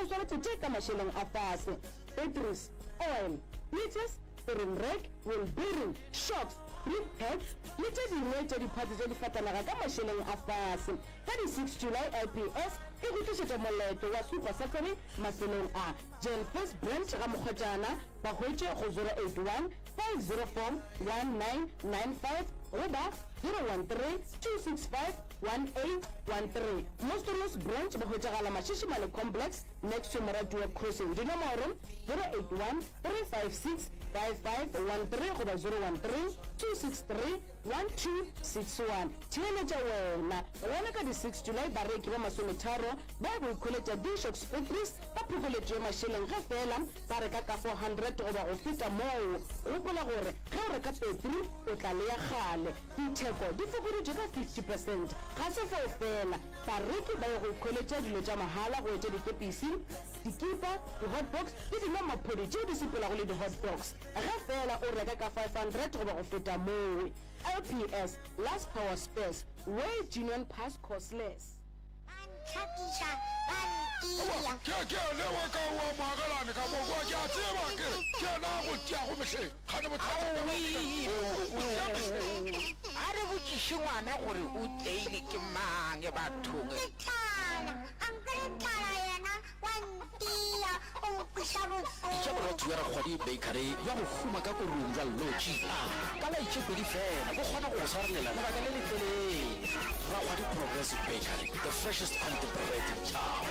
go swaretše tše ka mašeleng a fase, batteries, oil, heaters, steering rack, wheel bearing, shocks, brake pads le tše dingwe tša diphatse tša difatanaga ka mašeleng a fase. Ka di 6 July LPS e go tlišetša moletlo wa Super Saturday mafelong a Jane Furse Branch ga Mokgwetšana, ba hwetše go 081 504 1995 goba 013 265 1813. Mostorus Branch ba hwetšagala Mashishimale Complex next to Moratiwa Crossing, dinomoro 081 356 5513 goba 013 263 1261. Theeletša wena! Gona ka di 6 July bareki ba masometharo ba ya go ikhweletša D-Shocks Batteries ka phokoletšo ya mašeleng ge feela ba reka ka 400 goba go feta moo. Gopola gore ge o reka petri o tla le ya kgale. Ditheko di fokoditšwe ka 50 percent. Ga se fao feela, bareki ba ya go ikhweletša dilo tša mahala go etša dikepisi, dikipa, di-hotbox le dinommaphodi tšeo di sepelago le di-hotbox ge feela o reka ka 500 goba go feta moo. LPS, Last Power Spares, where genuine parts cost less. Ba ntlhakiša, ba ntia. Ke, ke yena wa ka wa moagelane ka mo kwa, ke a tseba, ke re, ke yena a go tiago mehleng. Kgane bothata bja gago ke eng? O, o tia mehleng. A re botšiše ngwana gore o teile ke mang bathong. Ke tlala, a nkere tlala yena wa ntia, o nkweša bohloko. Bitša borotho bja Rakgwadi Bakery bja go huma ka korong bja Lotši a ka lai tše pedi fela bo kgona go go swarelela lebaka le letelele. Rakgwadi Progressive Bakery, the freshest quality bread in town.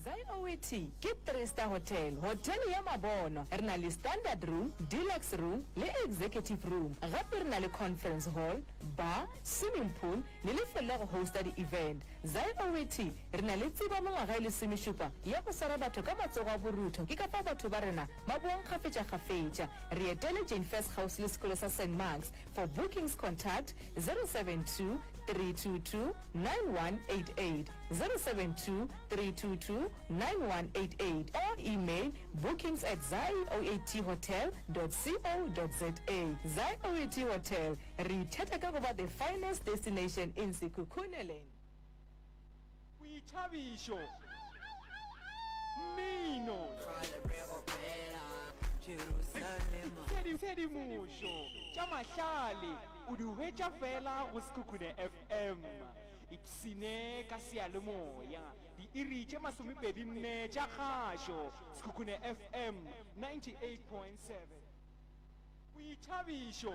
Zioet ke three star hotel, hotele ya mabonwa. Re na le standard room, deluxe room le executive room. Gape re na le conference hall, bar, swimming pool le lefelo la go hosta di-event. Zioet re na le tsebo ya mengwaga e lesomešupa ya go swara batho ka matsogo a borutho, ke ka fao batho ba rena ba boang kgafetšakgafetša. Re etele Jane Furse kgauswi le sekolo sa Saint Marks. For bookings contact 072 322 9188, 072 322 9188 or email bookings at zaioathotel dot co dot za. Zaioat Hotel, re itheta ka go ba the finest destination in Sekhukhuneland. Boithabišo, mmino, tshedimošo, tša mahlale o di hwetša fela go Sekhukhune FM. Ipshine ka seyalemoya diiri tše masomepedinne tša kgašo, Sekhukhune FM 98.7. Boithabišo,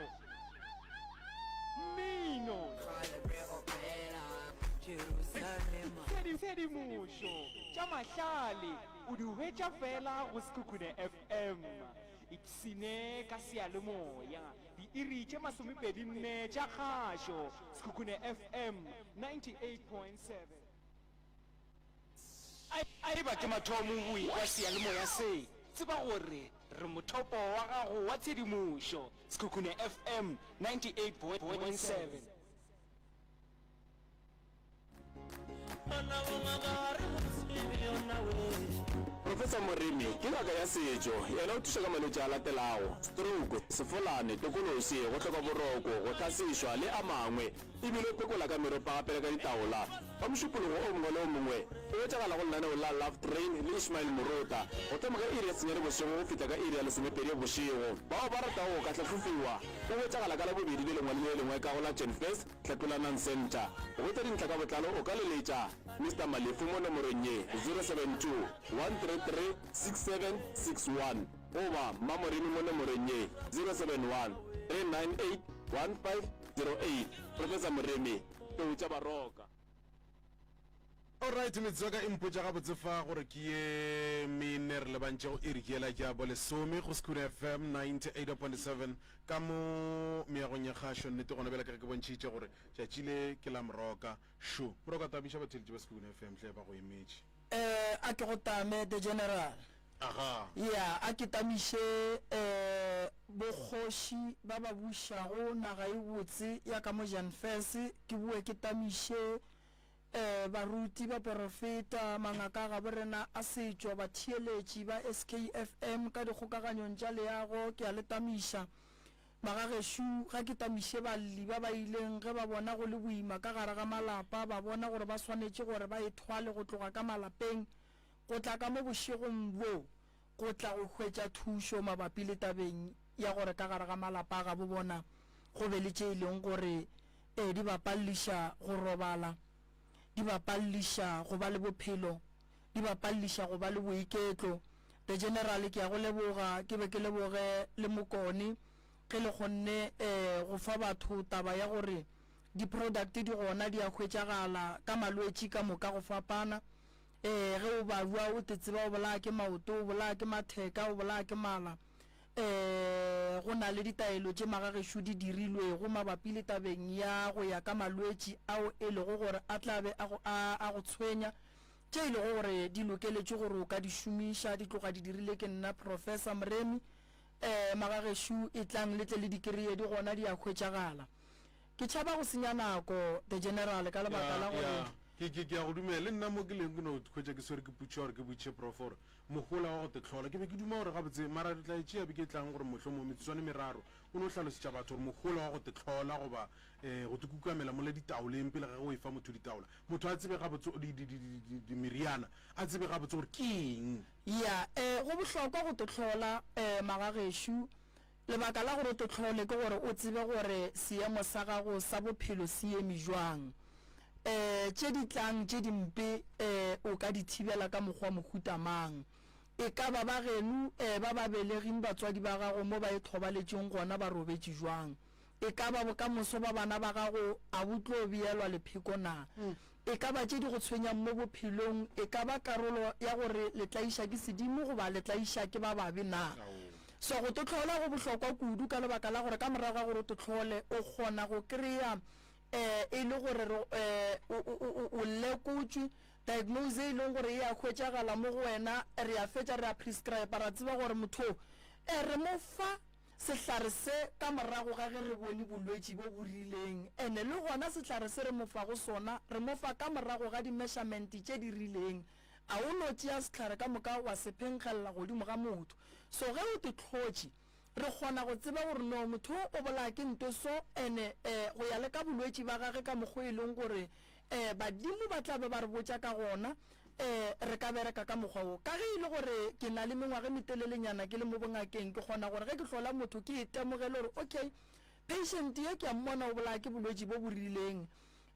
mmino, tshedimošo, tša mahlale o di hwetša fela go Sekhukhune FM. Ipshine ka seyalemoya diiri tše masomepedinne tša kgašo, Sekhukhune FM 98.7. A eba ke mathomo o ekwa seyalemoya se, tseba gore re mothopo wa gago wa tshedimošo. Sekhukhune FM 98.7. Professor Moremi ke ngaka ya setšo. Yena o thuša ka malwetši a latelago, stroke, sefolane, tokološi, go hloka boroko, go hlasešwa le a mangwe. E bile o phekola ka meropa gape le ka ditaola. Ka Mošupologo o mongwe le o mongwe, o hwetšagala go lenaneo la Love Train le Ishmael Morota, go thoma ka iri ya senyane bošego go fihla ka iri ya lesomepedi bošego. Bao ba ratago go ka hlahlofiwa, o hwetšagala ka Labobedi le lengwe le le lengwe ka go la Genfest Hlatolanang Centre. Go hwetša dintlha ka botlalo o ka leletša Mister Malefu mo nomorong ye, 072 133 6761 goba Mmamoremi mo nomorong ye, 071 398 15 08, Professor Moremi, Tlou tša Baroka. Alright, metsotso ya ka e mpotša gabotse fa gore ke ye mene re lebantšego iri ke yela ya bolesome go Sekhukhune FM 98.7 ka mo meagong ya kgašo. Nnete gona bjale ka ge ke bontšhitše gore tšatši le ke la Moroka. Šo, Moroka tamiša batheeletši ba Sekhukhune FM hle ba go emetše. Eh, a ke go tame, The General. Aga. Ya, a ke tamiše eh, bokgoši ba ba bušago naga e botse ya ka mo Janfes, ke boe ke tamiše eh, baruti, baporofeta, mangaka a gabo rena a setšo, batheeletši ba SKFM ka dikgokaganyong tša leago, ke a le tamiša. Magagešo, ga ke tamiše balli ba ba ileng ge ba bona go le boima ka gare ga malapa, ba bona gore ba swanetše gore ba ithwale go tloga ka malapeng go tla ka mo bošegong bjo go tla go hwetša thušo mabapi le tabeng ya gore ka gare ga malapa a gabo bona go be le tše e leng gore e di ba palliša go robala, di ba palliša go ba le bophelo, di ba palliša go ba le boiketlo. The General, ke a go leboga, ke be ke leboge le Mokone ge le kgonne um go fa batho taba ya gore di-product di gona di a hwetšagala ka malwetši ka moka go fapana. Um ge o babja o te tseba o bolaya ke maoto, o bolaya ke matheka, o bolaya ke mala. Um go na le ditaelo tše magagešo di dirilwego mabapi le tabeng ya go ya ka malwetši ao e lego gore a tla be a go, a, a go tshwenya. Tše e lego gore di lokeletšwe gore o ka di šomiša, di tloga di dirile ke nna Professor Moremi. Eh, magagešo, etlang le tle le di kreye, di gona di a hwetšagala. Ke tšhaba go senya nako, The General, ka lebaka Ya, la gore. ya. Ke, ke, ke a go dumela. Le nna mo ke leng ke no hwetša ke swere ke putšha gore ke botšiše Prof gore mohola wa go te hlola. Ke be ke duma gore gabotse, mara re tla e tšea beke e tlang gore mohlomong metsotswana e meraro o no hlalosetša batho gore mohola wa go te hlola goba eh, go te kukamela mola ditaoleng pele ga ge o efa motho ditaola. Motho a tsebe gabotse di, di, di, di, di, di meriana, a tsebe gabotse gore ke eng. Ya, eh, go bohlokwa go tohlola, eh, magagešo. Lebaka la gore o tohlole ke gore o tsebe gore seemo sa gago sa bophelo se eme jwang. Eh, tše di tlang tše dimpe, eh, o ka di thibela ka mokgwa mohuta mang. E ka ba ba geno, eh, ba ba beleging batswadi ba gago mo ba ithobaletšeng gona ba robetše jwang. E ka ba bokamoso ba bana ba gago a bo tlo beelwa lepheko na? E ka ba tše di go tshwenyang mo bophelong e ka ba karolo ya gore le tlaiša ke sedimo goba le tlaiša ke ba babe na? So go tohlola go bohlokwa kudu ka lebaka la gore ka morago ga gore o tohlole o kgona go kry-a um e le gore re um o, o, o, o lekotšwe diagnose e leng gore e a hwetšagala mo go wena, re a fetša re a prescribe ra tseba gore motho o um re mo fa Sehlare se ka morago ga ge re bone bolwetši bo bo rileng, ene le gona sehlare se re mo fago sona re mo fa ka morago ga di-measurement tše di rileng. A o no tšea sehlare ka moka wa se phenkgelela godimo ga motho. So ge o te hlotše, re kgona go tseba gore no motho o o bolaya ke nto so ene go ya le ka bolwetši ba gage ka mokgo e leng gore badimo ba tla be ba re botša ka gona. Ee, re ka bereka ka mokgwa wo. Ka ge e le gore ke na le mengwaga e metelelenyana ke le mo bongakeng, ke kgona gore ge ke hlola motho ke itemogele gore okay, patient ye ke a mmona o bolaya ke bolwetši bo bo rileng,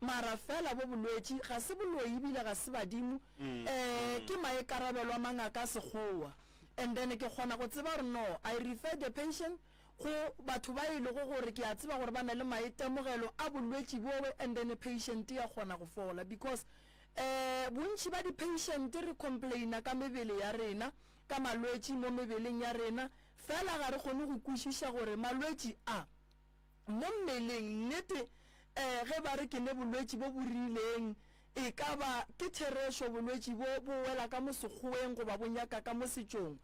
mara fela bo bolwetši ga se boloi ebile ga se badimo, um ke maikarabelo a mangaka a Sekgowa. And then ke kgona go tseba gore no, I refer the patient go batho ba e lego gore ke a tseba gore ba na le maitemogelo a bolwetši bowe and then patient ya kgona go fola because Eh, bontši ba di-patient re complaina ka mebele ya rena, ka malwetši mo mebeleng ya rena, fela ga re kgone go kwešiša gore malwetši a mo mmeleng, nnete, eh, ge ba re ke ne bolwetši bo bo rileng, e ka ba ke therešo bolwetši bo bo wela ka mo sekgoweng goba bo nyaka ka mo setšong.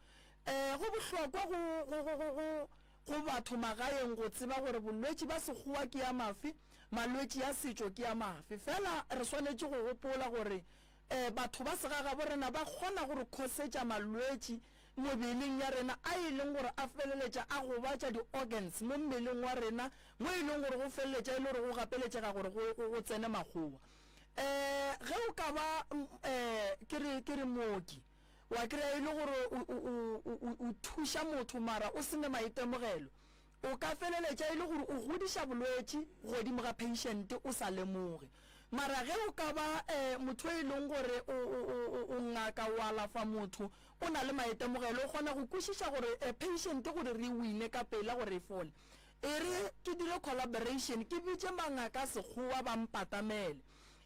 Eh, go bohlokwa go, go, go, go, go, go batho magaeng go tseba gore bolwetši ba sekgowa ke ya mafe, Malwetši a setšo ke a mafe? Fela re swanetše go gopola gore batho ba segagabo rena ba kgona go re khosetša malwetši mebeleng ya rena a e leng gore a feleletša a gobatša di-organs mo mmeleng wa rena mo e leng gore go feleletša e le gore go gapeletšega gore go, go, go tsene makgowa. Um ge o ka ba um ke re, ke re mooki wa kry-a e le gore o, o, o, o, o thuša motho mara o se ne maitemogelo, O ka feleletša e le gore o godiša bolwetši godimo ga patient o sa lemoge. Mara ge o ka ba motho e leng gore o, o, o, o ngaka o alafa motho, o na le maitemogelo, o kgona go kwešiša gore patient gore re e wine ka pela gore e fole. E re ke dire collaboration, ke bitše mangaka a sekgowa ba mpatamele.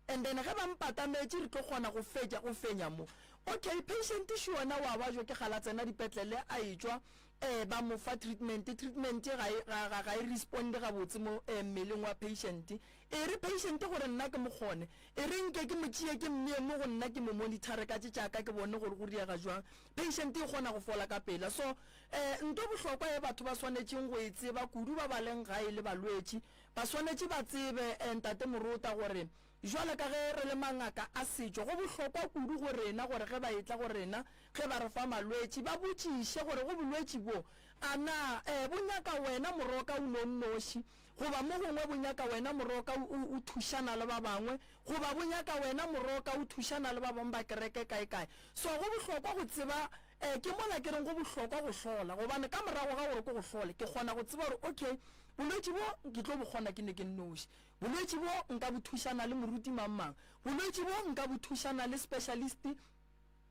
And then ge ba mpatametše re tlo kgona go fetša, go fenya mo. Okay, patient še yona wa bajwa ke kgale a tsena dipetlele a etšwa eh ba mo fa treatment, treatment ga e, ga, ga, ga e responde gabotse mo eh, mmeleng wa patient. E re patient gore nna ke mo kgone, e re nke ke mo tšee ke mmee mo go nna ke mo monitore ka tše tša ka ke bone gore go riega jwang. Patient e kgona go fola ka pela. So eh nto bohlokwa ye batho ba swanetšeng go e tseba kudu ba ba leng gae le balwetši, ba swanetše ba tsebe eh, Ntate Morota gore Bjalo ka ge re le mangaka a setšo, go bohlokwa kudu go rena gore ge ba etla go rena ge ba re fa malwetši, ba botšiše gore go bolwetši bo, A na eh, bo nyaka wena moroka o no nnoši, goba mo gongwe bo nyaka wena moroka o, o, o thušana le ba bangwe, goba bo nyaka wena moroka o thušana le ba bangwe ba kereke kae-kae. So go bohlokwa go tseba, eh, ke mola ke reng go bohlokwa go hlola, gobane ka morago ga gore ke go hlole, ke kgona go tseba gore okay, bolwetši bo ke tlo bo kgona ke ne ke nnoši, bolwetši bo nka bo thušana le moruti mang-mang, bolwetši bo nka bo thušana le specialist,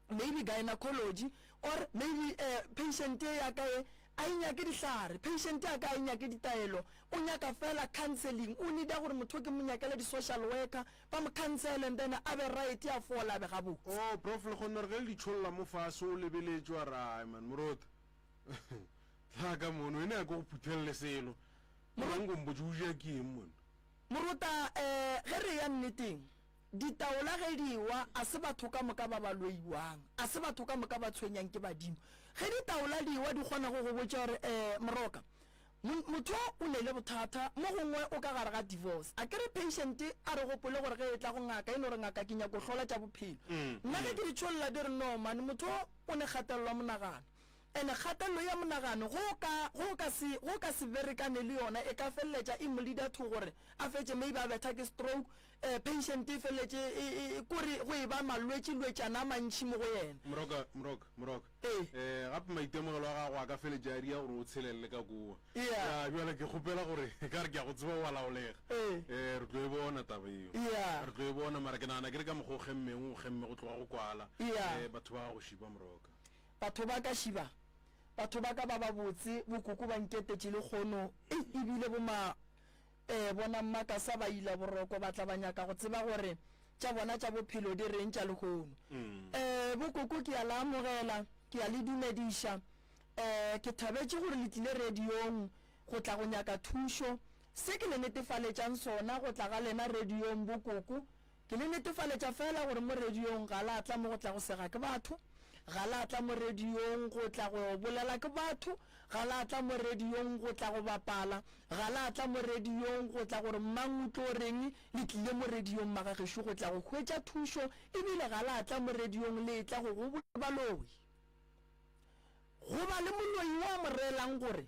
maybe gynecology or maybe eh, patient ye ya ka ye a e nyake dihlare, patient ya ka a e nyake ditaelo, o nyaka fela counseling, o needa gore motho ke mo nyakele di-social worker ba mo counsel and then a be right a fola a be gabotse. Oh prof le kgonne gore ge le di tšholla mo fase o lebeletše wa re ai man moruti tla ka mono ene a ke go phuthelle selo mara nko mpotše o ja ke eng mona. Moruta eh ge re ya nneteng Ditaola ge di ewa, a se batho ka moka ba ba loiwang, a se batho ka moka ba tshwenyang ke badimo. Ge ditaola di ewa di kgona go go botša gore, eh, Moroka, mo, motho o ne le bothata, mo gongwe o ka gare ga divorce. A ke re patient a re gopole gore ge e tla go ngaka e no re ngaka ke nyako hlola tša bophelo. Nna ge ke di tšholla di re no man, motho o ne kgatelelo ya monagano. Ene kgatelelo ya monagano ge o ka, ge o ka se, ge o ka se berekane le yona e ka feleletša e mo leader to gore a fetše maybe a betha ke stroke, eh, patient e feleletše e, e, e, kore go e ba malwetši lwetšana a mantši mo go yena. Moroka, Moroka, Moroka. Ee. Eh, gape maitemogelo a gago a ka feletša a dia gore o tshelelele ka kua. Yeah. Ya, bjale ke kgopela gore, ka re ke a go tseba o a laolega. Ee. Eh, re tlo e bona taba yeo. Yeah. Re tlo e bona, mara ke nagana ke re ka mokgwa o kgemmeng, o kgemme go tloga go kwala. Yeah. Eh, batho ba gago šiba, Moroka. Batho ba ka šiba, batho ba ka ba babotse, bokoko ba nketetše lekgono, ei, ebile boma. Ee, bona Mmakasa ba ila boroko ba tla ba nyaka go tseba gore tša bona tša bophelo di reng tša lehono. Ee, bokoko ke a la amogela, ke a le dumediša. Ee, ke thabetše gore le tlile radiong go tla go nyaka thušo. Se ke le netefaletšang sona go tla ga lena radiong bokoko, Ke le netefaletša feela gore mo radiong ga la tla mo go tla go sega ke batho, ga la tla mo radiong go tla go bolela ke batho, ga la tla mo radiong go tla go bapala, ga la tla mo radiong go tla gore mang o tlo reng, le tlile mo radiong magagešo go tla go hwetša thušo, ebile ga la tla mo radiong le etla go gobola baloi. Go ba le moloi wo a mo reelang gore,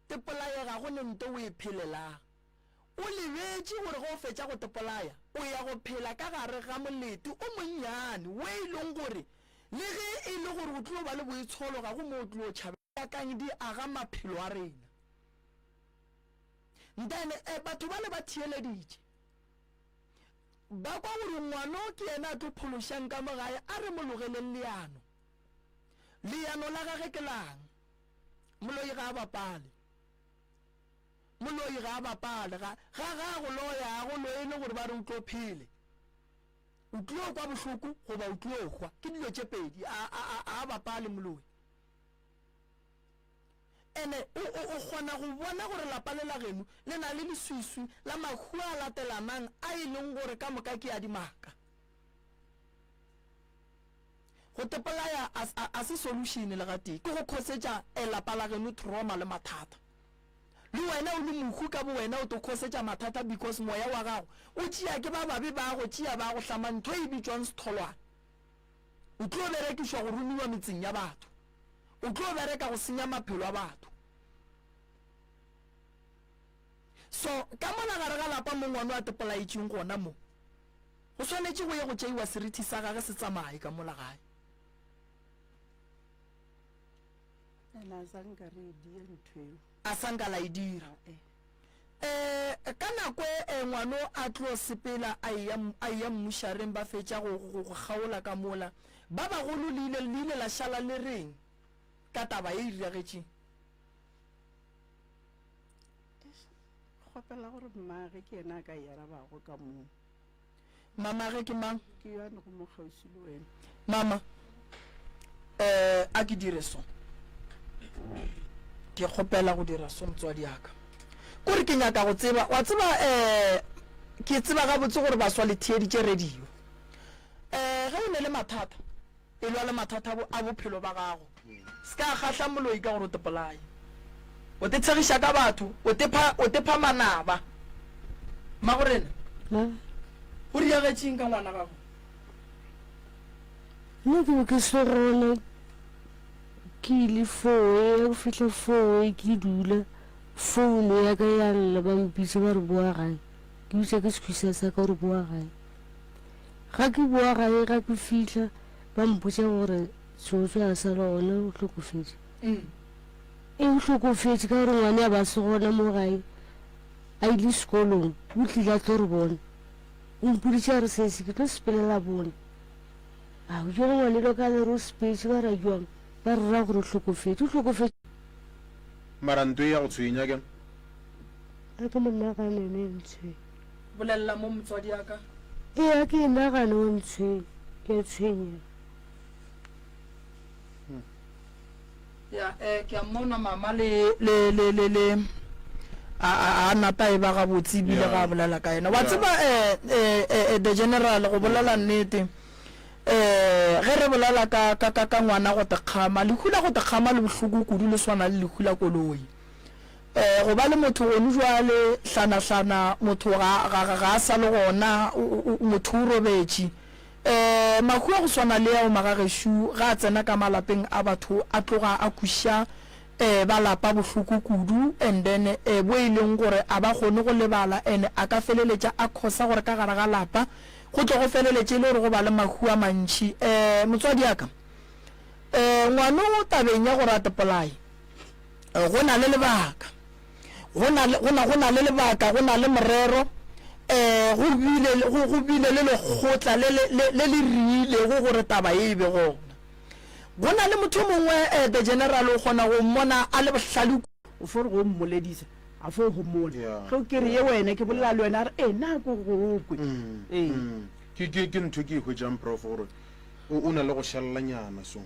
Tepolaye ga go ne nto o e phelelang. O lebetše gore ge o fetša go tepolaya, o ya go phela ka gare ga molete o monnyane wo e leng gore le ge e le gore o tlo ba le boitsholo ga go mo o tlo tšhabela. Nyakang di aga maphelo a rena. Then eh, batho bale ba theeleditše ba kwa gore ngwano ke yena a tlo phološang ka mo gae, a re mo logeleng leano. Leano la gage ke lang? Moloi ga a bapale. Moloi ga a bapale, ga, ga, ga a go loya, a go loye le gore ba re o tlo phele. O tlo kwa bohloko goba o tlo hwa. Ke dilo tše pedi. A, a, a, a bapale moloi. Ene o, o, o kgona go bona gore lapa le la geno le na le leswiswi la mahu a latelanang a e leng gore ka moka ke a dimaka. Go tepolaya a, a, a se solution le gatee, ke go khosetša eh, lapa la geno trauma le mathata. Le wena o le mohu ka bowena o to khosetša mathata because moya wa gago o tšea ke ba babe ba go tšea ba go hlama ntho e bitšwang setholwana. O tlo berekišwa go romiwa metseng ya batho. O tlo bereka go senya maphelo a batho. So ka mola gare ga lapa mo ngwano a tepolaetšeng gona mo, go swanetše go ye go tšeiwa serithi sa gage se tsamaye ka mola gae. Ene a sa nka re e dia ntho eo. A sa nka la e dira. Ae. Eh, ka nako e ngwano a tlo sepela a eya, a eya mmušareng ba fetša go, go, go kgaola ka mola. Ba bagolo le ile, le ile la šala le reng ka taba e e diragetšeng? Eish, kgopela gore mmage ke yena a ka e arabago ka moo. Mamage ke mang? Ke yo a nego mo kgauswi le wena. Mama, eh, a ke dire so. Ke kgopela go dira so, motswadi ya ka. Kore ke nyaka go tseba, wa tseba, eh, ke tseba gabotse gore baswa le theeditše radio. Eh, ge o ne le mathata, Elwa le mathata a bophelo ba gago. Se ka kgahla moloi ka gore o te polaye. O te tshegiša ka batho, o te pha, o te pha manaba. Mmagorena, go riagetšeng ka ngwana gago? Nna ke be ke se gona. Ke ile fowe, ya go fihla fowe ke dula, founu ya ka ya lla, ba mpitša ba re boa gae. Ke bitša ke sekhwisa sa ka gore boa gae. Ga ke boa gae, ga ke fihla ba mpotša gore Tsotso a sa le gona, o hlokofetše. E o hlokofetše ka gore ngwane a ba se gona mo gae, a ile sekolong, o tlile a tlo re bona. O mpoditše a re sesi ke tlo sepelela bone. A jale ngwanelo ka le re o sepetše ba ra jwang ba re ra gore o hlokofetše o hlokofetše. Mara nto e ya go tshwenya ke. A ke mo nagane ene e ntshwenya. Bolelela mo motswadi a ka. Ee a ke e nagane o ntshwenya ke a tshwenyega. Ya, eh, ke a mmona mama le, le, le, le, le, a, a, a napa e ba gabotse ebile ga a bolela ka yena. Wa tseba, eh, eh, eh, the general, go bolela nnete, eh, ge re bolela ka, ka, ka, ka ngwana go tekgama, lehu la go tekgama le bohloko kudu le swana le lehu la koloi. Eh, go ba le motho gonu jwale, hlanahlana, motho ga, ga, ga, ga a sa le gona, o, o, o, motho o robetše. Ee, mahu a go swana le ao magagešo ge a tsena ka malapeng a batho a tloga a kweša ba lapa bohloko kudu and then bo e leng gore a ba kgone go lebala and a ka feleletša a khosa gore ka gare ga lapa go tlo go feleletše e le gore go ba le mahu a mantši. Motswadi ya ka, ngwano tabeng ya gore a tepolaye go na le lebaka. Go na le, go na, go na le lebaka, go na le morero. Um go bile, go, go bile le lekgotla le, le, le, le le riilego gore taba ye e be gona. Go na le motho mongwe, eh, the general, o kgona go mmona a le bohlale. O fo re go mmoledisa, a fo homola. Ge o ke re, Ye wena, ke bolela le wena, a re, Ee, na ko go kwe. Ee. Ke, ke, ke ntho e ke e hwetšang, Prof, gore o, o na le go šalelanyana so.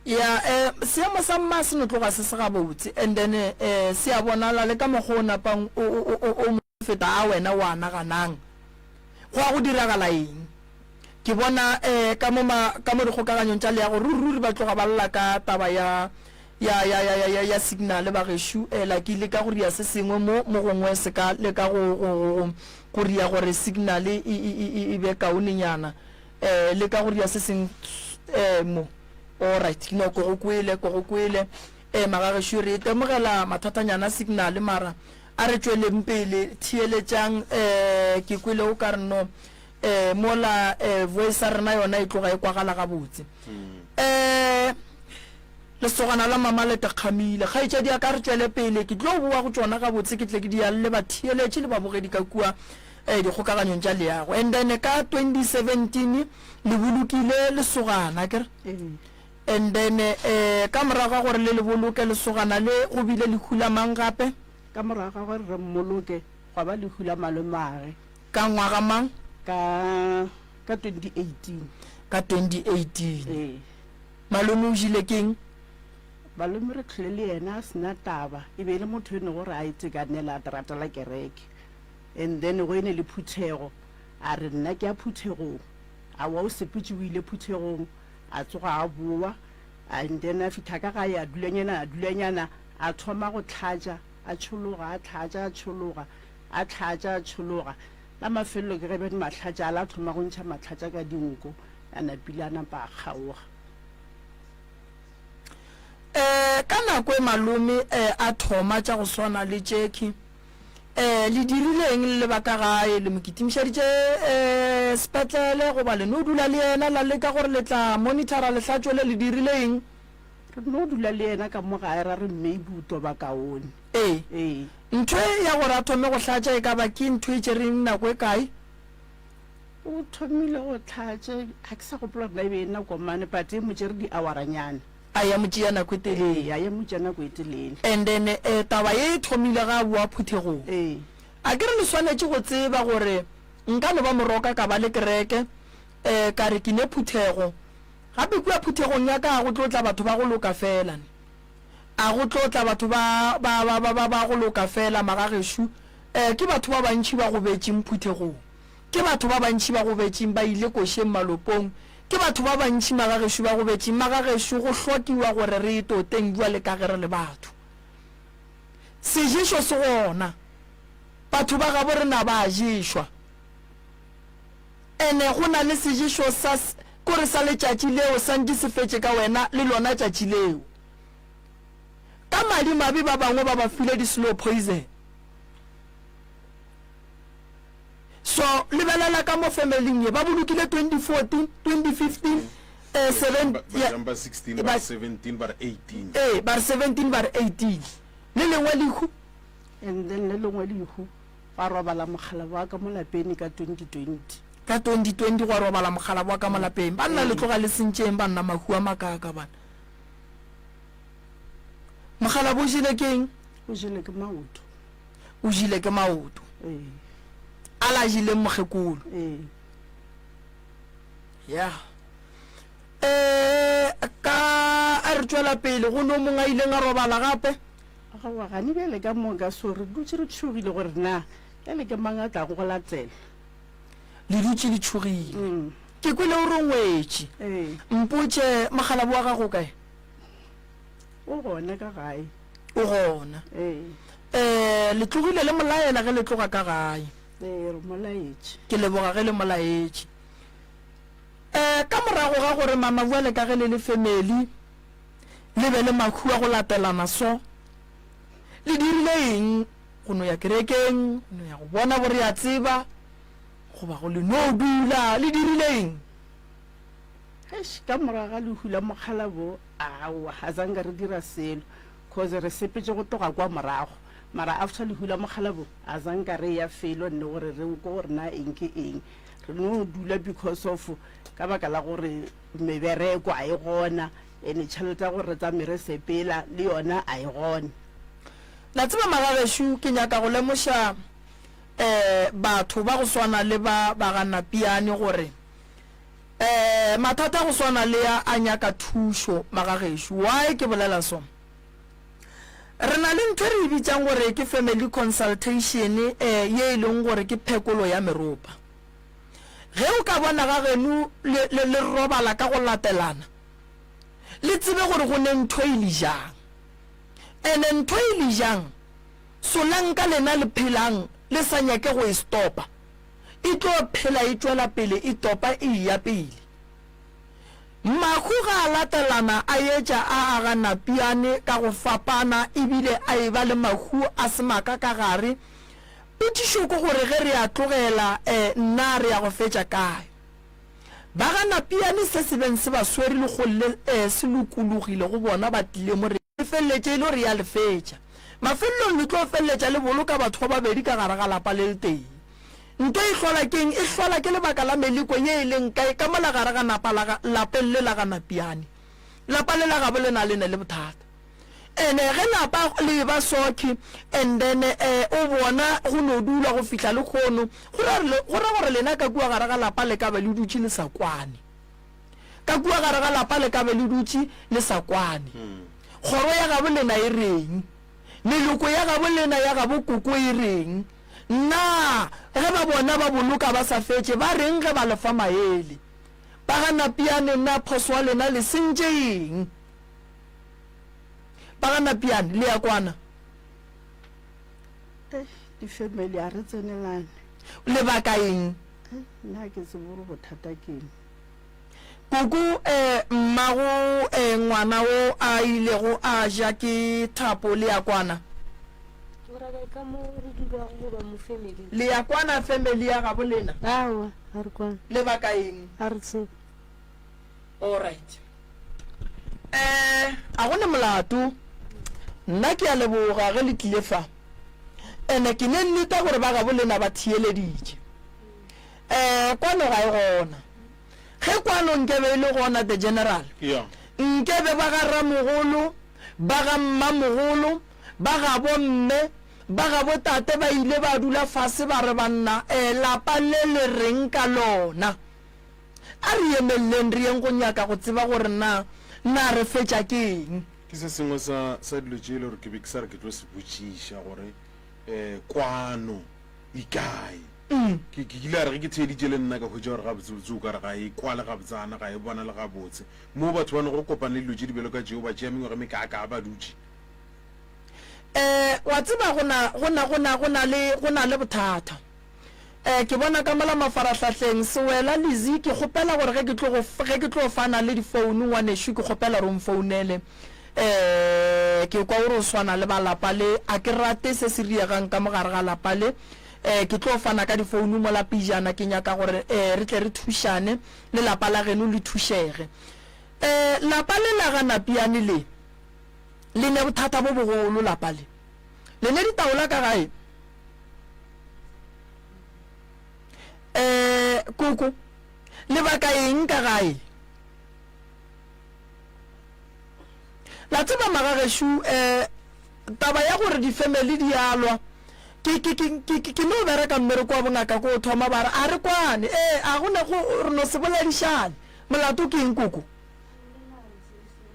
Ya, eh, seemo sa mma se no tloga se se gabotse, and then, eh, se a bonala le ka mokgwa o napang o, o, o, o mo feta a wena o a naganang. Go ya go diragala eng? Ke bona, eh, ka mo ma, ka mo dikgokaganyong tša leago, ruri, ruri ba tloga ba lla ka taba ya, ya, ya, ya, ya, ya, ya signal, bagešo. Eh, la ke leka go ria se sengwe mo, mo gongwe se ka leka go, go, go, go, go ria gore signal e, e, e, e, e be kaonenyana. Eh, leka go ria se seng eh, mo. Alright, no, ko go kwele, ko go kwele. Eh, magagešo, re itemogela mathatanyana a signal, mara a re tšweleng pele. Theeletšang, eh, ke kwele o ka re no, eh, mola, eh, voice ya rena yona e tloga e kwagala gabotse. Eh, lesogana la mama le tekgamile. Kgaetšedi ya ka, re tšwele pele. Ke tlo boa go tšona gabotse, ke tle ke di alle batheeletši le babogedi ka kua, eh, dikgokaganyong tša leago. And then ka 2017 le bolokile lesogana, akere? And then eh, ka morago ga gore le le boloke lesogana le, go bile lehu la mang gape? Ka morago ga gore re mmoloke, gwa ba lehu la malomage. Ka ngwaga mang? Ka, ka 2018. Ka 2018. Ee. Malome o jile keng? Malome re tlhole le yena a sena taba, e be e le motho e ne gore a itekanela, a ratela kereke. And then go ene le phuthego, a re nna ke ya phuthegong. Aowa o sepetše o ile phuthegong, a tsoga a bowa, and then a fihla ka gae a dulanyana, a dulanyana, a thoma go hlatša, a tšhologa, a hlatša, a tšhologa, a hlatša, a tšhologa. La mafelelo ke ge bjale mahlatša a la thoma go ntšha mahlatša ka dinko, a napile a napa a kgaoga. Eh, ka nako e malome eh, a thoma tša go swana le tšekhwi. Eh, le dirile eng le le ba ka gae? Le mo kitimišeditše eh, sepetlele goba le no dula le yena la leka gore le tla monitora lehlatšo le? Le dirile eng? Re no dula le yena ka mo gae ra re maybe o tlo ba kaone. Ee. Ee. Ntho e ya gore a thome go hlatša e ka ba ke ntho e tšereng nako e kae? O thomile go hlatša, ga ke sa gopola gore na e be e nako mane but e mo tšere di-hour-anyana. A ya mo tšea nako e telele. Ee, a ya mo tšea nako e telele. And then eh, taba ye e thomile ga a boa phuthegong. Ee. A ke re le swanetše go tseba gore nka no ba moroka ka ba le kereke, eh, ka re ke ne phuthego. Gape kua phuthegong ya ka a go tlo tla batho ba go loka feela ne. A go tlo tla batho ba, ba, ba, ba, ba, ba go loka feela, magagešo. Eh, ke batho ba bantši ba gobetšeng phuthegong. Ke batho ba bantši ba gobetšeng ba ile košeng malopong. Ke batho ba bantši magagešo ba gobetšeng. Magagešo go hlokiwa gore re e toteng bjale ka ge re le batho. Seješo se gona. Batho ba gabo rena ba a ješwa. Ene go na le seješo sa, kore sa letšatši leo santše se fetše ka wena le lona tšatši leo. madimabe ba bangwe ba ba file di slow poison. So lebelela ka mo family-ing ye ba bolokile 2014, 2015, eh, seven, Ba ya, jumpa 16 ba ba, re 17 ba re 18. ee, ba re 17 ba re 18. Le lengwe lehu. And then le lengwe lehu gwa robala mokgalabo wa ka mo lapeng ka 2020. Ka 2020 gwa robala mokgalabo wa ka mo lapeng. Banna le tloga le sentšeng banna mahu a makaaka bana. Mokgalabo o jele ke eng? O jele ke maoto. O jile ke maoto. Ee. A la jileng mokgekolo. Ee. Ya. Eh ka a re tšwela pele go no mongwe a ileng a robala gape. Aowa gane bjale ka moka so re dutše re tšhogile gore na bjale ke mang a tlago go latela. Le dutše le tšhogile. Ke kwele o re ngwetši. Ee. Mpotše mokgalabo wa gago o kae? O gona ka gae. O gona. Ee. Eh, le tlogile le mo laela ge le tloga ka gae. Ee, re mo laetše. Ke leboga ge le mo laetše. Eh, ka morago ga gore mama bjale ka ge le le family le be le mahu a go latelana so, le dirile eng? Go no ya kerekeng, go no ya go bona bo re a tseba, goba go le no dula, le dirile eng? Eish, ka morago ga lehu la mokgalabo, aowa, ga zanka re dira selo, cause re sepetše go tloga kwa morago. Mara after lehu la mokgalabo, a zanka re eya felo nne gore re kwe gore na eng ke eng. Re no dula because of ka baka la gore mebereko a e gona, and tšhelete ya gore re tsamaye re sepela le yona a e gona. La tseba magagešo, ke nyaka go lemoša um batho ba go swana le ba ba ga Napiane gore um mathata a go swana le a a nyaka thušo magagešo. Why ke bolela so? Re na le ntho e re e bitšang gore ke family consultation um ye e leng gore ke phekolo ya meropa. Ge o ka bona ga geno le, le, le robala ka go latelana, le tsebe gore go ne ntho e le jang. Ene ntho e le jang, solanka lena le phelang le sa nyake go e stopa, e tlo phela e tšwela pele e topa e eya pele. Mahu ga a latelana a etša a aga napiane ka go fapana ebile a eba le mahu a semaka ka gare. Potšišo ke gore ge re a tlogela eh na re ya go fetša kae? Ba ga Napiane se se beng se ba swere lekgong le eh se lokologile go bona ba tlile mo re Le feleletše e le gore ya le fetša. Mafelelong le tlo feleletša le boloka batho ba babedi ka gare ga lapa le letee. Nto e hlola ke'ng? E hlola ke lebaka la meleko ye e leng kae ka mola gare ga napa la ga lapeng le la ga Napiane. Lapa le la gabo le na le ne le bothata. Ene ge lapa le eba soki and then eh o bona go no dulwa go fihla lekhono, go ra go ra gore lena ka kua gare ga lapa le ka be le dutše le sa kwane. Ka kua gare ga lapa le ka be le dutše le sa kwane. Kgoro ya gabo lena e reng? Meloko ya gabo lena ya gabo koko e reng? Na ge ba bona ba boloka ba sa fetše ba reng ge ba le fa maele? Ba ga Napiane na phoso wa lena le sentše eng? Ba ga Napiane le ya kwana? Eish, di-family ga re tsenelane. Lebaka eng? Nna ga ke tsebe gore bothata ke eng. Koko, eh, mmago, eh, ngwana wo a ilego a ja ke thapo le ya kwana? O ra kae ka mo re dulago goba mo family? Le ya kwana family ya gabo lena? Aowa, ga re kwane. Lebaka eng? Ga re tsebe. Alright. Eh, a go ne molato. Nna ke a leboga ge le tlile fa. Ene ke ne nneta gore ba gabo lena ba theeleditše. Eh, kwano ga e gona. Ge kwano nkebe e le gona, the general, Yeah. nkebe ba ga ramogolo, ba ga mmamogolo, ba ga bomme, ba ga botate ba ile ba dula fase ba re banna, eh, lapa le le reng ka lona? A re emelleng re yeng go nyaka go tseba gore na, na re fetša ke eng. Ke se sengwe sa, sa dilo tše e le gore ke be ke sa re ke tlo se botšiša gore, eh, kwano e kae. Ke, ke kile ya re ge ke theeditše le nna ka hwetša gore gabotsebotse o ka re ga e kwale gabotsana, ga e bonale gabotse. Moo batho ba nogo kopana le dilo tše di bjalo ka tšeo, ba tšea mengwaga e mekaakaa ba dutše. Eh, wa tseba go na, go na, go na, go na le, go na le bothata. Eh, ke bona ka mola mafarahlahleng, Sewela, Lizzy, ke kgopela gore ge ke tlo go, ge ke tlo fana le difounu, ngwanešu, ke kgopela gore o mfounele. Um ke kwa gore o swana le ba lapa le, a ke rate se se riegang ka mo gare ga lapa le. Um ke tlo fana ka difounu mola pejana, ke nyaka gore um re tle re thušane, le lapa la geno le thušege. Um lapa le la ga Napiane le, le ne bothata bo bogolo lapa le. Le ne ditaola ka gae? Um koko, lebaka eng ka gae? La tseba magagešo, um taba ya gore difemeli di a lwa, ke, ke, ke, ke, ke, ke no bereka mmereko wa bongaka ko o thoma ba re, a re kwane, ee, a go ne go, re no se boledišane. Molato ke eng koko?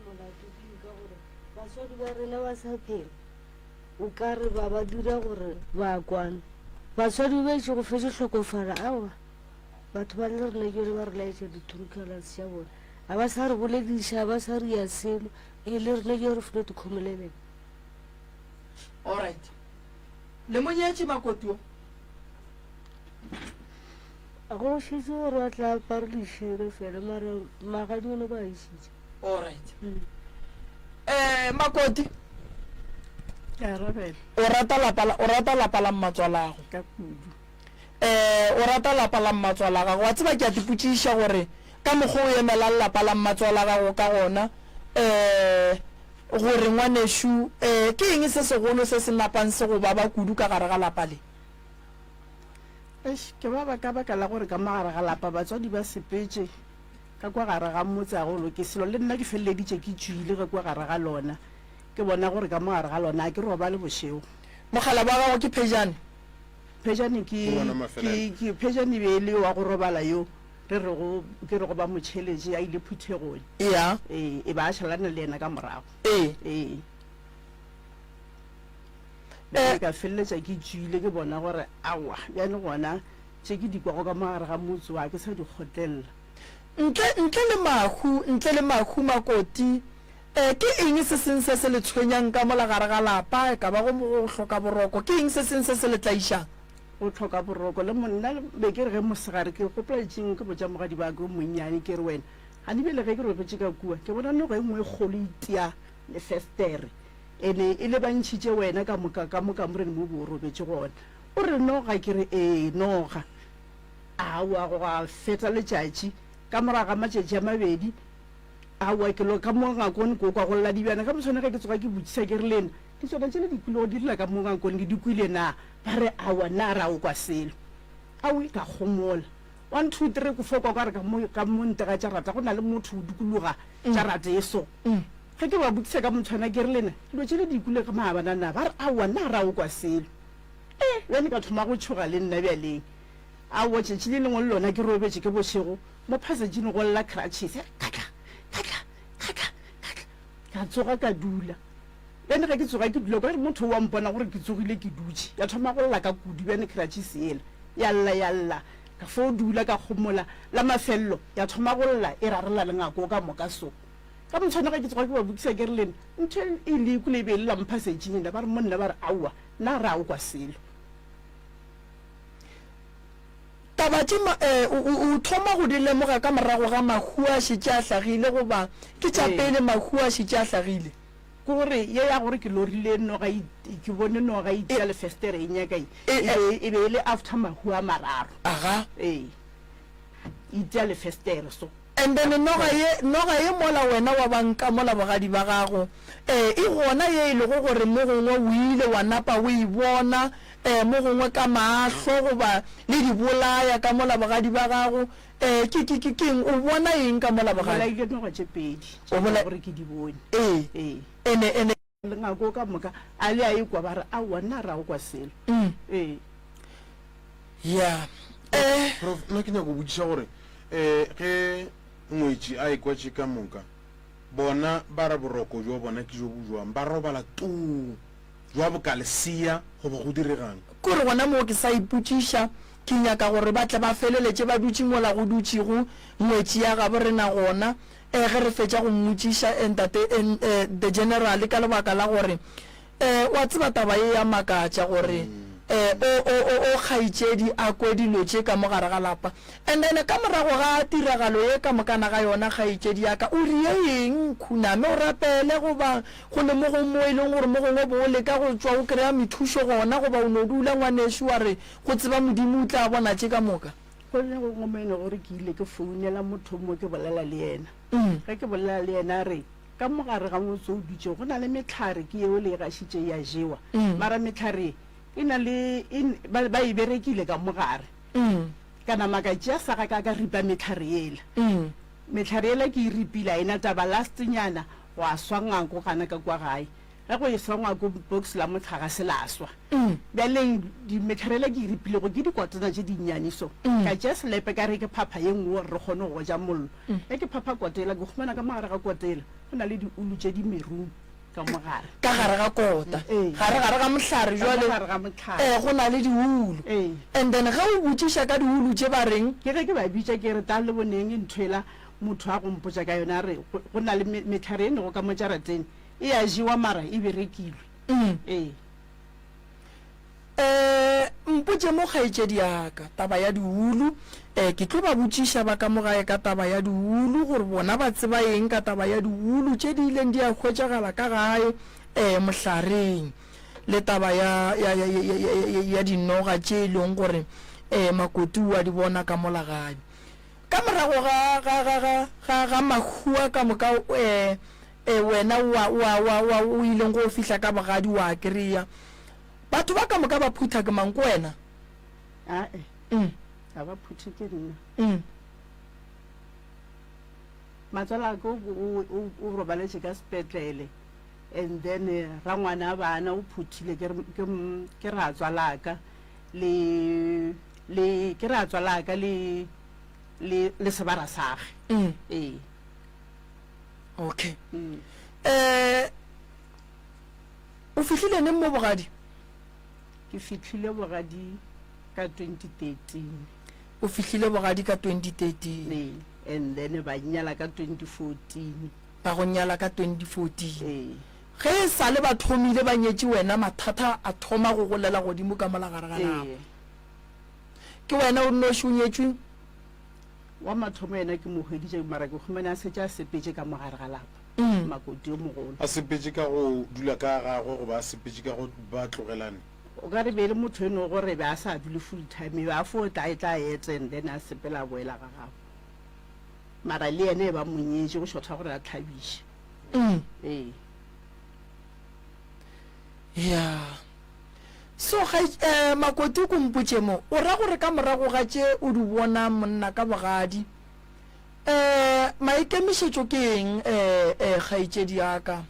Molato ke eng ka gore batswadi ba rena ba sa phela, o ka re ba ba dira gore ba kwane. Batswadi ba etše go fetše hlokofala, aowa, batho ba le rena ke ba re laetša di-true colours tša bona. A ba sa re bolediša, a ba sa re ya selo, e le rena ke re filo dikgomolelela. Alright. Le mo nyetše makoti o? Go šetše gore a tla apare lešira fela, mara magadi one ba a išitše. Alright. Eh, makoti. Ke arabela. O rata lapa la, o rata lapa la mmatswalago. Ka kudu. Eh, o rata lapa la mmatswala gago. Wa tseba ke a tipotšiša gore ka mokgwa o emelang lapa la mmatswala gago ka gona, eh, gore ngwanešu, eh, ke eng se segolo se se napang se go baba kudu ka gare ga lapa le? Eish, ke baba ka baka la gore ka mo gare ga lapa batswadi ba sepetše ka kwa gare ga motse a go loke selo. Le nna ke feleleditše ke tšwile ka kwa gare ga lona, ke bona gore ka mo gare ga lona a ke robale bošego. Mokgalabje wa gago ke Phejane? Phejane ke, ke, ke, Phejane e be e le wa go robala yo re rego, ke rego ba mo tšheletše a ile phuthegong. Eya. Ee, e ba a šalana le yena ka morago. Ee. Ee. Bjale ka feleletša ke tšwile ke bona gore aowa, bjale gona tše ke di kwago ka mo gare ga motse wa ke sa di kgotlelela. Ntle, ntle le mahu, ntle le mahu Makoti, eh, ke eng se seng se se le tshwenyang ka mola gare ga lapa, e ka ba go, go hloka boroko, ke eng se seng se se le tlaišang? Go hloka boroko le monna, be ke re ge mosegare ke gopola letšatšing ke botša mogadi wa ka yo monnyane ke re wena, gane bjale ge ke robetše ka kua ke bona noga e nngwe e kgolo e itia lefestere, ene e lebantšhitše wena ka moka ka mo kamoreng mo o be o robetše gona. O re noga? Ke re ee, noga. Aowa, go a feta letšatši, ka morago ga matšatši a mabedi, aowa, ke lo ka mo ngakong ke o kwa go lla dibjana. Ka moswane ge ke tsoga ke botšiša ke re, Lena, ke tšona tšele di kwilego di lla ka mo ngakong le di kwile na? Ba re, Aowa, nna ra o kwa selo. Aowi, ka homola. One, two, three, ke fo kwa ka re ka mo, ka mo ntle ga jarata go na le motho o dikologa jarata e so. Ge ke ba botšiša ka motshwana ke re, Lena, dilo tšele di kwile ka maabana na? Ba re, Aowa, nna ra o kwa selo. E, bjale ka thoma go tšhoga le nna bjaleng. Aowa, tšatši le lengwe le lona ke robetše ke bošego, mo phasejini go lla crutches, ya re katla, katla, katla, katla. Ka tsoga ka dula. Bjale ge ke tsoga ke dula, ka re motho o a mpona gore ke tsogile ke dutše. Ya thoma go lla ka kudu bjale crutches yela. Ya lla, ya lla. Ka fo dula ka homola. La mafelelo, ya thoma go lla e rarela le ngako ka moka so. Ka motshwana ge ke tsoga ke ba botšiša ke re lena, ntho e le kwele e be e lla mo phasejini na? Ba re monna, ba re aowa, nna ga ra kwa selo. Taba tše ma, eh, o, o, o thoma go di lemoga ka morago ga mahu a šetše a hlagile goba ke tša Ee. pele mahu a šetše a hlagile? Ke gore ye ya gore ke lorile noga e, ke bone noga e itia lefestere e nyaka e, E, e be, e be e le after mahu a mararo. Aga. Ee. E itia lefestere so. And then noga ye, noga ye mola wena wa ba nka mola bogadi ba gago, eh, e gona ye e lego gore mo gongwe o ile wa napa o e bona, eh, mo gongwe ka maahlo goba le di bolaya ka mola bogadi ba gago, eh, ke, ke, ke, ke eng, o bona eng ka mola Ke bogadi? bolaile noga tše pedi tše O e bola, lego gore ke di bone. ee, Ee. ene, ene. Le ngako ka moka a le a ekwa ba re, Aowa, nna ga ra go kwa selo. Ee. Ya. Eh. Prof, nna ke nyaka go botšiša gore um ge ngwetši a ekwa tše ka moka, bona ba re boroko bjo bona ke jo bo jwang? Ba robala tuu jwa boka lesea goba go diregang? Ke gore gona moo ke sa ipotšiša, ke nyaka gore ba tle ba feleletše ba dutše mola go dutšego ngwetši ya gabo rena gona. Eh, ge re fetša go mmotšiša, eh, ntate, eh, eh, the general, ka lebaka la gore, eh, wa tseba taba ye ya makatša gore, mm. um o, o, o, o kgaetšedi a kwe dilo tše ka mo gare ga lapa. And then ka morago ga tiragalo ye ka mokana ga yona, kgaetšedi ya ka, o rie eng? Khuname o rapele goba go ne mo gongwe mo e leng gore mo gongwe bo o leka go tšwa o kry-a methušo gona, goba o no dula ngwanešu wa re go tseba Modimo o tla bona tše ka moka? Go ne gongwe mo e lego gore ke ile ke founela motho mo ke bolela le yena. Ge ke bolela le yena a re, Ka mo gare ga motse o dutšego go na le mehlare, ke yeo le e gašitše ya jewa. Mara mehlare ye e na le, e, ba, ba e berekile ka mo gare. Ka nama ka tšea saga ka ka ripa mehlare yela. Mehlare yela ke e ripile, a e na taba. Last nyana gwa swa ngwako gana ka kua gae. Ge go eswa ngwako, box la mohlagase la swa. Bjaleng di, mehlare yela ke e ripilego ke dikotana tše dinnyane so. Ka tšea selepe ka re ke phapha ye nngwe gore re kgone go ja mollo. Ge ke phapha kota yela, ke humana ka mo gare ga kota yela go na le diulu tše di merung ka mo gare. Ka gare ga kota, gare gare ga mohlare Ka jwale, mo gare ga mohlare. ee, go na le diulu. Ee. And then ge o botšiša ka diulu tše ba reng? Ke ge ke ba bitša ke re, Tlang le boneng ntho yela motho a go mpotša ka yona, a re go, go na le me, mehlare e nego ka mo jarateng, e a jewa mara e berekilwe. Ee. Eh, mpotše mo kgaetšedi ya ka, taba ya diulu. Eh, ke tlo ba botšiša ba ka mo gae ka taba ya diulu, gore bona ba tseba eng ka taba ya diulu tše di ileng di a hwetšagala ka gae, eh, mohlareng. Le taba ya, ya, ya, ya, ya, ya, ya dinoga tše e leng gore, eh, Makoti o a di bona ka mola gae. Ka morago ga, ga, ga, ga, ga, ga mahu a ka moka, eh, eh, wena wa, wa, wa, wa, o ileng go fihla ka bogadi wa kry-a. Batho ba ka moka ba phutha ke mang? Ke wena? Ae, Mm. ga ba phuthe ke nna. Mm. Matswalaka o, o, o, o robaletše ka sepetlele and then eh, rangwana a bana o phuthile ke, re- ke, m- ke ratswalaka le le ke ratswalaka le le le sebara sage. Mm. Ee. Okay. Mm. Eh, O fihlile neng mo bogadi? Ke fihlile bogadi ka 2013. O fihlile bogadi ka 2013. Ee, and then ba nnyala ka 2014. Ba go nyala ka 2014. Ee. Ge e sa le ba thomile ba nyetše wena mathata a thoma go golela godimo ka mola gare ga lapa. Ee. Ke wena o nnoši o nyetšwe? Wa mathomo yena ke mo hweditše mara ke humane a šetše a sepetše ka mo gare ga lapa. Makoti yo mogolo. A sepetše ka go dula ka gagwe goba a sepetše ka go ba tlogelane? O ka re be e le motho e no gore be a sa dule full time, e be a fo tla e tla ete and then a sepela a boela ga gabo. Mara le yena e ba mo nyetše go šotha gore a tlhabiše. Ee. Ya. So ga eh, Makoti o ko mpotše mo, o ra gore ka morago ga tše o di bona monna ka bogadi, Eh, maikemišetšo ke eng, eh, eh, kgaetšedi ya ka?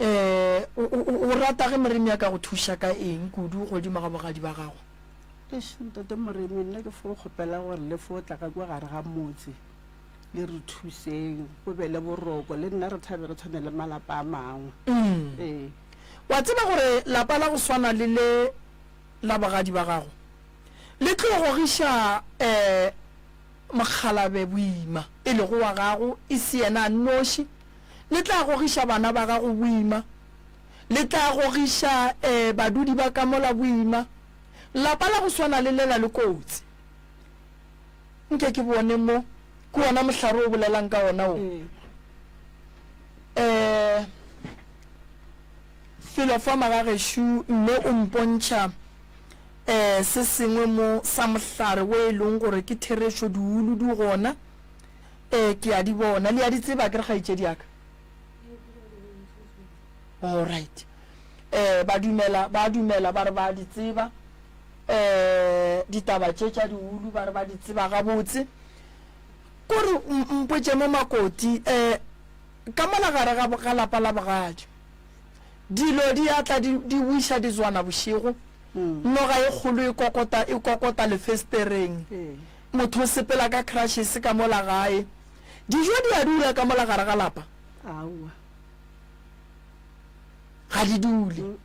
Eh, o, o, o rata ge Moremi a ka go thuša ka eng kudu godimo ga bogadi ba gago? Eish, Ntate Moremi, nna ke fo kgopela gore le fo tla ka kua gare ga motse le re thuseng, go be le boroko, le nna re thabe re tshwane le malapa a mangwe. Ee. Wa tseba gore lapa la go swana le le la bogadi ba gago le tlo gogiša, eh, mokgalabje boima, e lego wa gago, e se yena a nnoši, le tla gogiša bana ba gago boima, le tla gogiša eh, badudi ba ka mola boima. Lapa la go swana le lela le kotsi. Nke ke bone mo, ke wona mohlare o bolelang ka wona wo. Eh, felo fa magagešo, mme o mpontšha um se sengwe mo sa mohlare wo e leng gore ke therešo diulu di gona um ke a di bona le a di tseba ke re kgaetšedi ya ka all right um ba dumela ba dumela ba re ba di tseba um ditaba tše tša diulu ba re ba di tseba gabotse kore mpotše mo makoti um ka mola gare ga lapa la bogadi Dilo di a tla di, di wiša ditswana bošego. Noga e kgolo e kokota, e kokota lefestereng. Motho o sepela ka crutches ka mola gae. Dijo di a dula ka mola gare ga lapa? Aowa. Ga di dule.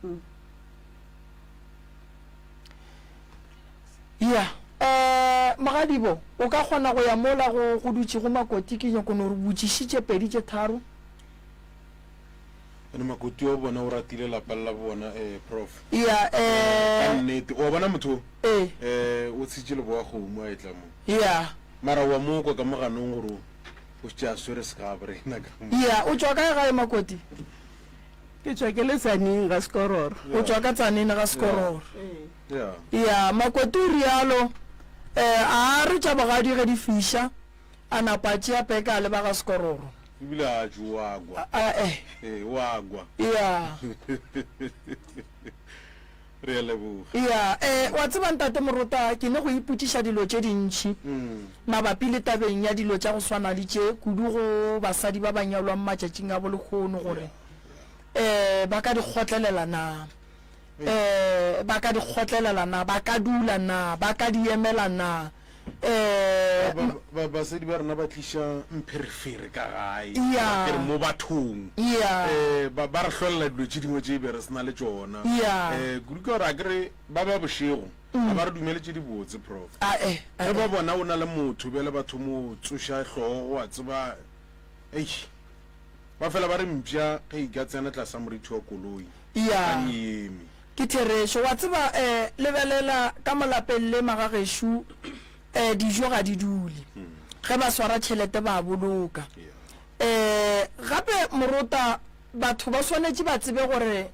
Ya. Eh, mogadibo, o ka kgona go ya mola go, go dutšego Makoti, ke nyako no re botšišitše pedi tše tharo. Ene makoti wa bona o ratile lapa la bona eh prof. Ya eh. Ka nnete wa bona motho o. Eh. Eh o tshetše leboa kgomo a etla mo. Ya. Mara wa mo kwa ka mo ganong gore o o šetše a swere segabo rena ka mo. Ya o tšwa kae gae makoti? Ke tšwa ke le Tzaneen ga Sekororo. O tšwa ka Tzaneen ga Sekororo. Ya. Ya makoti o rialo eh a re tša bogadi ge di fiša. A napa a tšea peka a leba ga Sekororo. Ebile a tšwe o a kwa. A-eh. Ee, o a kwa. Ya. Re a leboga. Ya. Eh, wa tseba Ntate Morota, ke ne go ipotšiša dilo tše dintši mabapi le tabeng ya dilo tša go swana le tše, kudu go basadi ba ba nyalwang matšatšing a bolehono, gore eh ba ka di kgotlelela na. Eh, ba ka di kgotlelela na, ba ka dula na, ba ka di emela na. Eh, Ba, ba, basadi ba rena ba tliša mpherefere ka gae. Yeah. Ke re mo bathong. Yeah. Eh, ba, ba re hlolela dilo tše dingwe tše be re se na le tšona. Yeah. Eh, kudu ka gore a ke re ba ba bošego ga ba re dumele tše dibotse, prof. Ah, eh, ah, Ge ba eh. bona o na le motho bjale ba thomo tsoša hlogo wa tseba, eish. Ba fela ba re mpša ge e ka tsena tlasa morithi wa koloi, Yeah. ga e eme. Ke therešo. Wa tseba, eh, lebelela, ka mo lapeng le magagešo, eh, dijo ga di dule. Ge ba swara tšhelete ba a boloka. Eh, gape, morota, batho ba swanetše ba tsebe gore,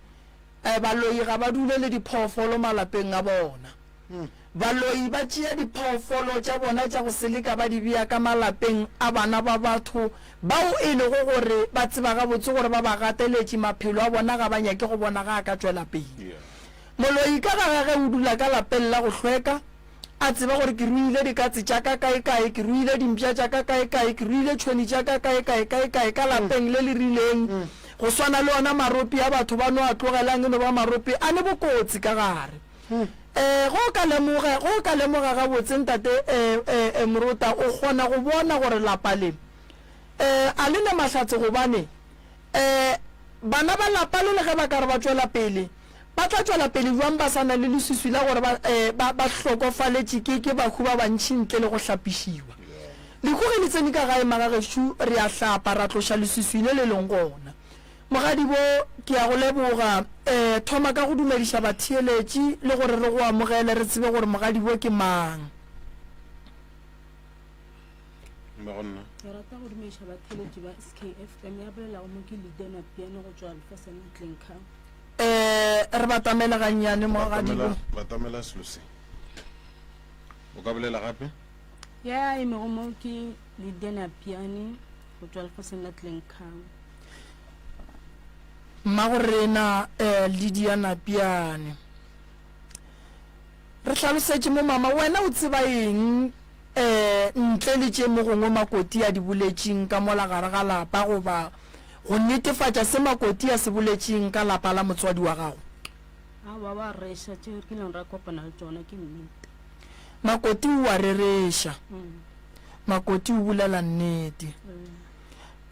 eh, baloi ga ba dule le diphoofolo malapeng a bona. Baloi ba tšea diphoofolo tša bona tša go seleka ba di bea ka malapeng a bana ba batho bao e lego gore ba tseba gabotse gore ba ba gateletše, maphelo a bona ga ba nyake go bona ga a ka tšwela pele. Moloi ka ga gage o dula ka lapeng la go hlweka, a tseba gore ke ruile dikatse tša ka kaekae, ke ruile dimpša tša ka kaekae, ke ruile tšhweni tša ka kaekae, kaekae ka lapeng le le rileng. Go swana le ona marope a batho ba no a tlogelang e no ba marope a ne bokotsi ka gare. Ee, ge o ka lemoga, ge o ka lemoga gabotse, Ntate eh, eh, eh, Morota, o kgona go bona gore lapa le, eh, a le ne mahlatse gobane, eh, bana ba lapa le le ge ba ka re ba tšwela pele, ba tla tšwela pele bjang ba sa na le leswiswi la gore ba, eh, ba, ba hlokofaletše ke, ke bahu ba bantši ntle le go hlapišiwa. Lehu ge le tsene ka gae, magagešo, re a hlapa, ra tloša leswiswi le le leng gona. Mogadibo, ke a go leboga. Eh, thoma ka go dumediša batheeletši le gore re go amogele, re tsebe gore Mogadibo ke mang. Mma-go-nna. Ke rata go dumediša batheeletši ba SKFM. Ya bolelago mo ke Lydia Napiane go tšwa lefaseng la Glencoe. Eh, re batamele gannyane, Mogadibo. Batamela, batamela selo se. O ka bolela gape? Ya emego mo ke Lydia Napiane go tšwa lefaseng la Glencoe. Mmagorena eh, Lydia Napiane. Re hlalosetše mo mama, wena o tseba eng eh, ntle le tše mo gongwe Makoti a di boletšeng ka mola gare ga lapa goba go netefatša se Makoti a se boletšeng ka lapa la motswadi wa gago? Aowa, wa reša, tše re kileng ra kopana le tšona ke nnete. Makoti o a rereša. Makoti o bolela nnete.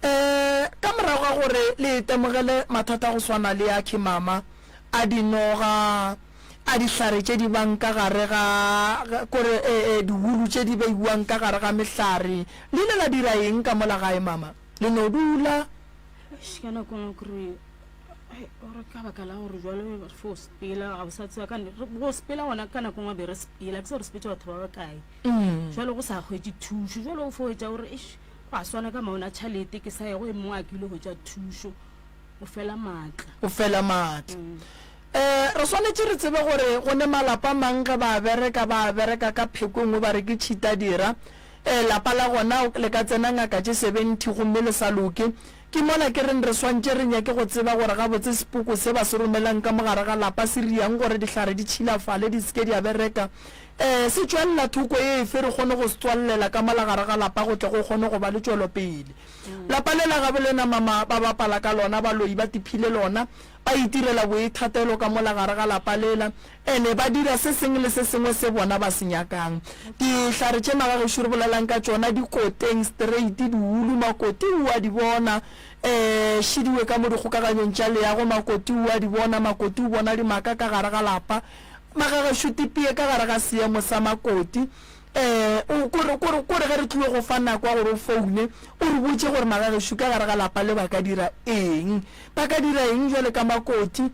E, ka morago ga gore le itemogele mathata a go swana le a khimama, a dinoga, a dihlare tše di bang ka gare ga, kore, e, e, diwulu tše di beiwang ka gare ga mehlare, le ile la dira eng ka mola gae, mama? Le no dula? Eish, ka nako nngwe ke re, ai, ore ka baka la gore jwale re fo sepela, ga o sa tseba ka, go sepela gona ka nako nngwe be re sepela, ke se re sepetše batho ba bakae. Jwale go sa hwetše thušo, jwale o fo hwetša gore, eish, Gwa swana ka maona tšhalete ke sa ye go e mongwe a kile hwetša thušo. O fela maatla. O fela maatla. Eh, re swanetše re tsebe gore go ne malapa mang ge ba bereka, ba bereka ka pheko e nngwe ba re ke tšhita dira. Eh, lapa la gona le ka tsena ngaka tše 70 gomme le sa loke. Ke mola ke reng re swantše re nyake go tseba gore gabotse sepoko se ba se romelang ka mo gare ga lapa se riang gore dihlare di tšhilafale di se ke di a bereka. Ee, se tšwelela thoko efe re kgone go se tswallela ka mola gare ga lapa go tle go kgone go ba le tšwelopele. Lapa le la gabo lena mama ba bapala ka lona, baloi ba tiphile lona, ba itirela boithatelo ka mola gare ga lapa lela, ene ba dira se sengwe le se sengwe se bona ba se nyakang. Dihlare tše magagešo re bolelang ka tšona di koteng straight, diulu, makoti o a di bona, ee, šidiwe ka mo dikgokaganyong tša leago, makoti o a di bona, makoti o bona dimaka ka gare ga lapa. Magagešo tipie ka gare ga seemo sa makoti. Um o kore, kore, kore ge re tlile go fa nako ya gore o foune, o re botše gore magagešo ka gare ga lapa le ba ka dira eng. Ba ka dira eng bjale ka Makoti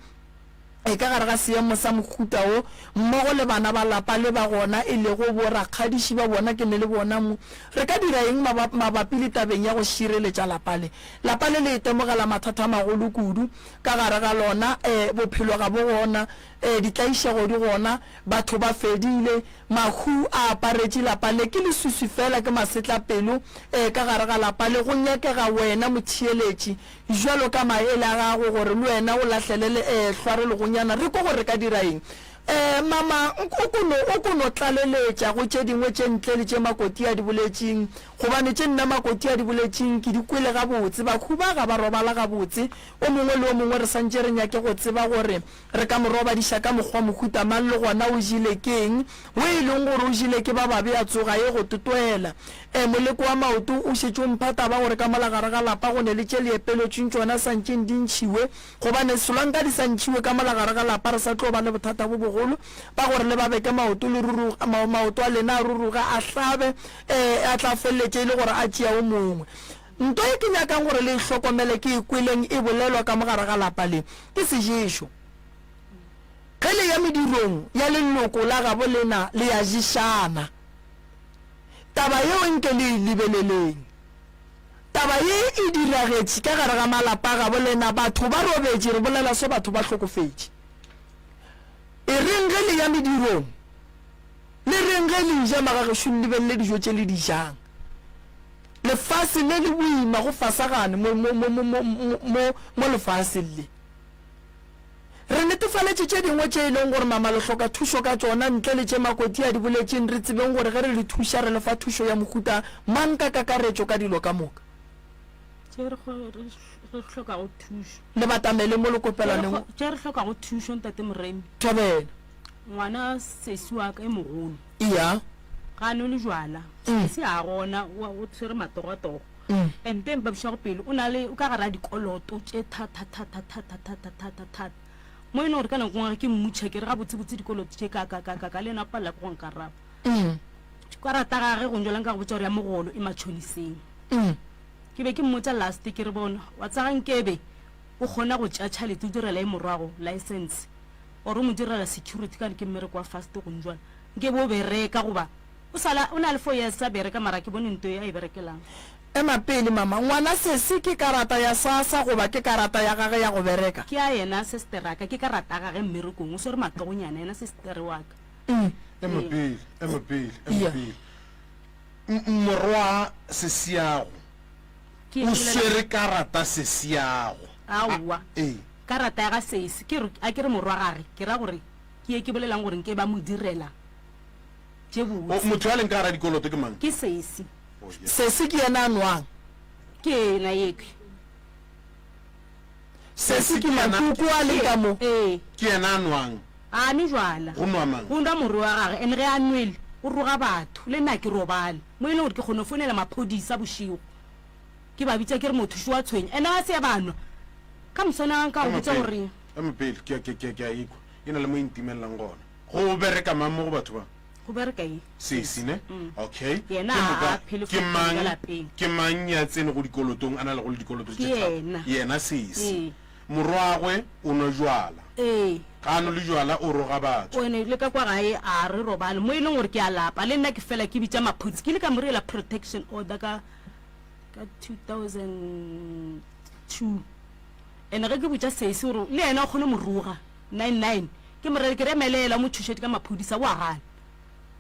e ka gare ga seemo sa mohuta wo, mmogo le bana ba lapa le ba gona e lego bo rakgadiši ba bona ke ne le bona mo. Re ka dira eng maba, mabapi le tabeng ya go šireletša lapa le? Lapa le le itemogela mathata a magolo kudu ka gare ga lona. E, bophelo ga bo gona. E, ditlaišego di gona. Batho ba fedile. Mahu a aparetše lapa le. Ke leswiswi feela, ke masetlapelo. E, ka gare ga lapa le go nyakega wena motheeletši, bjalo ka maele a gago, gore le wena o lahlele le, e, hlware legonyana. Re kwe gore re ka dira eng. E, mama, o ko no, o ko no tlaleletša go tše dingwe tše ntle le tše Makoti a di boletšeng, gobane tše nna Makoti a di boletšeng ke di kwele gabotse. Bahu ba ga ba robala gabotse. O mongwe le o mongwe re santše re nyake go tseba gore Re ka mo robadiša ka mokgwa mohuta mang le gona o jele ke'ng? Wo e leng gore o jele ke ba babe a tsoga ye go totwela. E, moleko wa maoto o šetše o mpha taba gore ka mola gare ga lapa go ne le tše le epeletšweng tšona sa ntšeng di ntšhiwe, gobane solanka di sa ntšhiwe ka mola gare ga lapa re sa tlo ba le bothata bo bogolo ba gore le ba beke maoto le ruruga, ma, maoto a lena a ruruga a hlabe, e, a tla feleletše e le gore a tšea o mongwe. Nto ye ke nyakang gore le e hlokomele ke e kweleng e bolelwa ka mo gare ga lapa le, ke seješo. Ge le ya medirong ya leloko la gabo lena le ya ješana. Taba yeo nke le e lebeleleng. Taba ye e diragetše ka gare ga malapa a gabo lena, batho ba robetše, re bolela so batho ba hlokofetše. E reng ge le ya medirong, le reng ge le ja magagešo le lebelele dijo tše le di jang. Lefase le le boima go fasagane mo, mo, mo, mo, mo, mo, mo lefaseng le. Re netefaletše tše dingwe tše e leng gore mama le hloka thušo ka tšona, ntle le tše Makoti a di boletšeng, re tsebeng gore ge re le thuša re le fa thušo ya mohuta mang ka kakaretšo ka dilo ka moka. Tše re, re, re hlokago thušo. Le batamele mo le kopelaneng. Tše re hlokago thušo, Ntate Moremi. Thobela. Ngwana sesi wa ka e mogolo. Eya. Ga a nwe le jwala. Sesi ga a gona, o tshwere matogatogo. And nto e mpabišago pelo, o na le, o ka gare ga dikoloto tše thata thata thata thata thata thata. Mo e leng gore ka nako nngwe ge ke mmutšha ke re gabotsebotse dikoloto tše ka ka ka ka ka, le yena o palela ke go nkaraba. Karata gage go njwala nka go botša gore ya mogolo e matšhoniseng. Ke be ke mmotša last ke re bona, wa tseba nkebe o kgona go tšea tšhalete o direla e morwago license or o mo direla security ka ke mmereko wa fast go njwala nke bo bereka goba o sala o na le 4 years a bereka mara ke bone nto e a e berekelang. Ema pele mama, ngwana sesi ke karata ya SASSA goba ke karata ya gage ya go bereka? Ke ya yena sisteraka, ke karata ya gage mmerekong, o swere matogonyana yena sister wa ka. Ema pele, ema pele, ema pele. Morwa sesiago o swere karata sesiago. Aowa. Ee. Karata ya ga sesi, ke re, a ke re morwa gage, ke ra gore ke ye ke bolelang gore nke ba mo direla tše botse. Motho ya leng ka gara dikoloto ke mang? Ke sesi. Oh, yeah. Sesi ke yena a nwang. Ke yena yekhwi. Sesi ke makuku a leng ka mo. Ee. Ke yena a nwang. Ga a nwe jwala. Go nwa mang? Go nwa morwe wa gage, and ge a nwele, o roga batho. Le nna ke robale. Mo e leng gore ke kgona go founela maphodisa bošego. Ke ba bitša ke re motho šo wa tshwenya. And ga se ya ba nwa. Ka moswana nka go botša gore. Ema pele, ke, ke, ke, ke a ikwa. E na le mo e ntimelelang gona. Go bereka mang mo go batho ba? Go bereka eng? Sesi, ne? Okay. Yena Ke ga moka, a phele ke for mang, ka lapeng. ke mang ya tsene go dikolotong, a na lego le dikoloto Ke tše thata? yena. Yena sesi. Ee. Morwagwe o nwa jwala. Ee. Ga a nole jwala o roga batho. O ene le ka kwa gae a re robale mo e leng gore ke a lapa le nna ke fela ke bitša maphodisa. Ke ile ka mo direla protection order ka ka 2002 and ge ke botša sesi gore le yena o kgone mo roga 99 ke mo rele ke re emelela o mo tšhošetše ka maphodisa o a gana.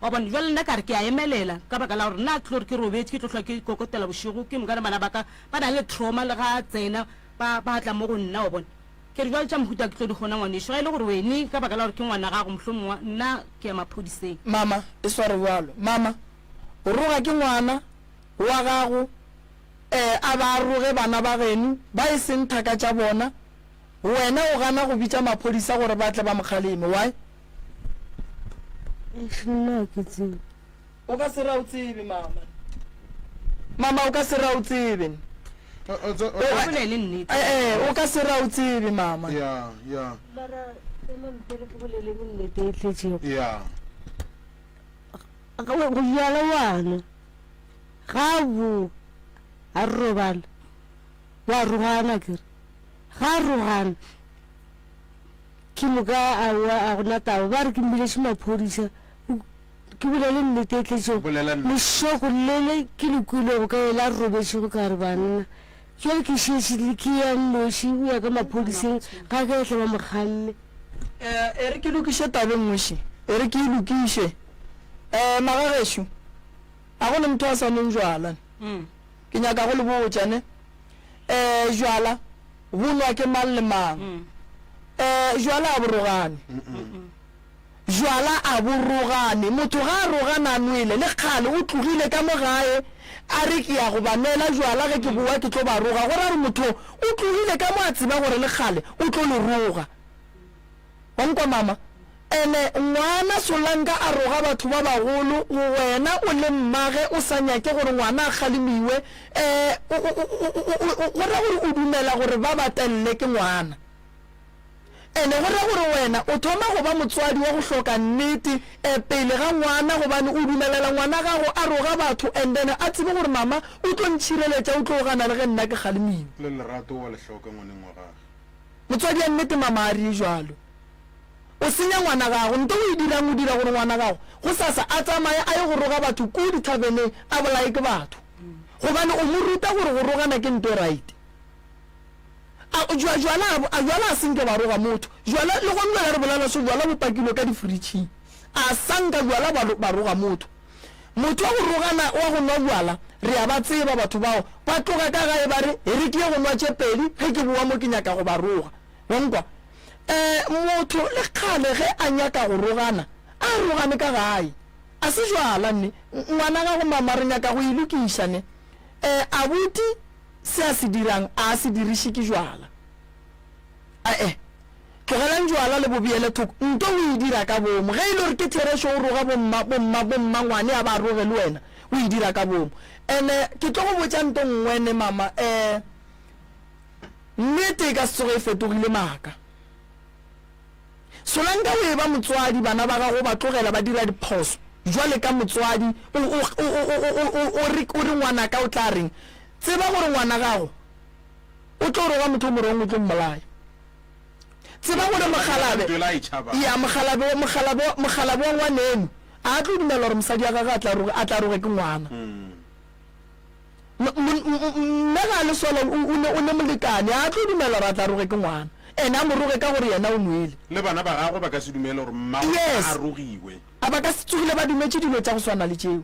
Wa bona jwale nna ka re ke a emelela ka baka la gore nna ke tlo re ke robetše ke tlo hlwa ke kokotela bošego ke mokane bana ba ka ba na le trauma le ga a tsena Ba, ba tla mo go nna, wa bona. Ke re, Bjale tša mohuta ke tlo di kgona, ngwanešu, ga e le gore wene, ka baka la gore ke ngwana gago, mohlomongwe, nna ke ya maphodiseng. Mama, e sware bjalo. Mama, o roga ke ngwana wa gago, eh, a ba a roge bana ba geno, ba e seng thaka tša bona. Wena o gana go bitša maphodisa gore ba tle ba mo kgaleme. Why? Eish, nna ga ke tsebe. O ka se re a o tsebe, mama. Mama, o ka se re a o tsebe. O bolele nnete. Eh, o ka se re a o tsebe, mama. Ya, ya. Mara, ema mpele ke bolele nnete e tletšego. Ya. Go bjala wa nwa. Ga a bowa a re robala, wa rogana akere. Ga a rogana ke moka aowa a gona taba. Ba re ke mmiletše maphodisa, ke bolele nnete e tletšego. Bolela nnete. Lešoko lele ke le kwilego ka yela a robetšego ka re banna bjale ke šetše le ke ya nnoši o ya ka maphodiseng ga ke etla ba mo kgamme. E re ke lokiše taba e nngwe še. E re ke e lokiše. Um magagešo, a go ne motho a sa nweng jwala ne? Ke nyaka go le botša ne, um jwala bo nwa ke mang le mang. Um jwala a bo rogane. Jwala a bo rogane. Motho ga a rogana a nwele, le kgale o tlogile ka mo gae a re ke ya go ba nwela jwala ge ke bowa ke tlo ba roga. Go ra gore motho o tlogile ka mo a tseba gore le kgale o tlo le roga. Wa nkwa mama? Ene ngwana Solanka a roga batho ba bagolo go wena o le mmage o sa nyake gore ngwana a kgalemiwe eh go ra gore o dumela gore ba batelle ke ngwana. Ene go ra gore wena o thoma go ba motswadi wa go hloka nnete eh pele ga ngwana gobane o dumelela ngwana gago a roga batho and then a tsebe gore mama o tlo ntšhireletša o tlo gana le ge nna ke kgalemiwe. Le lerato wa le hloka ngwaneng wa gage. Motswadi ya nnete mama a re jwalo. O senya ngwana gago. Nto o e dirang o dira gore ngwana gago gosasa a tsamaye a ye go roga batho kuu dithaveneng a bolaye ke batho. Gobane o mo ruta gore go rogana ke nto e right. A jwa jwala a jwala a senke ba roga motho. Jwala le gone jwale re bolela so jwala bo pakilwe ka difritšhing. A sanka jwala ba ba roga motho. Motho wa go rogana wa go nwa bjala, re a ba tseba batho bao, ba tloga ka gae ba re, E re ke ye go nwa tše pedi, ge ke bowa mo ke nyaka go ba roga. Wa nkwa? E, motho le kgale ge a nyaka go rogana, a rogane ka gae. A se jwala ne? Ngwana gago mama re nyaka go e lokiša ne? E, abuti se a se dirang a a se diriše ke jwala. Ae, tlogelang jwala le bo beele thoko. Nto o e dira ka boomo. Ge e le gore ke therešo o roga bomma, bomma, bommangwane a ba roge le wena, o e dira ka boomo. Ene ke tlo go botša nto nngwe ne mama, eh, nnete e ka se tsoge e fetogile maaka. Solanka o eba motswadi, bana ba gago o ba tlogela ba dira diphoso. Jwale ka motswadi o, o, o, o, o, o, o re, o re ngwanaka o tla reng? Tseba gore ngwana gago O tlo roga motho o morong o tlo mmolaya. Tseba gore mokgalabe, ya, mokgalabe, mokgalabe, mokgalabe wa ngwaneno a tlo dumela gore mosadi wa gagwe a tla roge, a tla roge ke ngwana. Mme ga a le sola o, o ne, o ne molekane, a tlo dumela gore a tla roge ke ngwana. Ene a mo roge ka gore yena o nwele. Le bana ba gagwe ba ka se dumele gore mmagwe Yes. a rogiwe. A ba ka se tsogile ba dumetše dilo tša go swana le tšeo.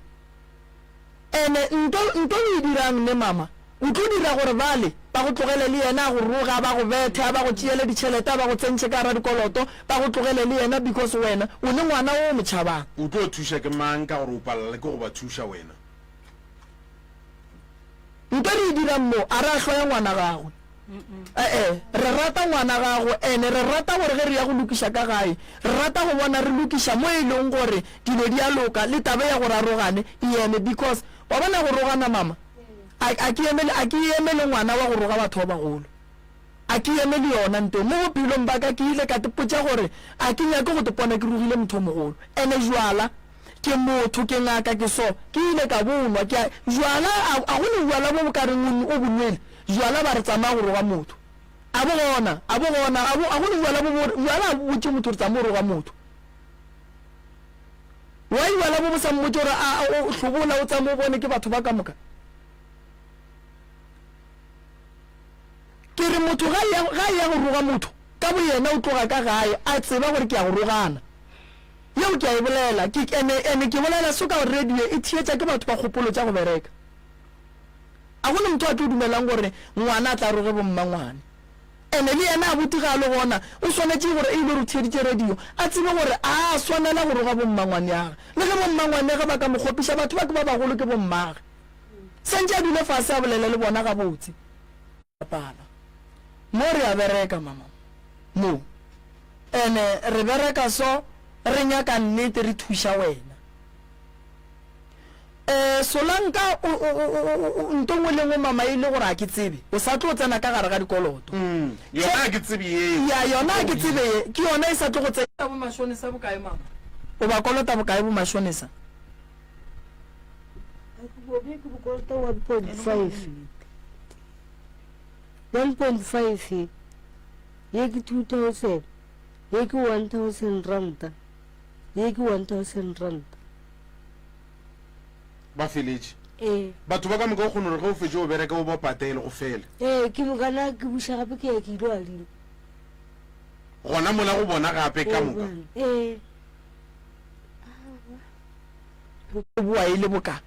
Ene nto nto o e dirang ne mama, o tlo dira gore bale ba go tlogele le yena a go roge a ba go bethe a ba go tšeele ditšhelete a ba go tsentšhe ka gara dikoloto ba go tlogele le yena because wena o ne ngwana o o mo tšhabang. O tlo thuša ke mang ka gore o palela le ke go ba thuša wena? Nto re e dirang mo a re a hloya ngwana gagwe. E-e, re rata ngwana gago, ene re rata gore ge re ya go lokiša ka gae, re rata go bona re lokiša mo e leng gore dilo di a loka, le taba ya gore a rogane e eme, because wa bona go rogana mama, a, a ke emele, a ke emele ngwana wa go roga batho ba bagolo, a ke emele yona nto. Mo bophelong ba ka ke ile ka tepotša gore a ke nyake go tepona ke rogile motho o mogolo, ene jwala Ke motho, ke ngaka, ke so. Ke ile ka bo nwa. Ke a, jwala, a, a go ne jwala bo bo ka reng o, o bo nwele? Jwala ba re tsamaya go roga motho. A bo gona, a bo gona, a bo, a go ne jwala bo bo, jwala a bo botše motho gore tsamaya o roga motho. Why jwala bo bo sa mmotše gore a, a, o hlobola o tsamaye o bone ke batho ba ka moka? Ke re motho ga ya, ga ya go roga motho, ka boyena o tloga ka gae a tseba gore ke ya go rogana. Yeo ke a e bolela. Ke, ene, ene ke bolela so ka gore radio e theetša ke batho ba kgopolo tša go bereka. A go ne motho a tlo dumelang gore ngwana a tla roge bommangwane. Ene le yena abuti ga a le gona, o swanetše gore e ile gore o theeditše radio, a tsebe gore a a swanela go roga bommangwaneage. Le ge bommangwaneage ba ka mo kgopiša, batho ba ke ba bagolo ke bommage. Santše a dule fase a bolele le bona gabotse. Bapala. Mo re a bereka mama mo. Ene re bereka so re nyaka nnete re thuša wena. Eh Solanka o o o o nto ngwe le ngwe mama e le gore a ke tsebe o sa tlo tsena ka gare ga dikoloto. Mm, yona a ke tsebe ye. Ya yona a ke tsebe ye ke yona e sa tlo go tsena. Bo mashonesa bokae mama? O ba kolota bokae bo mashonesa? Bobje ke bokolota 1.5. 1.5 ye ke 2000 ye ke 1000 ranta ye ke 1000 ranta. Ba feletše. Ee. Batho ba ka moka o kgona gore ge o fetše o bereka o ba patele go fele. Ee, ke moka na ke buša gape ke ya ke ilo adima. Gona mola go bona gape ka moka. Ee. O boa e le boka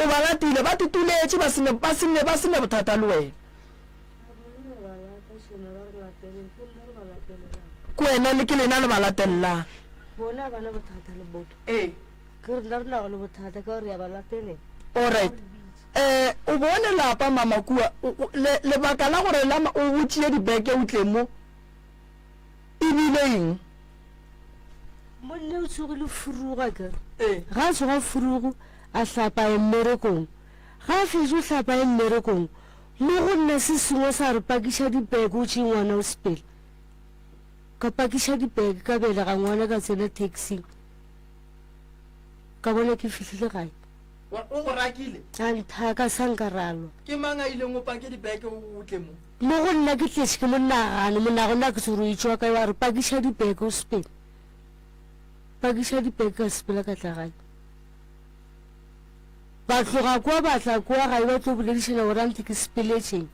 o ba latile, ba tutuletše, ba se ne, ba se ne, ba se ne bothata le wena. Ke wena le ke lena le ba latelelang. Bona ga ba na bothata le motho. Ee. Ke rena re nago le bothata ka gore re a ba latelela. Alright. Eh, o bone lapa mama kua, o, o, le, lebaka la gore la, o, o tšee dibeke o tle mo, e bile eng? Monna o tsogile furugu a kere. Ee. Ga a tsoga furugu a hlapa a ye mmerekong. Ga a fetše o hlapa a ye mmerekong, mo go nna se sengwe sa re pakiša dibeke o tšee ngwana o sepele. Ka pakiša dibeke ka belega ngwana ka tsena taxing. Ka bona ke fihlile gae. Wa, o go rakile? A nthaka sa nka ra lwa. Ke mang a ileng o pake dibeke o tle mo? Mo go nna ke tletše ke monagano, monagano a ke tsebe gore o etšwa kae, wa re pakiša dibeke o sepele. Pakiša dibeke ka sepela ka tla gae. Ba tloga kwa ba tla kwa gae ba tlo boledišana gore anthe ke sepeletšeng.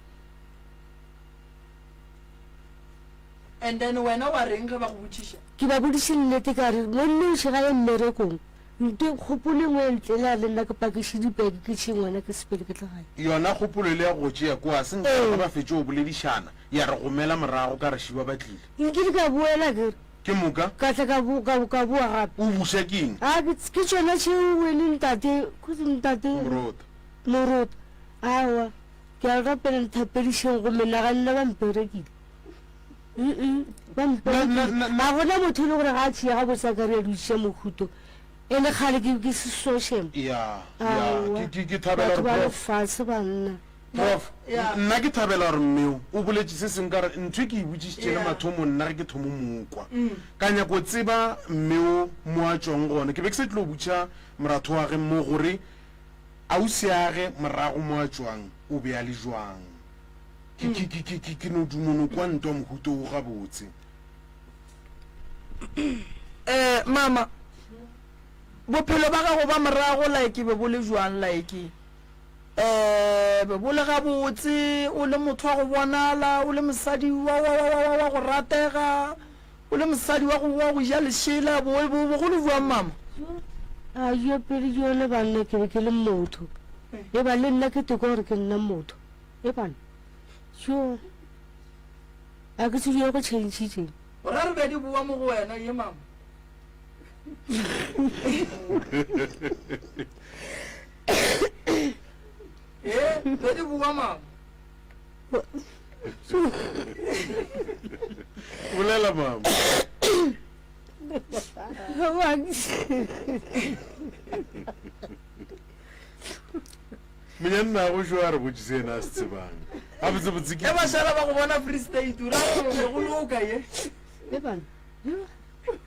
And then wena wa reng ge ba go botšiša? Ke ba bodiše nnete ka re monnoši ga ye mmerekong. Nte kgopolo e nngwe ya ntlela le nna ke pakiše dibeke ke tšee ngwana ke sepele ke tle gae. Yona kgopolo ele ya go tšea kua se nka re ge ba fetše go boledišana ya re gomela morago ka re šiba ba tlile. Nkile ka boela ke re. Ke moka. Ka tla ka bo, ka, ka boa gape. O buša ke eng? A ke, ke tšona tšeo wene ntate, khutse ntate. Morota. Morota. Aowa, ke a le rapela nthapedišeng go menagane ba mperekile. Ba mperekile. Ga gona motho e le gore ga a tšea gabotse a ka re a dutšiša mohuto. E le kgale ke ke se social. Ya, ya, Aowa. ke, ke, ke thabela Batho gore ba prof. lefase banna. Prof, Ya. nna ke thabela gore mmeo o boletše se sengwe ka gore ntho e ke e botšišitše le Ya. mathomong nna ge ke thomo mo kwa. Ka nyako tseba mmeo mo a tšwang gona. Ke be ke sa tlilo botša moratho wa ge mo gore ausiage morago mo a tšwang o be a le jwang. Ke, ke, ke, ke, ke, ke no duma no kwa ntwa mohuto wo gabotse. Eh, mama, bophelo ba gago ba morago like be bo le jwang like? Eh, be bo le gabotse, o le motho wa go bonala, o le mosadi wa, wa, wa, wa, wa, wa go ratega, o le mosadi wa go, wa go ja lešela, bo, bo, bo go le bjang mama? A yo pele yone banna ke be ke le motho. E ba le nna ke toko gore ke nna motho. E bana. Yo. A ke tsebe go change-itšeng. O ra re be di boa mo go wena ye mama. Ee, be di boa mama. Bolela mama. Monyanna go šo a re botše se yena a se tsebang. Gabotsebotse ke. Ge ba šala ba go bona Free State, o ra gore be go loka ye. E bana. Yo.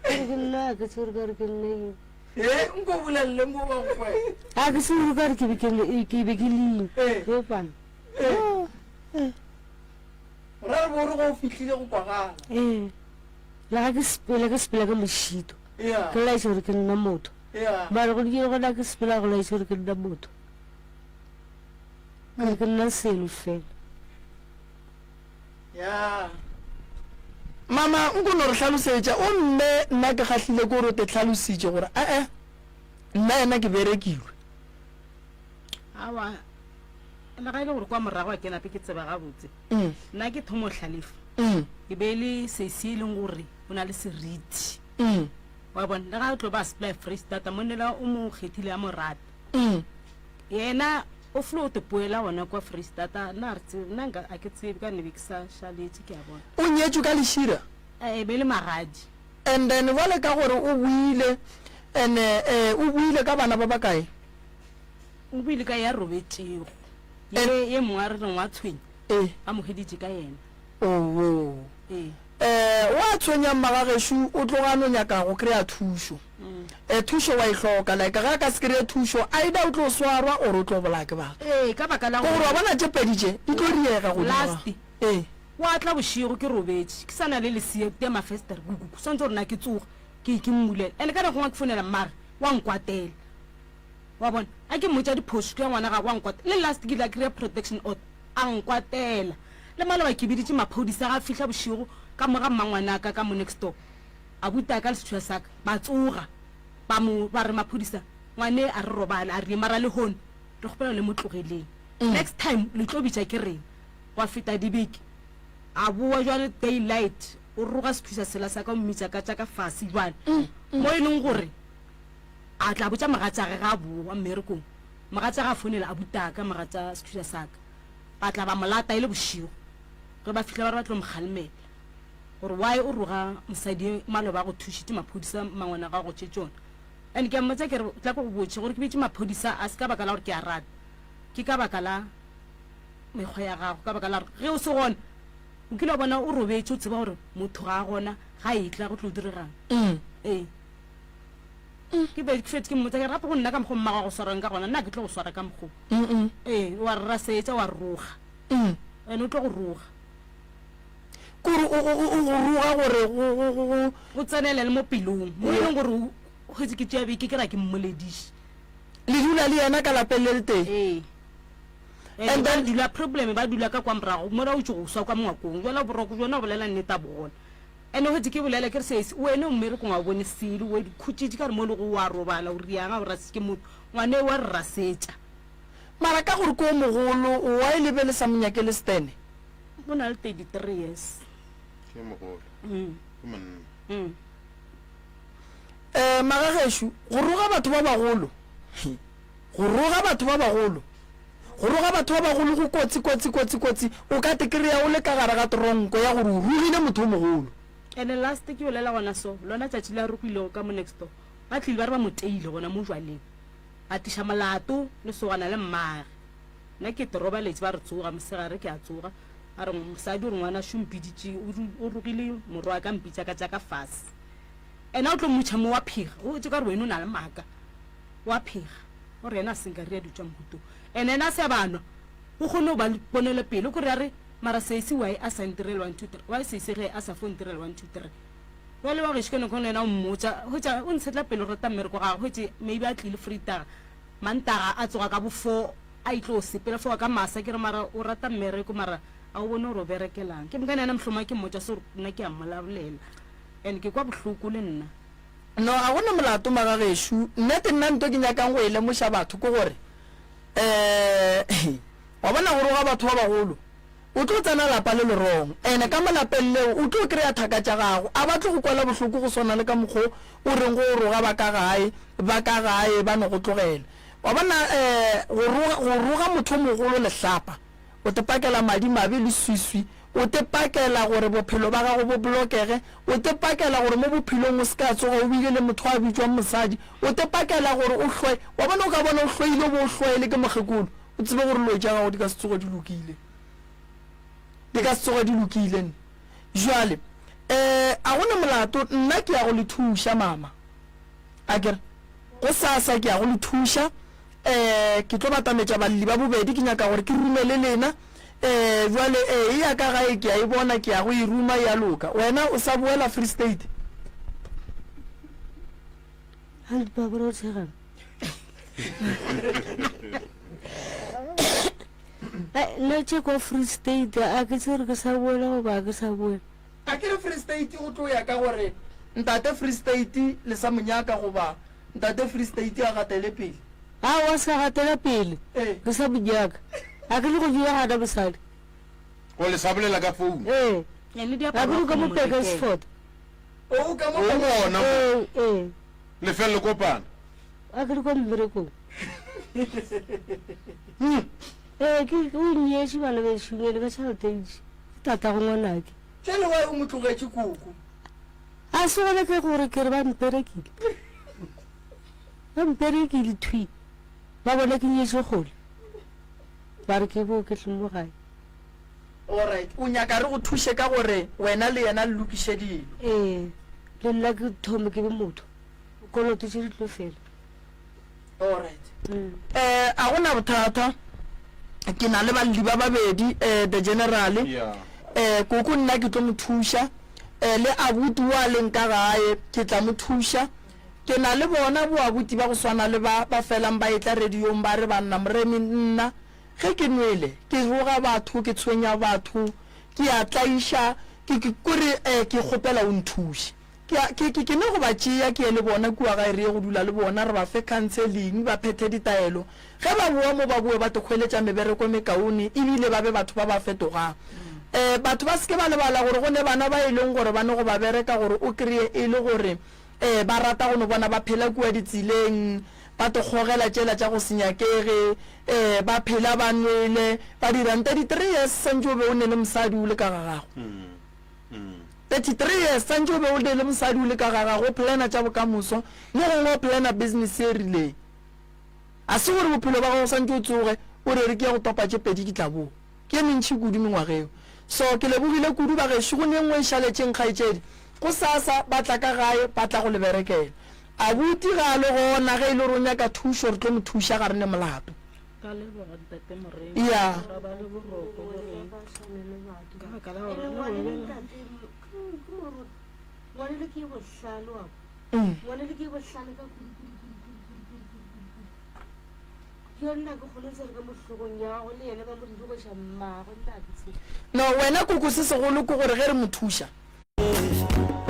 Ke re ke nna ke tsebe gore ke nna eng. Ee, nko bolelele mo ba go kwe. A ke tsebe gore ke be ke le ke be ke le eng. Ee. E bana. Ee. Ee. O ra re bo re go o fihlile go kwagala. Ee. Le ga ke sepela ke sepela ka mošito. Yeah. Ke laetša gore ke nna motho. Yeah. Mara go dikile gona ke sepela go laetša gore ke nna motho. Ke ke nna selo fela. Ya. Mama, nko no re hlalosetša. O mme nna ke kgahlile ke gore o te hlalositše gore ee nna yena ke berekilwe. Awa, le ga e le gore kwa morago a ke nape ke tseba gabotse. Mm. Nna ke thomo hlalefa. Mm. E be e le sesi e leng gore o na le seriti. Mm. Wa bona, le ga o tlo ba supply Freistata, monnela o mo kgethile a mo rata. Mm. Yena o flo te poela gona kwa Freistata, nna a re tsebe, nna nka a ke tsebe ka nne be ke sa šaletše ke a bona. O nyetšwe ka lešira? E be e le magadi. And then bjale ka gore o boile, and eh, o boile ka bana ba bakae? O boile ka ya robetšego. Ye ye mongwe a re reng wa tshwenya, Eh. ba mo hweditše ka yena. Owo. Ee. Um wa tshwenya mmagagešo o tloga a no nyaka go kry-a thušo. Um thušo wa e hloka like ge a ka se kry-e thušo either o tlo swarwa or o tlo bolaya ke batho. Ee, ka baka la Ke gore wa bona tše pedi tše di tlo diega godimo ga. Last, Ee. wa tla bošego ke robetše ke sa na le lesea ke tia mafestere kukuku swantse gore na ke tsoga ke ke mmulela and ka nako nngwe ke founela mmare wa nkwatela wa bona a ke mmotša diphošo ke ya ngwana gagwe wa nkwatela le last ke ile a kry-a protection order A nkwatela. Le maloba ke biditše maphodisa ga fihla bošego ka mo ga mmangwanaka ka mo next door. Abutaka le sethunya sa ka ba tsoga ba mo ba re maphodisa ngwane a re robale a rile mara lehono re kgopela le mo tlogeleng. Next time le tlo bitša ke rena. Gwa feta dibeke a bowa jwale day light o roga sethusa sela sa ka o mmitša ka tša ka fase jwale mo e leng gore a tla botša mogatšage ga a bowa mmerekong. Mogatšage a founela abutaka mogatša sethuša sa ka. Ba tla ba mo lata e le bošego. Ge ba fihla ba re ba tlo mo kgalemela gore why o roga mosadi maloba a go thušitše maphodisa mangwana ga go tše tšona. And ke a mmotša ke re tla ke go botše gore ke bitše maphodisa a se ka baka la gore ke a rata. Ke ka baka la mekgwa ya gago, ka baka la gore ge o se gona o kile wa bona o robetše o tseba gore motho ga a gona ga etla go tlo diregang. Ee. Ke be ke šetše ke mmotša ke re gape go nna ka mokgo mmago a go swarang ka gona nna ke tlo go swara ka mokgo. Ee, wa re rasetša wa roga. Ene o tlo go roga. Kore o o o go roga gore go go go go. Go tsenelele mo pelong mo e leng gore o hwetše ke tšea beke ke ra ke mmolediše. Le dula le yena ka lapeng le letee? Ee. And ba dula problem ba dula ka kwa morago mola o tšo go swa kwa mongwakong jwale boroko bjona o bolela nnete a bo gona. Ene hwetše ke bolela ke re sesi wene o mmerekong ga o bone selo o khutšitše ka re mo le go wa robala o riang ga o rasitše ke motho ngwane wa re rasetša. Mara ka gore ke o mogolo why le be le sa mo nyakele stene? O na le 33 years. Ke mogolo. Ke monna. Eh magagešo go roga batho ba bagolo go roga batho ba bagolo Go roga batho ba bagolo go kotsi, kotsi, kotsi, kotsi. O ka te kry-a o le ka gare ga tronko ya gore o rogile motho o mogolo. Ene last ke bolela gona so, lona tšatši le a rogilego ka mo next door, ba tlile ba re ba mo teile gona mo jwaleng, ba tliša molato, lesogana le mmage. Nna ke te robaletše, ba re tsoga mosegare, ke a tsoga, ba re mosadi o re ngwana šo mpiditše, o rogile morwaka, mpitša ka tša ka fase. Ena o tlo mmotšha mo wa phega, o tše ka re wena o na le maaka, wa phega. O re yena a senka ria dutša mohuto and ena a se a ba nwa o kgone go ba le ponelo pele o kore a re mara sesi why a sa ntirele one two three why sesi ge a sa fo ntirele one two three bjale wa gešo ke nako yena o mmotša hwetša o ntshetla pele o rata mmereko gagwe hwetše maybe a tlile freetaga mantaga a tsoga ka bo four a itlo sepela four ka masa ke re mara o rata mmereko mara a o bone gore o berekelang ke mokane yena mohlomong ke mmotša se gore nna ke a mmolabolela and ke kwa bohloko le nna. No, ga go na molato magagešo. Nnete nna nto ke nyakang go e lemoša batho ke gore um wa bona go roga batho ba bagolo o tlo tsena lapa le le wrong ene ka mo lapeng leo o tlo kry-a thaka tša gago a ba tlo go kwela bohloko go swana le ka mokgo o reng go roga ba ka gae ba ka gae ba no go tlogela wa bona um go roga go roga motho o mogolo lehlapa O te pakela madimabe le swiswi. O te pakela gore bophelo ba gago bo blokege. O te pakela gore mo bophelong o se ka tsoga o bile le motho a bitšwang mosadi. O te pakela gore o hloe. Wa bona o ka bona o hloile o bo o hloe le ke mokgekolo. O tsebe gore lo tša gago di ka se tsoge di lokile. Di ka se tsoge di lokile nne. Jwale, eh, a go na molato, nna ke ya go le thuša, mama. Akere, gosasa ke ya go le thuša. Eh, ke tlo batametša balli ba bobedi, ke nyaka gore ke rume le lena. Eh, bjale, eh, e ya ka gae, ke a e bona, ke ya go e ruma, e a loka. Wena o sa boela Free State? Ga ba bona o tshegang. Nna tše kwa Free State, a ke tsebe gore ke sa boela goba a ke sa boela. A ke re Free State go tlo ya ka gore ntate Free State le sa mo nyaka goba Ntate Free State a gatele pele. Aowa a se ka gatela pele. Ke sa mo nyaka. A ke le go dula gana mosadi. O le sa bolela ka phone? Ee. A ke le ka mo Pekersford. O ka mo O gona mo. Ee, ee. Le fele le kopana? A ke le kwa mmerekong. Ee, ke o nnyetše bana bešo le ka tšhelete e ntši. Ke tatago ngwanake. Tšale why o mo tlogetše koko? A se gona ke gore ke re ba mperekile. Ba mperekile thwi. Ba bona ke nyetše kgole. Ba re ke bo ke tle mo gae. Alright, o nyaka re go thuše ka gore wena le yena le lokiše dilo. Ee, le nna ke thome ke be motho. Koloto tše di tlo fela. Alright. Eh, a go na bothata. Ke na le balli ba babedi, eh, the general. Yeah. Eh, koko nna ke tlo mo thuša. Eh, le abuti wa leng ka gae, ke tla mo thuša. Ke na le bona bo abuti ba go swana le ba, ba felang ba etla radiong ba re banna Moremi nna ge ke nwele, ke roga batho, ke tshwenya batho, ke a tlaiša, ke, ke, kore, eh, ke kgopela o nthuše. Ke a, ke, ke, ke ne go ba tšea ke ye le bona kua gae re ye go dula le bona, re ba fe counseling, ba phethe ditaelo. Ge ba boa mo ba boe ba tlo hweletša mebereko e mekaone ebile ba be batho ba ba fetogang. Um batho ba se ke ba lebala gore go ne bana ba e leng gore ba ne go ba bereka gore o kreye e le gore um ba rata go no bona ba phela kua ditseleng, ba tlo kgogela tšela tša go se nyakege, um ba phela ba nwele, ba dirang. 33 years santše o be o ne le mosadi o le ka ga gago. 33 years santše o be o ne le mosadi o le ka ga gago o planner tša bokamoso, mo gongwe o planner business e rileng. A se gore bophelo ba gago santše o tsoge o re re ke ya go topa tše pedi ke tla boa. Ke ye mentši kudu mengwaga eo. So ke lebogile kudu bagešo go ne e nngwe e šaletšeng kgaetšedi. Gosasa ba tla ka gae ba tla go le berekela. Abuti ga a le gona ge e le gore o nyaka thušo re tlo mo thuša ga re ne molato. Ka leboga ntate Moremi. Ya. Ra ba le boroko bo reng. Ka baka la gore le go bela. Ngwanelo ke bohlale wa ngwanelo ke bohlale ka kudu kudu kudu kudu kudu kudu kudu kudu kudu yo nna ke kgone tsere ka mo hlogong ya gagwe le yena ba mo didigoša mmagwe nna ke tsebe. No wena koko se segolo ke gore ge re mo thuša.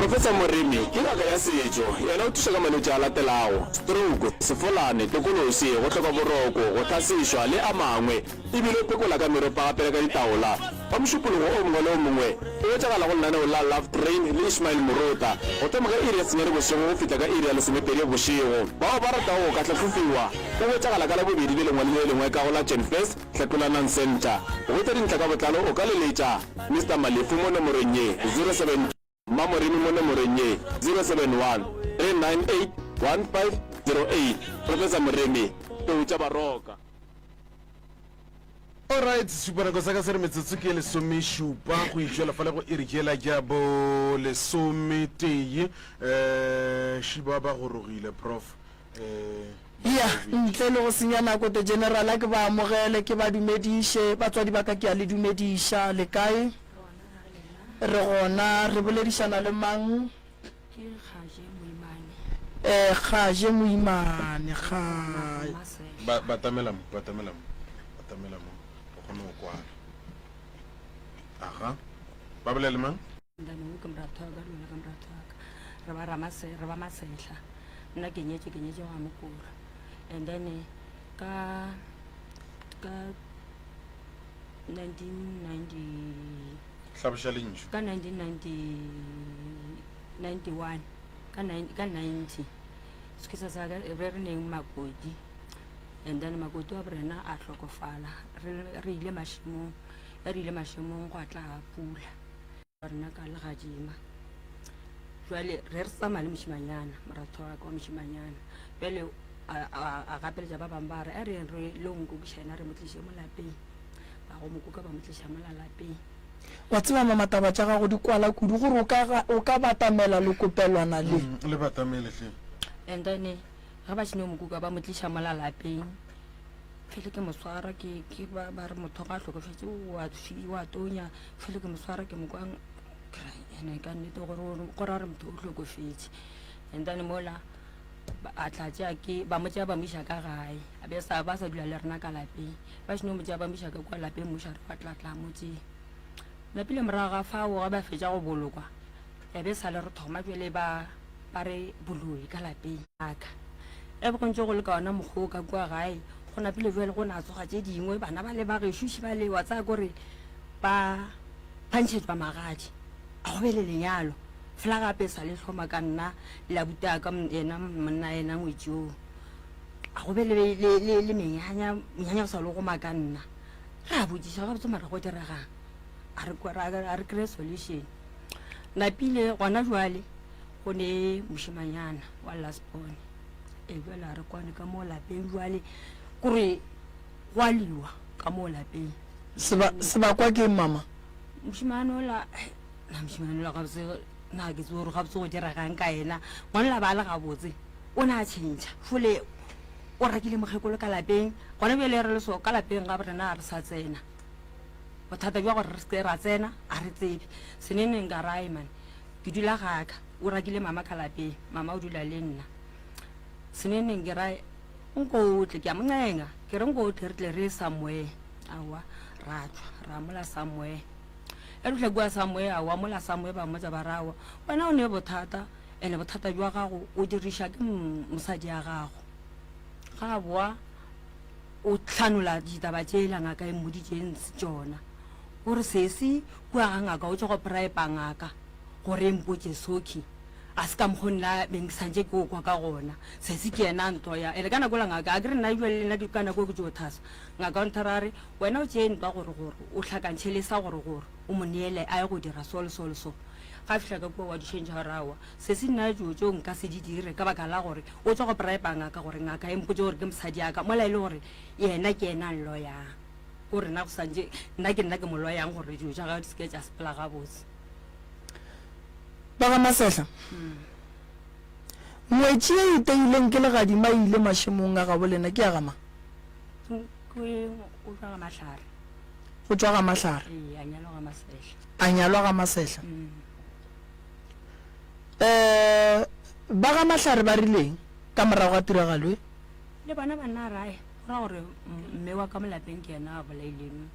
Professor Moremi ke ngaka ya setšo. Yena o thuša ka malwetši a latelago, stroke, sefolane, tokolosi, go hloka boroko, go hlasešwa le a mangwe. E bile o phekola ka meropa gape le ka ditaola. Ka Mošupologo o mongwe le o mongwe o hwetšagala go lenaneo la Love Train le Ishmael Morota go thoma ka iri ya senyane bošego go fihla ka iri ya lesomepedi bošego. Bao ba ratago go ka hlahlofiwa o hwetšagala ka Labobedi le lengwe le le lengwe ka go la Genfest Hlakolanang Centre. Go hwetša dintlha ka botlalo o ka leletša Mister Malefu mo nomorong ye, 072. Mmamoremi mo nomorong ye, 071 398 1508. Professor Moremi, Tlou tša Baroka. Alright, sešupanako sa ka se re metsotso ke lesomešupa go itšwela fale go iri yela ya bo lesometee. Um šiba ba gorogile prof. Um Ya, ntle le go senya nako, The General, a ke ba amogele, ke ba dumediše. Batswadi ba ka, ke a le dumediša. Le kae? Re gona. Re boledišana le mang? Ke Kgaje Moimane. Eh, Kgaje Moimane, Kga. Ba, batamela mo, batamela mo, batamela mo, re kgone go kwana. Aga, ba bolela le mang? Ndane wo ke moratho wa ka le wena ke moratho wa ka re ba ramase re ba masehla nna ke nyetše ke nyetše wa mokolo and then ka ka 1990 Hlaboša lentšu. Ka 1991 ka ka 90 sekisa sa ka re re neng makoti and then makoti wa borena a hlokofala re re ile mašemong re ile mašemong gwa tla pula Rena ka legadima. Jwale re re tsamaya le mošimanyana, moratho wa ka wa mošimanyana. Jwale a, a, a gapeletša ba bangwe ba re a re yeng re lo nkokiša yena re mo tliše mo lapeng. Ba go mo kuka ba mo tliša mola lapeng. Wa tseba mama taba tša gago di kwala kudu gore o ka ga o ka batamela lokopelwana le. Le batamele hle. And then ge ba šeno mo kuka ba mo tliša mola lapeng. Fele ke mo swara ke ke ba ba re motho ga a hlokofetše o a wa tonya. Fele ke mo swara ke mo kwa ene ka nnete gore go ra gore motho o hlokofetše. And then mola a tla tšea ke ba mo tšea ba mo iša ka gae a be sa ba sa dula le rena ka lapeng ba šeno mo tšea ba mo iša ka kua lapeng mmuša re wa tla tla mo tšea napile morago ga fao ga ba fetša go bolokwa ya be sa le re thoma jwale ba ba re boloi ka lapeng aka e be go ntse go le ka ona mokgwa o ka kua gae go napile jwale go na tsoga tše dingwe bana ba le ba gešo še ba le wa tsaya kore ba ba ntšhetšwa magadi a go be le lenyalo fela gape sa le hloma ka nna le abutaka yena monna yena ngwetši oo a go be le, le, le, le menyanya menyanya o sa le goma ka nna re a botšiša gabotse mara go diregang a re a re kry solution napile gona jwale go ne mošemanyana wa last born e jwale a re kwane ka mo lapeng jwale kore go a liwa ka mo lapeng Seba, sebakwa ke eng, mama? Mošemane ola, na mošemane ola gabotse, na ke tsebe gore gabotse go diregang ka yena. Ngwana ba a le gabotse, o ne a tšhentšha. Fole o rakile mokgekolo ka lapeng, gona bjale re le so ka lapeng ga rena ga re sa tsena. Bothata bja gore re se ke ra tsena ga re tsebe. Seneneng ka rae man, ke dula gaka, o rakile mama ka lapeng, mama o dula le nna. Seneneng ke rae, nko o tle, ke a mo ncenga, ke re nko o tle re tle re ye somewhere. Aowa, ra tšwa, ra mola somewhere. E re fihla kua somewhere, aowa, mola somewhere ba mmotša ba re, aowa, wena o ne bothata, ene bothata bja gago o diriša ke mosadi ya gago. Ga a boa, o hlanola ditaba tšela ngaka e mmoditšeng tšona. O re sesi kua ga ngaka o tšwa go bribe ngaka gore e mpotše soki. A se ka mokgo nna beng ke santše ke o kwa ka gona. Sesi ke yena a ntoya. Ene ka nako la ngaka, a ke re nna ebile le nna ke ka nako e ke tšo thasa. Ngaka o nthera a re, Wena o tšee ntwa gore gore, o hlakantšhe le sa gore gore, o mo neele a ye go dira so le so le so. Ga a fihla ka kua wa di tšhentšha a re, Aowa, sesi nna dilo tšeo nka se di dire ka baka la gore o tšwa go bribe ngaka gore ngaka e mpotše gore ke mosadi ya ka mola e le gore yena ke yena a nloyang. Ko re nna go santše nna ke nna ke mo loyang gore dilo tša gagwe di se ke tša sepela gabotse. Ba ga Masehla, Ngwetši ye e iteileng ke legadima e ile mašemong a gabo lena ke ya ga mang? Ke o tšwa ga Mahlare. O tšwa ga Mahlare. Ee, a nyalwa ga Masehla. A nyalwa ga Masehla. Mm. Eh, ba ga Mahlare ba rileng ka morago ga tiragalo e? Le bona ba nna rae, go ra gore mme wa ka mo lapeng ke yena a bolaileng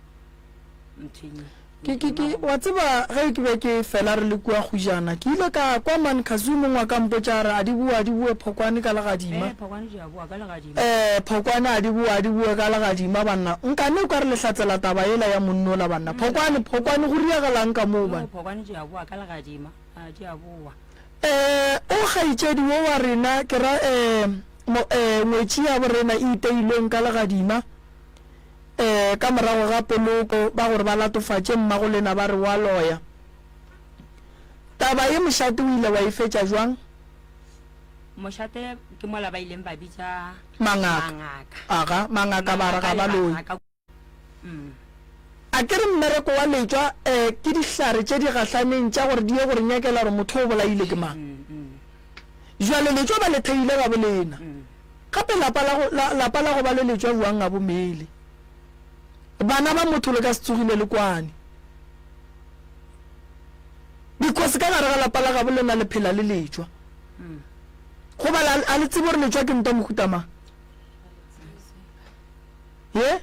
mthwenye. Ke, ke, ke, wa tseba, ge ke be ke fela re le kua kgujana, ke ile ka kwa man Kazoo mong wa ka mpotša a re, A di boe, a di boe, Phokwane ka legadima. Ee, Phokwane di a boa ka legadima. Ee, Phokwane a di boe, a di boe ka legadima, banna. Nkane o ka re le hlatsela taba yela ya monnola, banna. Phokwane, Phokwane, go riagalang ka moo, banna? Yoo, Phokwane di a boa ka legadima, a di a boa. Ee, o kgaetšedi wo wa rena, ke ra, ee, mo, ee, ngwetši ya borena e iteilweng ka legadima. Ee, ka morago ga poloko, ba gore ba latofatše mmagolena ba re wa loya. Taba ye mošate o ile wa e fetša bjang? Mošate ke mola ba ileng ba bitša Mangaka. mangaka. Aga, mangaka ba re ga ba le loye. bangaka. Mm. A ke re mmereko wa letšwa eh, ke dihlare tše di gahlaneng tša gore di ye go re nyakela gore motho o bolaile ke mang. Bjale letšwa ba le theile gabolena. Gape lapa la go, la, lapa la go ba le letšwa bjang ga bo mele. Bana ba motho le ka se tsogile le kwane. Because ka gare ga lapa la gabo lena le phela le letšwa. Goba la, a le tsebe gore letšwa ke ntwa mohuta mang? Ye?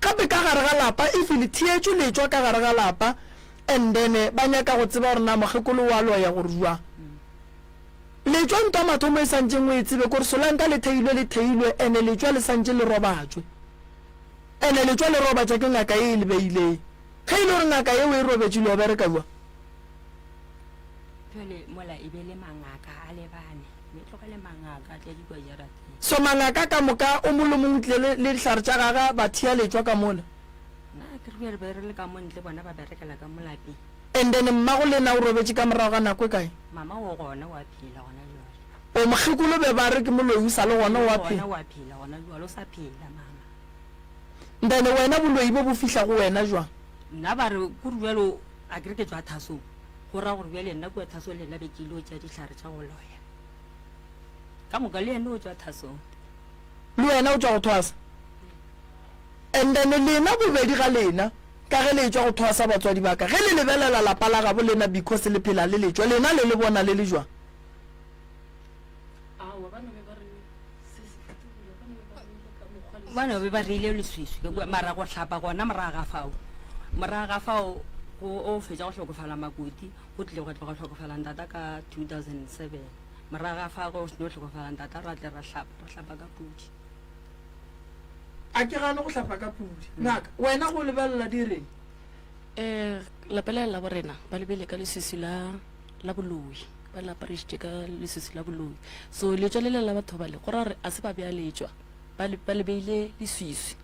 Gape ka gare ga lapa, if le theetšwe letšwa ka gare ga lapa, and then ba nyaka go tseba gore na mokgekolo wa loya gore jwang. Letšwa ntwa mathomo e santšeng o e tsebe kore solanka le theilwe le theilwe ene letšwa le santše le robatšwe. Ene letšwa le robatša ke ngaka ye e le beileng. Ge e le gore ngaka yeo e robetše le yo bereka bjang? Bjale mola e be le mangaka a lebane, be tlogele mangaka a tladi kua jarateng. So mangaka ka moka o mong le mong o tlile le le dihlare tša gagwe ba thea letšwa ka mola. Nna ke re bjale be re le ka mo ntle bona ba berekela ka mo lapeng. And then mmago lena o robetše ka morago ga nako e kae? Mama o gona o a phela gona jwale. O mokgekolo be ba re ke moloi o sa le gona o a phela. O gona o a phela gona jwale o sa phela mama. Then wena boloi bo bo fihla go wena jwang? Nna ba re kore bjalo a ke re ke tšwa thasong go ra gore bjale nna kua thasong le nna be ke ile go tšea dihlare tša go loya ka moka le yena o tšwa thasong. Le wena o tšwa go thwasa? And then lena bobedi ga lena ka ge le etšwa go thwasa batswadi ba ka, ge le lebelela lapa la gabo lena because le phela le letšwa, lena le le bona le le jwang? Ba no be ba reile leswiswi ka kua, mara go hlapa gona morago ga fao, morago ga fao go o fetša go hlokofala makoti, go tlile gwa tloga hlokofala ntata ka 2007. Morago ga fao go seno hlokofala ntata ra tle ra hlapa, ra hlapa ka pudi. A ke gane go hlapa ka pudi. Ngaka, wena go lebelela di reng? Um lapa le la borena ba lebele ka leswiswi la la boloi ba le aparešitše ka leswiswi la boloi so letšwa le le la batho bale go ra gore a se ba bja letšwa ba le ba le beile leswiswi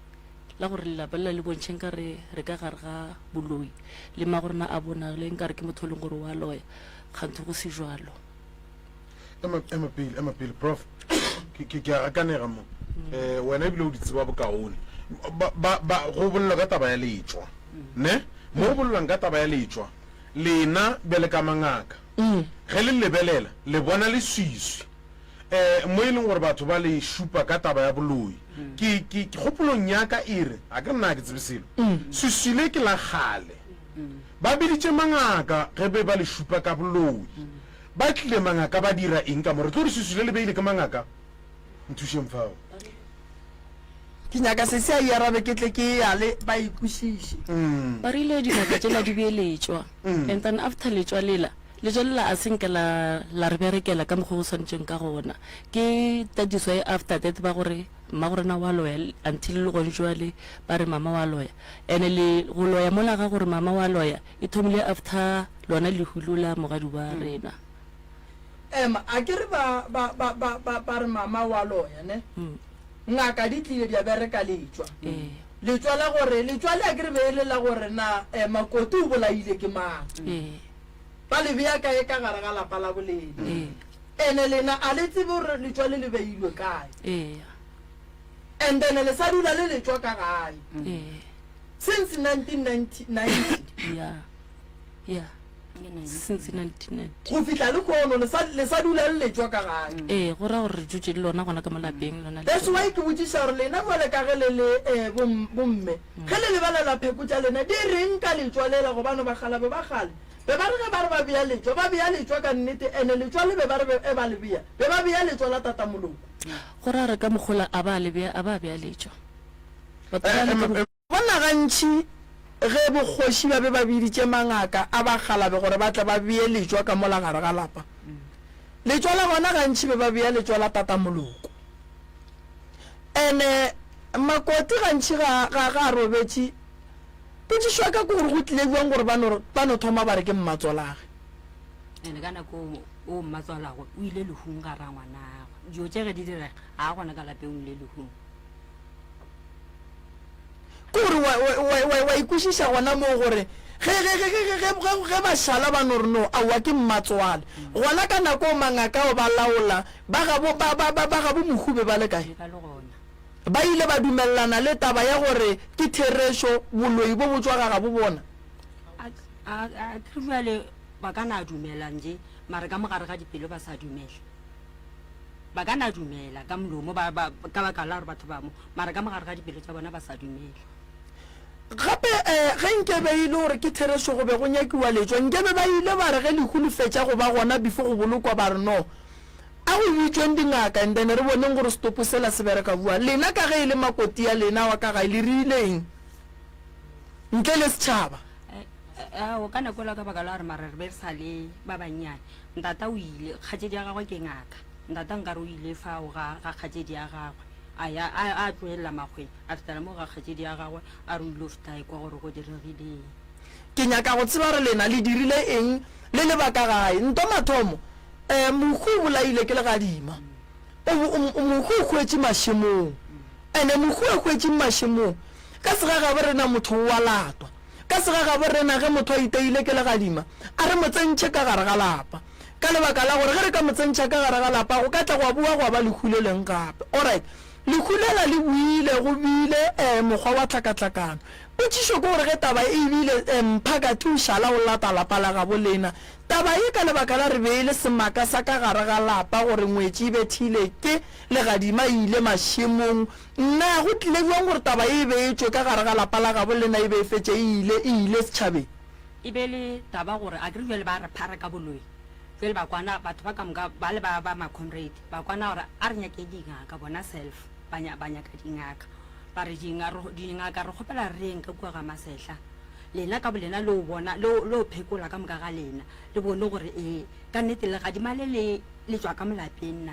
la gore lelapa le la le bontšhe nka re re ka gare ga boloi le magorena a bonagale nka re ke motho e leng gore wa loya kganthe go se jwalo Ema, ema pele, ema pele, Prof. Ke, ke, ke a gakanega mo. Eh, wena ebile o di tseba bokaone. Ba, ba, ba, go bolelwa ka taba ya letšwa. Ne? Mo go bolelwang ka taba ya letšwa, lena bjale ka mangaka, ge le lebelela, le bona leswiswi, um mo e leng gore batho ba le šupa ka taba ya boloi. Ke, ke, kgopolong ya ka e re, a ke re nna ga ke tsebe selo, swiswi le ke la kgale. Ba biditše mangaka ge be ba le šupa ka boloi. Ba tlile mangaka ba dira eng ka mo? Re tlo re swiswi le le beile ke mangaka? Nthušeng fao. Ke nyaka sesi a e arabe ke tle ke e ale ba e kwešiše. Ba rile dingaka tšela di bee letšwa and then after letšwa lela, letšwa lela a se nke la la re berekela ka mokgwa o swanetšeng ka gona. Ke that is why after that ba gore mmagorena wa loya until le gone jwale ba re mama wa loya. And le go loya mola ga gore mama wa loya e thomile after lona lehu lo la mogadi wa rena. Em, a ke re ba, ba, ba, ba, ba, ba re mama wa loya, ne? Ngaka di tlile di a bereka letšwa. Letšwa la gore, letšwa le a ke re be e le la gore na eh, Makoti o bolaile ke mang. Ba le bea kae ka gare ga lapa la bolena. Ene lena a le tsebe gore letšwa le le beilwe kae. And then le sa dula le letšwa ka gae. Since 1990. Yeah. Yeah. Since 1990. Go fihla lehono le sa, le sa dula le letšwa ka gae. Ee, go ra gore re dutše le lona gona ka mo lapeng lona That's letšwa. why ke botšiša gore lena bjale ka ge le le eh, bom, bomme, ge le lebelela pheko tša lena di reng ka letšwa lela gobane bakgalabe ba kgale be ba re ge ba re ba bea letšwa, ba bea letšwa ka nnete ene letšwa le be ba re be e ba le bea, be ba bea letšwa la tatamoloko. Go ra gore ka mokgola a ba le bea, a ba bea letšwa. Batho ba le ka. Bona gantši ge bokgoši ba be ba biditše mangaka a bakgalabe gore ba tle ba bee letšwa ka mola gare ga lapa. Letšwa la gona gantši be ba bea letšwa la tatamoloko. Ene Makoti gantši ga, ga, ga a robetše. Potšišo ya ka ke gore go tlile bjang gore ba no, ba no thoma ba re ke mmatswalage? Ene ka nako o mmatswalagwe o ile lehung ga rangwanagwe. Dilo tše ge di direga, ga a gona ka lapeng o ile lehung. Ke gore wa, wa, wa, wa, wa ikwešiša gona moo gore ge, ge, ge, ge, ge, ge, ge, ge ba šala ba no re no, aowa ke mmatswale. Gona ka nako eo mangaka ao ba laola, ba gabo, ba, ba, ba, ba gabo mohu be ba le kae? Ba ile ba dumelelana le taba ya gore ke therešo, boloi bo bo tšwa ga gabo bona. A, a, a ke re bjale ba ka na dumela nje, mara ka mo gare ga dipelo ba sa dumele. Ba ka na dumela ka molomo ba, ba, ka baka la gore batho ba mo, mara ka mogare ga dipelo tša bona ba sa dumele. Gape, eh, ge nke be e le gore ke therešo go be go nyakiwa letšwa, nke be ba ile ba re ge lehu le fetša go ba gona before go bolokwa ba re no, a go bitšweng dingaka and then re boneng gore setopo sela se bereka bua. Lena ka ge e le makoti ya lena wa ka gae le rile eng ntle le setšhaba? Eh, eh, ka nako ela ka baka la gore mara re be re sa le ba bannyane, Ntata o ile, kgatšedi ya gagwe ke ngaka. Ntata nkare o ile fao ga, ga kgatšedi ya gagwe. A ya, a, a tlogelela makgweng, a fetela moo ga kgatšedi ya gagwe, a re o ile go fihla a ekwa gore go diregile eng. Ke nyaka go tseba gore lena le dirile eng le le ba ka gae. Nto mathomo, eh, mohu o bolaile ke legadima. O, o, mohu o hwetše mašemong. Ene mohu a hwetšeng mašemong, ka segagabo rena motho o a latwa. Ka segagabo rena ge motho a iteile ke legadima, a re mo tsentšhe ka gare ga lapa. Ka lebaka la gore ge re ka mo tsentšha ka gare ga lapa go ka tla gwa boa gwa ba lehu le leng gape. Alright, lehu lela le boile go bile eh mokgwa wa tlhakatlhakano. Potšišo ke gore ge taba e bile eh mphakathi o šala o lata lapa la gabo lena. Taba ye ka lebaka la re be e le semaka sa ka gare ga lapa gore ngwetši e bethile ke legadima e ile mašemong Na go tlile bjang gore taba ye e be e tšwe ka gare ga lapa la gabo lena e be e fetše e ile, e ile setšhabeng? E be e le taba gore a ke re bjale ba re phara ka boloi. Bjale ba kwana, batho ba ka moka bale ba ba ma-comrade ba kwana gore a re nyakeng dingaka, bona self ba nya, ba nyaka dingaka. Ba re dinga, re, dingaka re kgopela re yeng ka kua ga Masehla, lena ka bolena le o bona, le o, le o phekola ka moka ga lena, le bone gore ee ka nnete legadima le le, le tšwa ka mo lapeng na.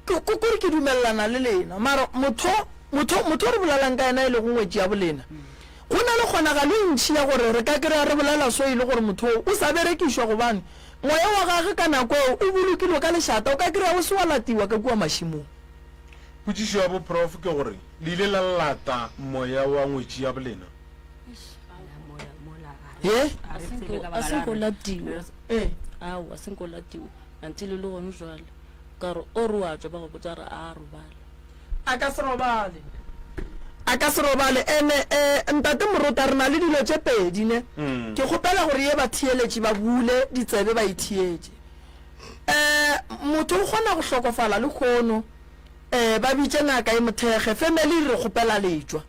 Ke, ke, kore ke dumelelana le lena. Mara motho, motho, motho o re bolelang ka yena e lego ngwetši ya bolena, go na le kgonagalo e ntši ya gore re ka kry-a re bolela so e le gore motho oo o sa berekišwa gobane moya wa gagwe ka nako eo o bolokilwe ka lešata, o ka kry-a o se wa latiwa ka kua mašemong. Potšišo ya bo Prof ke gore, le ile la lata moya wa ngwetši ya bolena? Ye? A se nko latiwa. Aowa, se nko latiwa. Until le gone jwale. Ka re o re wa tšwa ba go botša re a robala. A ka se robale. A ka se robale. Ene, eh, Ntate Morota, re na le dilo tše pedi, ne? Ke kgopela gore ye batheeletši ba bule ditsebe ba e theetše. Eh, motho o kgona go hlokofala lehono, eh, ba bitše ngaka e mo thekge, family e re kgopela letšwa.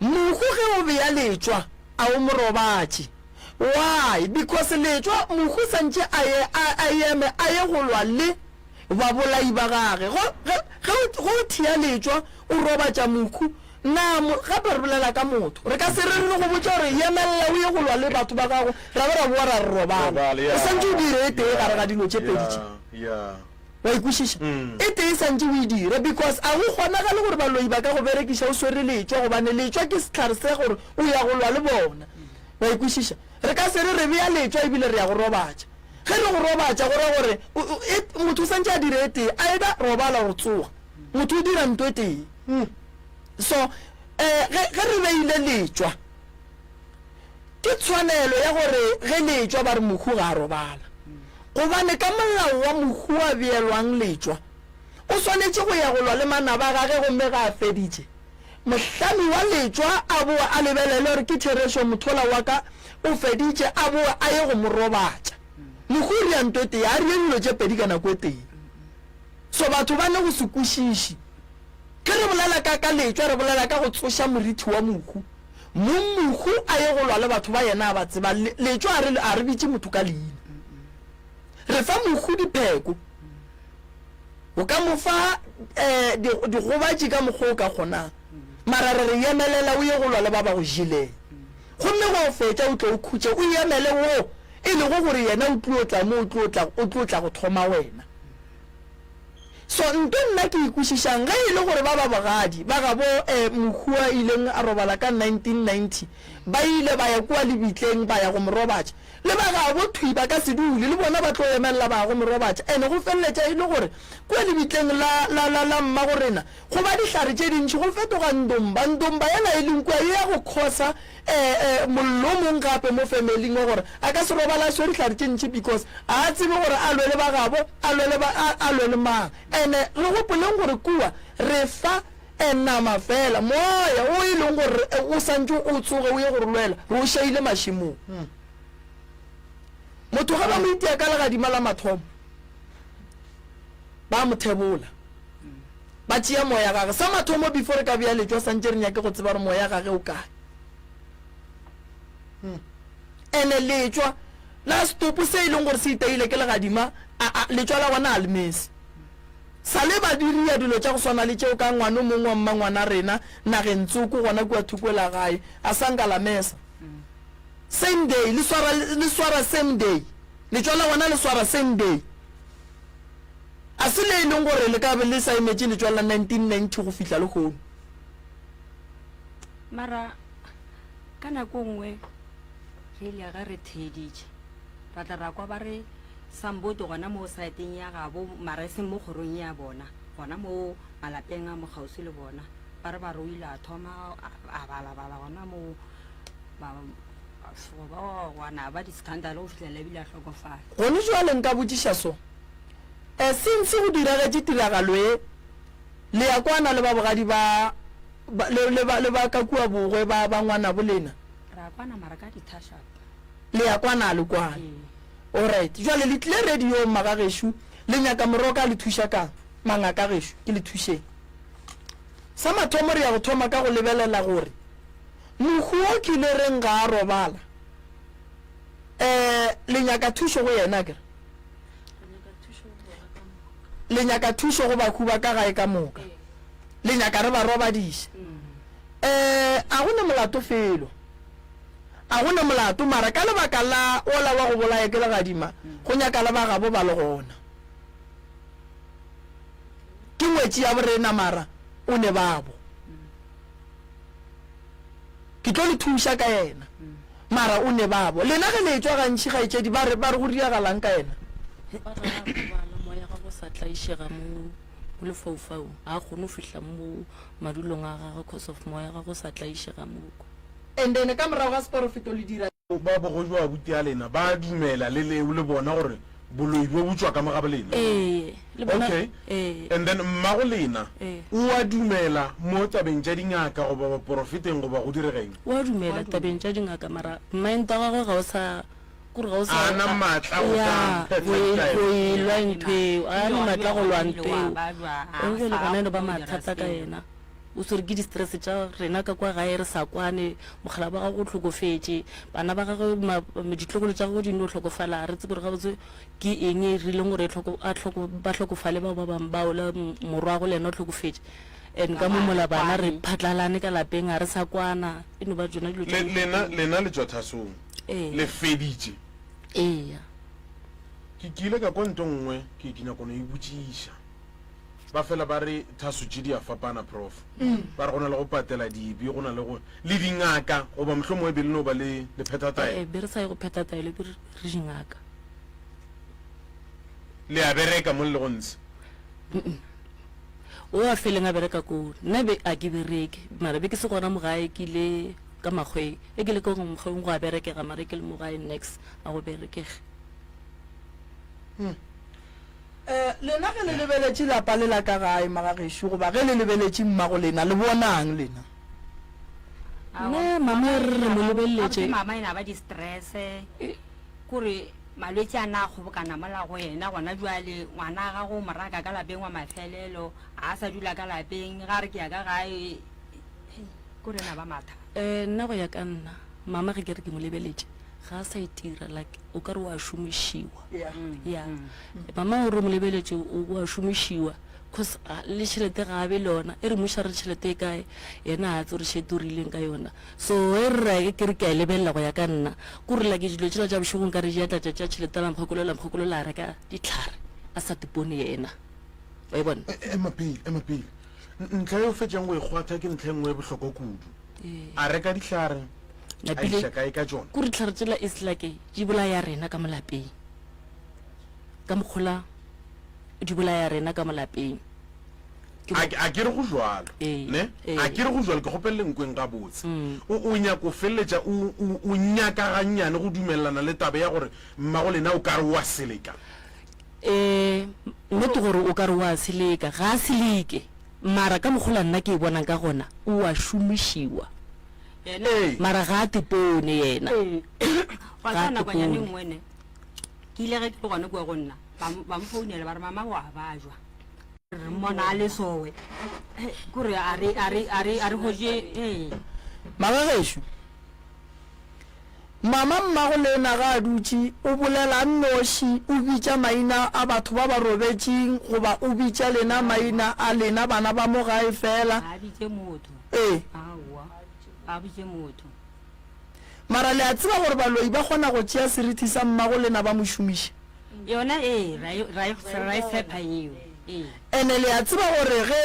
Mohu ge o bea letšwa, a o mo robatše. Why? Because letšwa, mohu santše a ye, a, a eme, a ye go lwa le babolai ba gage. Go, ge, ge o, ge o thea letšwa, o robatša mohu, na mo, gape re bolela ka motho. Re ka se re re go botša gore yemelela o ye go lwa le batho ba gago, ra ba ra bowa ra re robala. Robala, ya. O santše o dire e tee gare ga dilo tše pedi tše. Ya, ya. Wa e kwešiša? E tee e santše o e dire because a go kgonagale gore baloi ba ka go berekiša o swere letšwa gobane letšwa ke sehlare se gore o ya go lwa le bona. Wa e kwešiša? Re ka se re re bea letšwa ebile re ya go robatša. Ge re go robatša go ra gore o, o, e, motho o santše a dire e tee, either robala or tsoga. Motho o dira nto e tee. So, eh, ge, ge re beile letšwa, ke tshwanelo ya gore ge letšwa ba re mohu ga a robala. Gobane ka molao wa mohu a beelwang letšwa, o swanetše go ya go lwa le manaba a gage gomme ga a feditše, mohlami wa letšwa a boe a lebelele gore ke therešo mothola wa ka o feditše, a boe a ye go mo robatša. Mohu o ria nto e tee, a rie dilo tše pedi ka nako e tee. So batho ba ne go se kwešiše. Ge re bolela ka, ka letšwa, re bolela ka go tsoša morithi wa mohu. Mong mohu a ye go lwa le batho ba yena a ba tsebang. Le, letšwa a re, a re bitše motho ka leina. Re fa mohu dipheko. O ka mo fa eh, di, digobatši ka mokgwa o ka kgonang. Mara re re yemelela o ye go lwa le ba ba go jeleng. Gomme ge o fetša o tle o khutše, o emele wo e lego gore yena o tlo tla mo o tlo tla, o tlo tla go thoma wena. So nto nna ke e kwešišang, ge e le gore ba ba bogadi ba gabo eh, mohu a ileng a robala ka 1990, ba ile ba ya kua lebitleng ba ya go mo robatša, le ba gabo thwi ba ka se dule, le bona ba tlo emelela ba ya go mo robatša. And go feleletša e le gore kua lebitleng la, la, la, la mmagorena go ba dihlare tše dintši, go fetoga ndomba. Ndomba yela e leng kua e ya go khosa eh, eh, mollo o mong gape mo familing wa gore a ka se robala a swere dihlare tše ntši because a a tsebe gore a lwe le ba gabo, a lwe le ba, a, a lwe le mang. And re gopoleng gore kua re fa eh, nama fela, moya o e leng gore eh, o santše o tsoge o ye go re lwela, re o šaile mašemong. Motho ge ba mo itia ka legadima la mathomo, ba mo thebola. Ba tšea moya gage. Sa mathomo before re ka bea letšwa santše re nyake go tseba gore moya gage o kae. Hmm. Ene letšwa la setopo se e leng gore se iteile ke legadima, a, a, letšwa la gona a le mese. Sa le ba diria dilo tša go swana le tšeo ka ngwano mong wa mmangwana rena nageng tsoko gona kua thoko la gae, a sa nka la mesa. Same day, le swara, le swara same day. Letšwa la gona le swara same day. A se le e leng gore le ka be le sa emetše letšwa la 1990 go fihla lehono. Mara ka nako nngwe re ile ge re theeditše ra tla ra kwa ba re somebody gona mo saeteng ya gabo mara e seng mo kgorong ya bona gona mo malapeng a mo kgauswi le bona ba re ba re o ile a thoma a balabala gona mo ba ba gwana ba di-scandal go fihlela ebile a hlokofala. Gone jwale nka botšiša so. E, since go diragetše tiragalo e, le ya kwana le ba bogadi ba, ba, le, le ba, le ba ka kua bogwe ba, ba ngwanabo lena? Ra kwana mara ka di-touch-up. Le ya kwana a le kwane? Ee. Alright. Jwale le tlile radiong magagešo, le nyaka moroka a le thuša kang? Mangaka gešo, ke le thušeng. Sa mathomo re ya go thoma ka go lebelela gore mohu o kile reng ga a robala. Eh, le nyaka thušo go yena akere? Le nyaka thušo go bahu ba ka gae ka moka. Le nyaka re ba robadiše. Eh, a go ne molato felo. A go ne molato, mara ka lebaka la wola wa go bolaya ke legadima, go nyaka le ba gabo ba le gona. Ke ngwetši ya borena mara o ne babo. Ke tlo le thuša ka yena. Mara o ne babo. Lena ge le etšwa gantši, kgaetšedi, ba re, ba re go diragalang ka yena? Ba re ga a robala, moya gagwe o sa tlaišega mo, mo lefaufaung. Ga a kgone go fihla mo madulong a gagwe cause of moya gagwe o sa tlaišega moko. And then ka morago ga seporofeto le dira. Ba bogoši ba abuti ya lena ba a dumela le le le bona gore. Boloi bo bo tšwa ka mo ga bolena? Ee, le bona. Okay. Ee. And then mmago lena Ee. o a dumela mo tabeng tša dingaka goba baporofeteng goba go diregeng? O a dumela tabeng tša dingaka mara mind wa gagwe ga o sa kore ga o sa A na maatla go ka ya phetha go e ditaelo. go e lwa ntho eo a na maatla go lwa ntho eo o jale gona eno ba mathata ka yena o swere ke di-stress tša rena ka kwa gae re sa kwane mokgalabje wa gagwe o hlokofetše bana ba gagwe ditlogolo tša gagwe di no hlokofala ga re tsebe gore gabotse ke eng e rileng gore ba hlokofale bao ba bangwe bao le morwago le yena o hlokofetše and ka mo mola bana re phatlalane ka lapeng ga re sa kwana e no ba tsona dilo tša Lena lena le tšwa thasong Ee. le feditše. Eya. Ke ke ile ka kwa nto nngwe ke ke nyaka no e botšiša. Ba fela ba re thaso tše di a fapana prof. Ba re go na le go patela dibe, go na le go le dingaka goba mohlomongwe e be le no ba le le phetha taelo. Ee, be re sa ye go phetha taelo be re re dingaka. Le a bereka mo le lego ntshe? O a feleng a bereka koo, nna be a ke bereke mara be ke se gona mo gae ke ile ka makgweng, e ke le ko mokgweng go a berekega mara ke le mo gae nex a go berekege. Eh, lena ge le lebeletše lapa le la ka gae, magagešo, goba ge le lebeletše mmago lena, le bonang lena? Nna mama re re mo lebeletše. Gabotse mama ena ba di-stress kore malwetši a na a kgobokana mola go yena gona jwale ngwana a gago o mo raka ka lapeng wa mafelelo a sa dula ka lapeng ga re ke ya ka gae kore ena ba matha. Eh, nna go ya ka nna mama ge ke re ke mo lebeletše ga a sa itira like o ka re wa šomišiwa ya mama o re mo lebeletše o wa šomišiwa cause le tšhelete ga a be le yona e re mmuša re tšhelete e kae yena ga a tse gore tšhelete o rileng ka yona so e re ra ke re ke a e lebelela go ya ka nna ko re like dilo tšela tša bošego nka re di atla tša tša tšhelete la mokgekolo la mokgekolo la reka ditlhare a sa tipone yena wa e bona Ema pele, ema pele. Ntlha ye o fetšang go e kgwatha ke ntlha e nngwe e bohlokwa kudu. A reka dihlare, a Napile iša kae ka tšona? kore dihlare tšela is like di bolaya rena ka mo lapeng ka mokgola di bolaya rena ka mo lapeng Ke A a ke re go jwalo, Ee, ne? ee. A ke re go jwalo, ke kgopelele nkweng gabotse. O, o nyaka o feleletša o, o, o nyaka gannyane go dumelelana le taba ya gore mmago lena o ka re o a seleka. Ee, nnete gore o ka re o a seleka, ga a seleke, mara ka mokgola nna ke e bonang ka gona, o a šomišiwa. Ee. Mara ga a tepone yena. Ee. Gwa Ga a tla nakonyana e tepone. nngwe ne, ke ile ge ke le gone kua go nna, ba mo- ba mfounela ba re mama o a bajwa. Re mmona a le sowe. He, kore a re, a re, a re, a re hwetše, ee. Magagešo, mama mmago lena ga a dutše o bolela a nnoši, o bitša maina a batho ba ba robetšeng goba o bitša lena maina a lena bana ba mo gae feela. Ga a bitše motho. Ee. Aowa, ga a bitše motho. Mara le a tseba gore baloi ba kgona go tšea serithi sa mmago lena ba mo šomiša? Yona ee, ra e, ra e, ra e tshepa eo. Ee. Ene le a tseba gore ge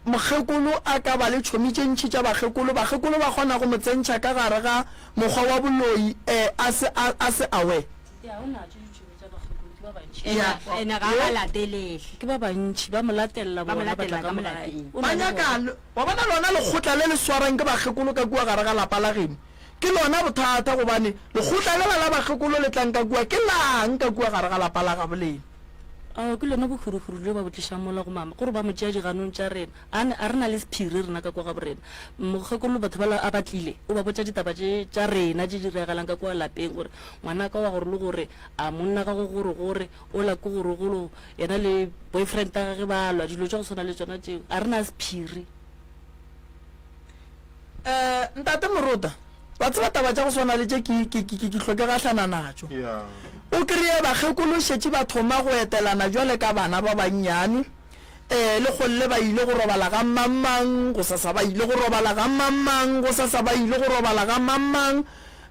mokgekolo a ka ba le tšhomi tše ntši tša bakgekolo, bakgekolo ba kgona go mo tsentšha ka gare ga mokgwa wa boloi, eh, a se, a, a se aware. Ya, o natšo ditšhomi tša bakgekolo, ke ba bantši. Ene, ene ga a ba latelele. Ke ba bantši, ba mo latelela Ba mo bona, ba tla latelela ka ka mo mo gae. lapeng. O Ba na le nyaka, bona. wa bona lona lekgotla le le swarang ke bakgekolo ka kua gare ga lapa la geno, ke lona bothata, gobane lekgotla lela la bakgekolo le tlang ka kua ke lang ka kua gare ga lapa la gabo lena? Ao, ke lona bohwirihwiri bjo ba bo tlišang mola go mama, gore ba mo tšea diganong tša rena. A ne, a re na le sephiri rena ka kua gabo rena. Mokgekolo batho bala a ba tlile, o ba botša ditaba tše tša rena tše di diregalang ka kua lapeng, gore ngwanaka wa gore le gore, a monna gago gore gore, ola ke gore golo, yena le boyfriend ya gage ba lwa, dilo tša go swana le tšona tšeo. A re na sephiri. Eh, Ntate Morota, wa tseba taba tša go swana le tše ke, ke, ke, ke, ke hlwa ke gahlana natšo. O kreye bakgekolo šetše ba thoma go etelana bjale ka bana ba bannyane. Eh, lekgolle ba ile go robala ga mang-mang, gosasa ba ile go robala ga mang-mang, gosasa ba ile go robala ga mang-mang.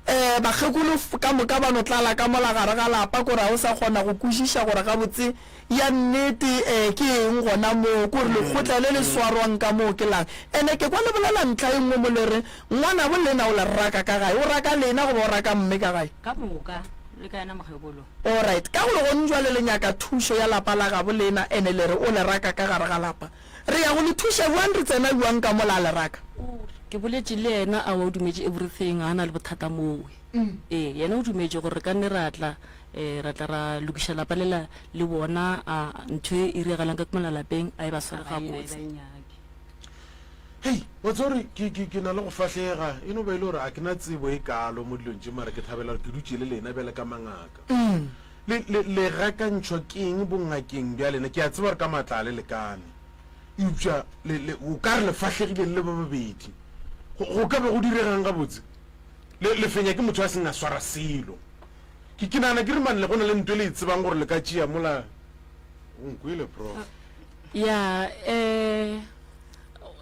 Eh, bakgekolo ka moka ba no tlala ka mola gare ga lapa, kore ga o sa kgona go kwešiša gore gabotse Ya nnete, ee, ke eng gona moo? Ke gore lekgotla le le swarwang ka moo ke lang? Ene ke kwa le bolela ntlha e nngwe mo le re, Ngwanabo lena o le raka ka gae. O raka lena goba o raka mme ka gae? Ka moka, le ka yena mokgekolo. Alright, ka gore gone jwale le nyaka thušo ya lapa la gabo lena, ene le re o le raka ka gare ga lapa. Re ya go le thuša bjang? Re tsena bjang ka mola a le raka? Ke boletše le yena, aowa o dumetše everything, ga a na le bothata mowe. Ee, yena o dumetše gore re ka nne ra tla, um ra tla ra lokiša lapa lela le bona, a ntho e e diragalang ka mola lapeng a e ba sware gabotse. Hei, wa tseba gore ke, ke, ke na le go fahlega, e no ba e le gore a ke na tsebo e kaalo mo dilong tše, mara ke thabela gore ke dutše le lena bjale ka mangaka. Le, le, le gakantšhwa ke eng bongakeng bja lena? Ke a tseba gore ka maatla a le lekane, eupša le, le, o ka re le fahlegile le le ba babedi. Go, go ka be go diregang gabotse? Le, le fenya ke motho a seng a swara selo. Ke, ke nagana ke re man le go na le nto e le e tsebang gore le ka tšea mola. O nkwele, prof. Ya, eh,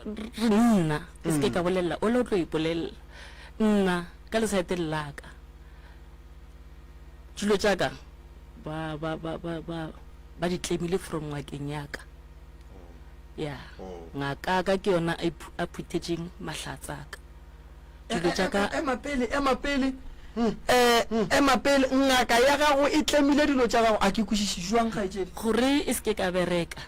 re nna, ke se ke ka bolelela, ola o tlo ipolelela. Nna, ka lesaeteng la ka, dilo tša ka, ba, ba, ba, ba, ba, ba di tlemile from ngakeng ya ka. Ya, ngaka ka ke yona a a phuthetšeng mahlatsa a ka. Dilo tša ka. Ema pele, ema pele, eh, ema pele, ngaka ya gago e tlemile dilo tša gago, a ke kwešiše jwang, kgaetšedi? Gore e se ke ka bereka,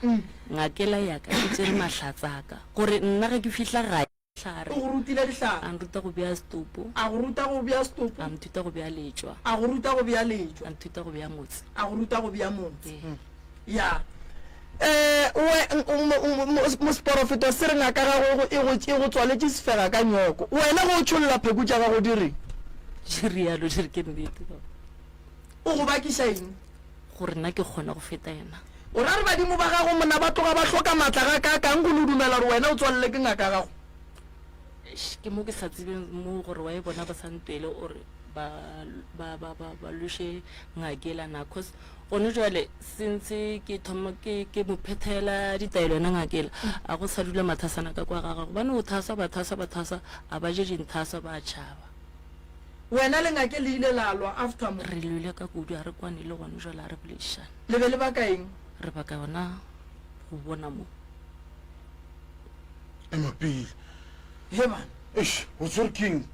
ngakela ya ka e tšere mahlatsa a ka, gore nna ge ke fihla gae. Dihlare. O go rutile dihlare. A nruta go bea setopo. A go ruta go bea setopo. A nthuta go bea letšwa. A go ruta go bea letšwa. A nthuta go bea motse. A go ruta go bea motse. Ya. Eh, we, mosporofeto se re ngaka gago e go, e go tswaletše sefega ka nyoko. Wena ge o tšholla pheku tša gago di reng? Di rialo, di re ke nnete. O go bakiša eng? Gore nna ke kgona go feta yena. O ra re badimo ba gago monna ba tloga ba hloka maatla gakaakang go no dumela gore wena o tswalele ke ngaka ya gago? Eish, ke mo ke sa tsebeng mo gore why bona ba sa ntwele or ba, ba, ba, ba, ba lweše ngaka ela na. Cause gone jwale since ke thoma ke, ke mo phethela ditaelo yena ngaka ela, a go sa dula mathasana ka kwa ga gagwe. Gobane o thaswa, ba thaswa, ba thaswa, a ba je dinthaswa, ba tšhaba. Wena le ngake le ile la lwa after mo? Re lwele ka kudu, a re kwane le gone jwale, a re boledišane. Le be le baka eng? Re baka yona go bona mo. Ema pele. He bana. Eish, o tshwere keng?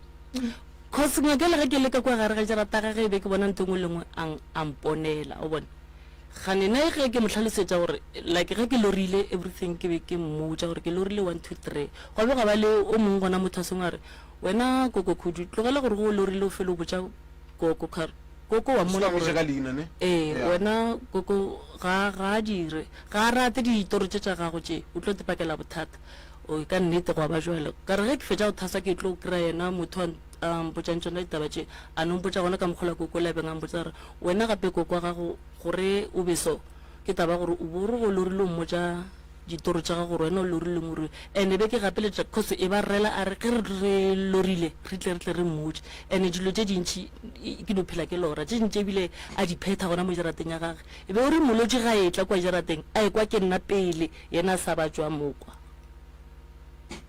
Cause ngake le ge ke le ka kwa gare ga jarata ga ge e be ke bona ntho e nngwe le nngwe a mponela, o bona. Gane nna ge ke mo hlalosetša gore like ge ke lorile everything ke be ke mmotša gore ke lorile 1 2 3. Gwa be gwa ba le o mongwe gona motho a sengwe a re Wena Koko Khudu, tlogela gore go o lorile o fele o botša Koko ka re Koko wa mmona gore ka leina ne? Ee, wena Koko ga ga a dire, ga a rate ditoro tše tša gago tše, o tlo tepakela bothata. O ka nnete gwa ba jwalo. Ka re ge ke fetša go thasa ke tlo kry-a yena motho a a mpotšang tšona ditaba tše, a no mpotša gona ka mokgwa la Koko la beng a mpotša gore wena gape Koko wa gago gore o be so ke taba ya gore o bo re go lorile o mmotša ditoro tša gago gore wena o lorile more and be ke gapeletša cause e ba rela a re ge re re lorile re tle re tle re mmotše and dilo tše dintši ke no phela ke lora tše dintši ebile a di phetha gona mo jarateng ya gage e be o re molotši ga etla kwa jarateng a ekwa ke nna pele yena a sa ba tšwa mokwa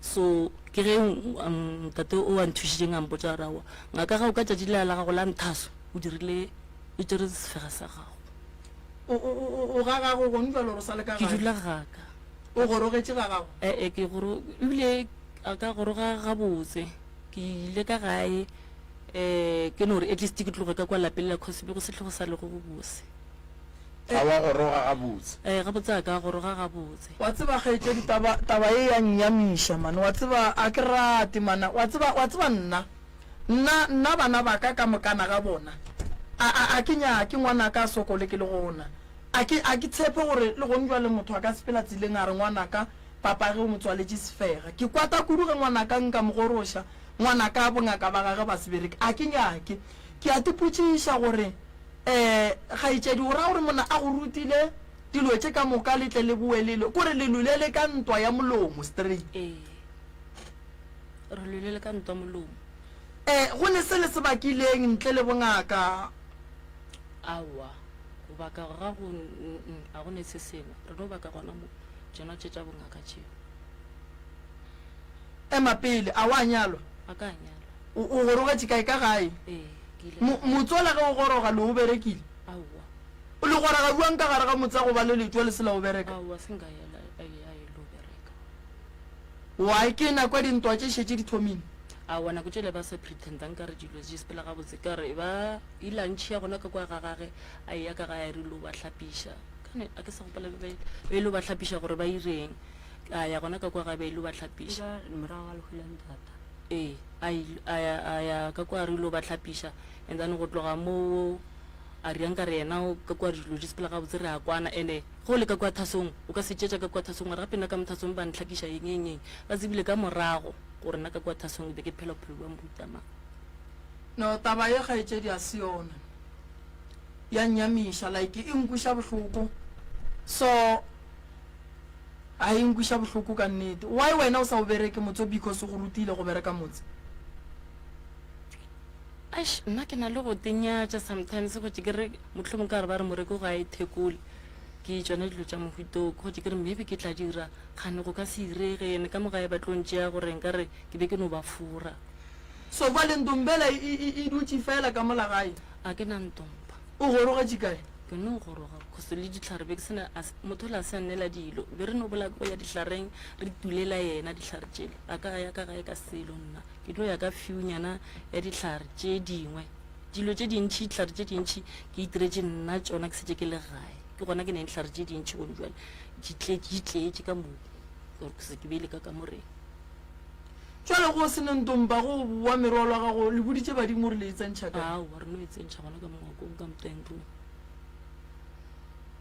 so ke ge um, ntate o a nthušitšeng a mpotša gore aowa ngaka gago ka tšatši lela la gago la nthaso o dirile o tšere sefega sa gago O, o, o, o ga gago gone jalo gore o sa le ka Ke gae? dula gaka. O gorogetše ga gago? Ee, ke goro, ebile a ka goroga gabotse. Ke ile ka gae, um ke no re at least ke tloge ka kwa lapeng la cause be go se go sa lego go bose. Ga wa goroga gabotse? Ee, gabotse a ka goroga gabotse. Wa tseba kgaetšedi, taba, taba ye ya nnyamiša man. Wa tseba, a ke rate man. Wa tseba, wa tseba nna, Nna, nna bana ba ka ka mokana ga bona, a, a, a ke nyake ngwanaka a sokole ke le gona. A ke, a ke tshepe gore le gong bjale motho a ka sepela tseleng a re ngwanaka papage o mo tswaletše sefega. Ke kwata kudu ge ngwanaka nka mo goroša, ngwanaka bongaka ba gage ba se bereke. A ke nyake. Ke a tipotšiša gore, eh, kgaetšedi o ra gore monna a go rutile dilo tše ka moka le tle le bowe le lwe? Kore le lwele le ka ntwa ya molomo straight. Ee. Re lwele le ka ntwa molomo. E, go ne se le se bakileng ntle le bongaka? Aowa, go baka ga go, a go ne se sengwe. Re no baka gona mo, tšona tše tša bongaka tšeo. Ema pele, a wa nyalwa? A ka nyalwa. O, o gorogetše kae? Ka gae? Ee, ke ile Mo, ka. motsola ge o goroga le o berekile? Aowa. O le goroga bjang ka gare ga motse a go ba le letšwa le se la o bereka? Aowa, se nka ya la, a ya e lo bereka. Why ke nako ya dintwa tše šetše di thomile? Aowa nako tšele ba sa pretenda nkare dilo di sepela gabotse kare ba ile a ntšhia gona ka kwa ga gage a eya ka gae a re lo ba hlapiša kane a ke sa gopola be ba ile ba hlapiša gore ba ireng a ya gona ka kwa gae ba ile ba hlapiša. Morago ga lehu la ntata. Ee, a il- a ya a ya ka kua re ilo ba hlapiša and then go tloga moo a ria nkare yena o ka kua dilo di sepela gabotse re a kwana ene ge o le ka kua thasong o ka se tšetša ka kua thasong mara gape nna ka mo thasong ba ntlhakiša eng eng eng ba tsebile ka morago gore nna ka kua thasong be ke phela bophelo bja mohuta mang. No taba ye kgaetšedi a se yona ya nnyamiša like e nkweša bohloko so A e nkweša bohloko ka nnete. Why wena o sa o bereke motse o because o go rutile go bereka motse? Eish nna ke na le go tenyatša sometimes go tše ke re mohlomong ka gore ba re moreko ga e thekole ke tšona dilo tša mohuta o go tše ke re maybe ke tla dira kgane go ka se irege ene ka mo gae ba tlo ntšea gore nka re ke be ke no ba fora. So bjale Ntombela e, e, e dutše fela ka mola gae? A ke na Ntomba. O gorogetše kae? Ke no goroga cause le dihlare be ke sena motho ola a se a nnela dilo be re no bola go ya dihlareng re tulela yena dihlare tšele a ka ya ka gae ka selo nna ke tlo ya ka few nyana ya dihlare tše dingwe dilo tše dintšhi dihlare tše dintšhi ke itiretše nna tšona ke setse ke le gae ke gona ke neng dihlare tše dintšhi gone jwale di tletše ka moo gore ke se ke beile ka kamoreng Jwale go se ne ntompa go bowa merwalo ya gago le boditše badimo gore le e tsentšha kae? Aowa re no e tsentšha gona ka mo ngwakong ka mo dining room.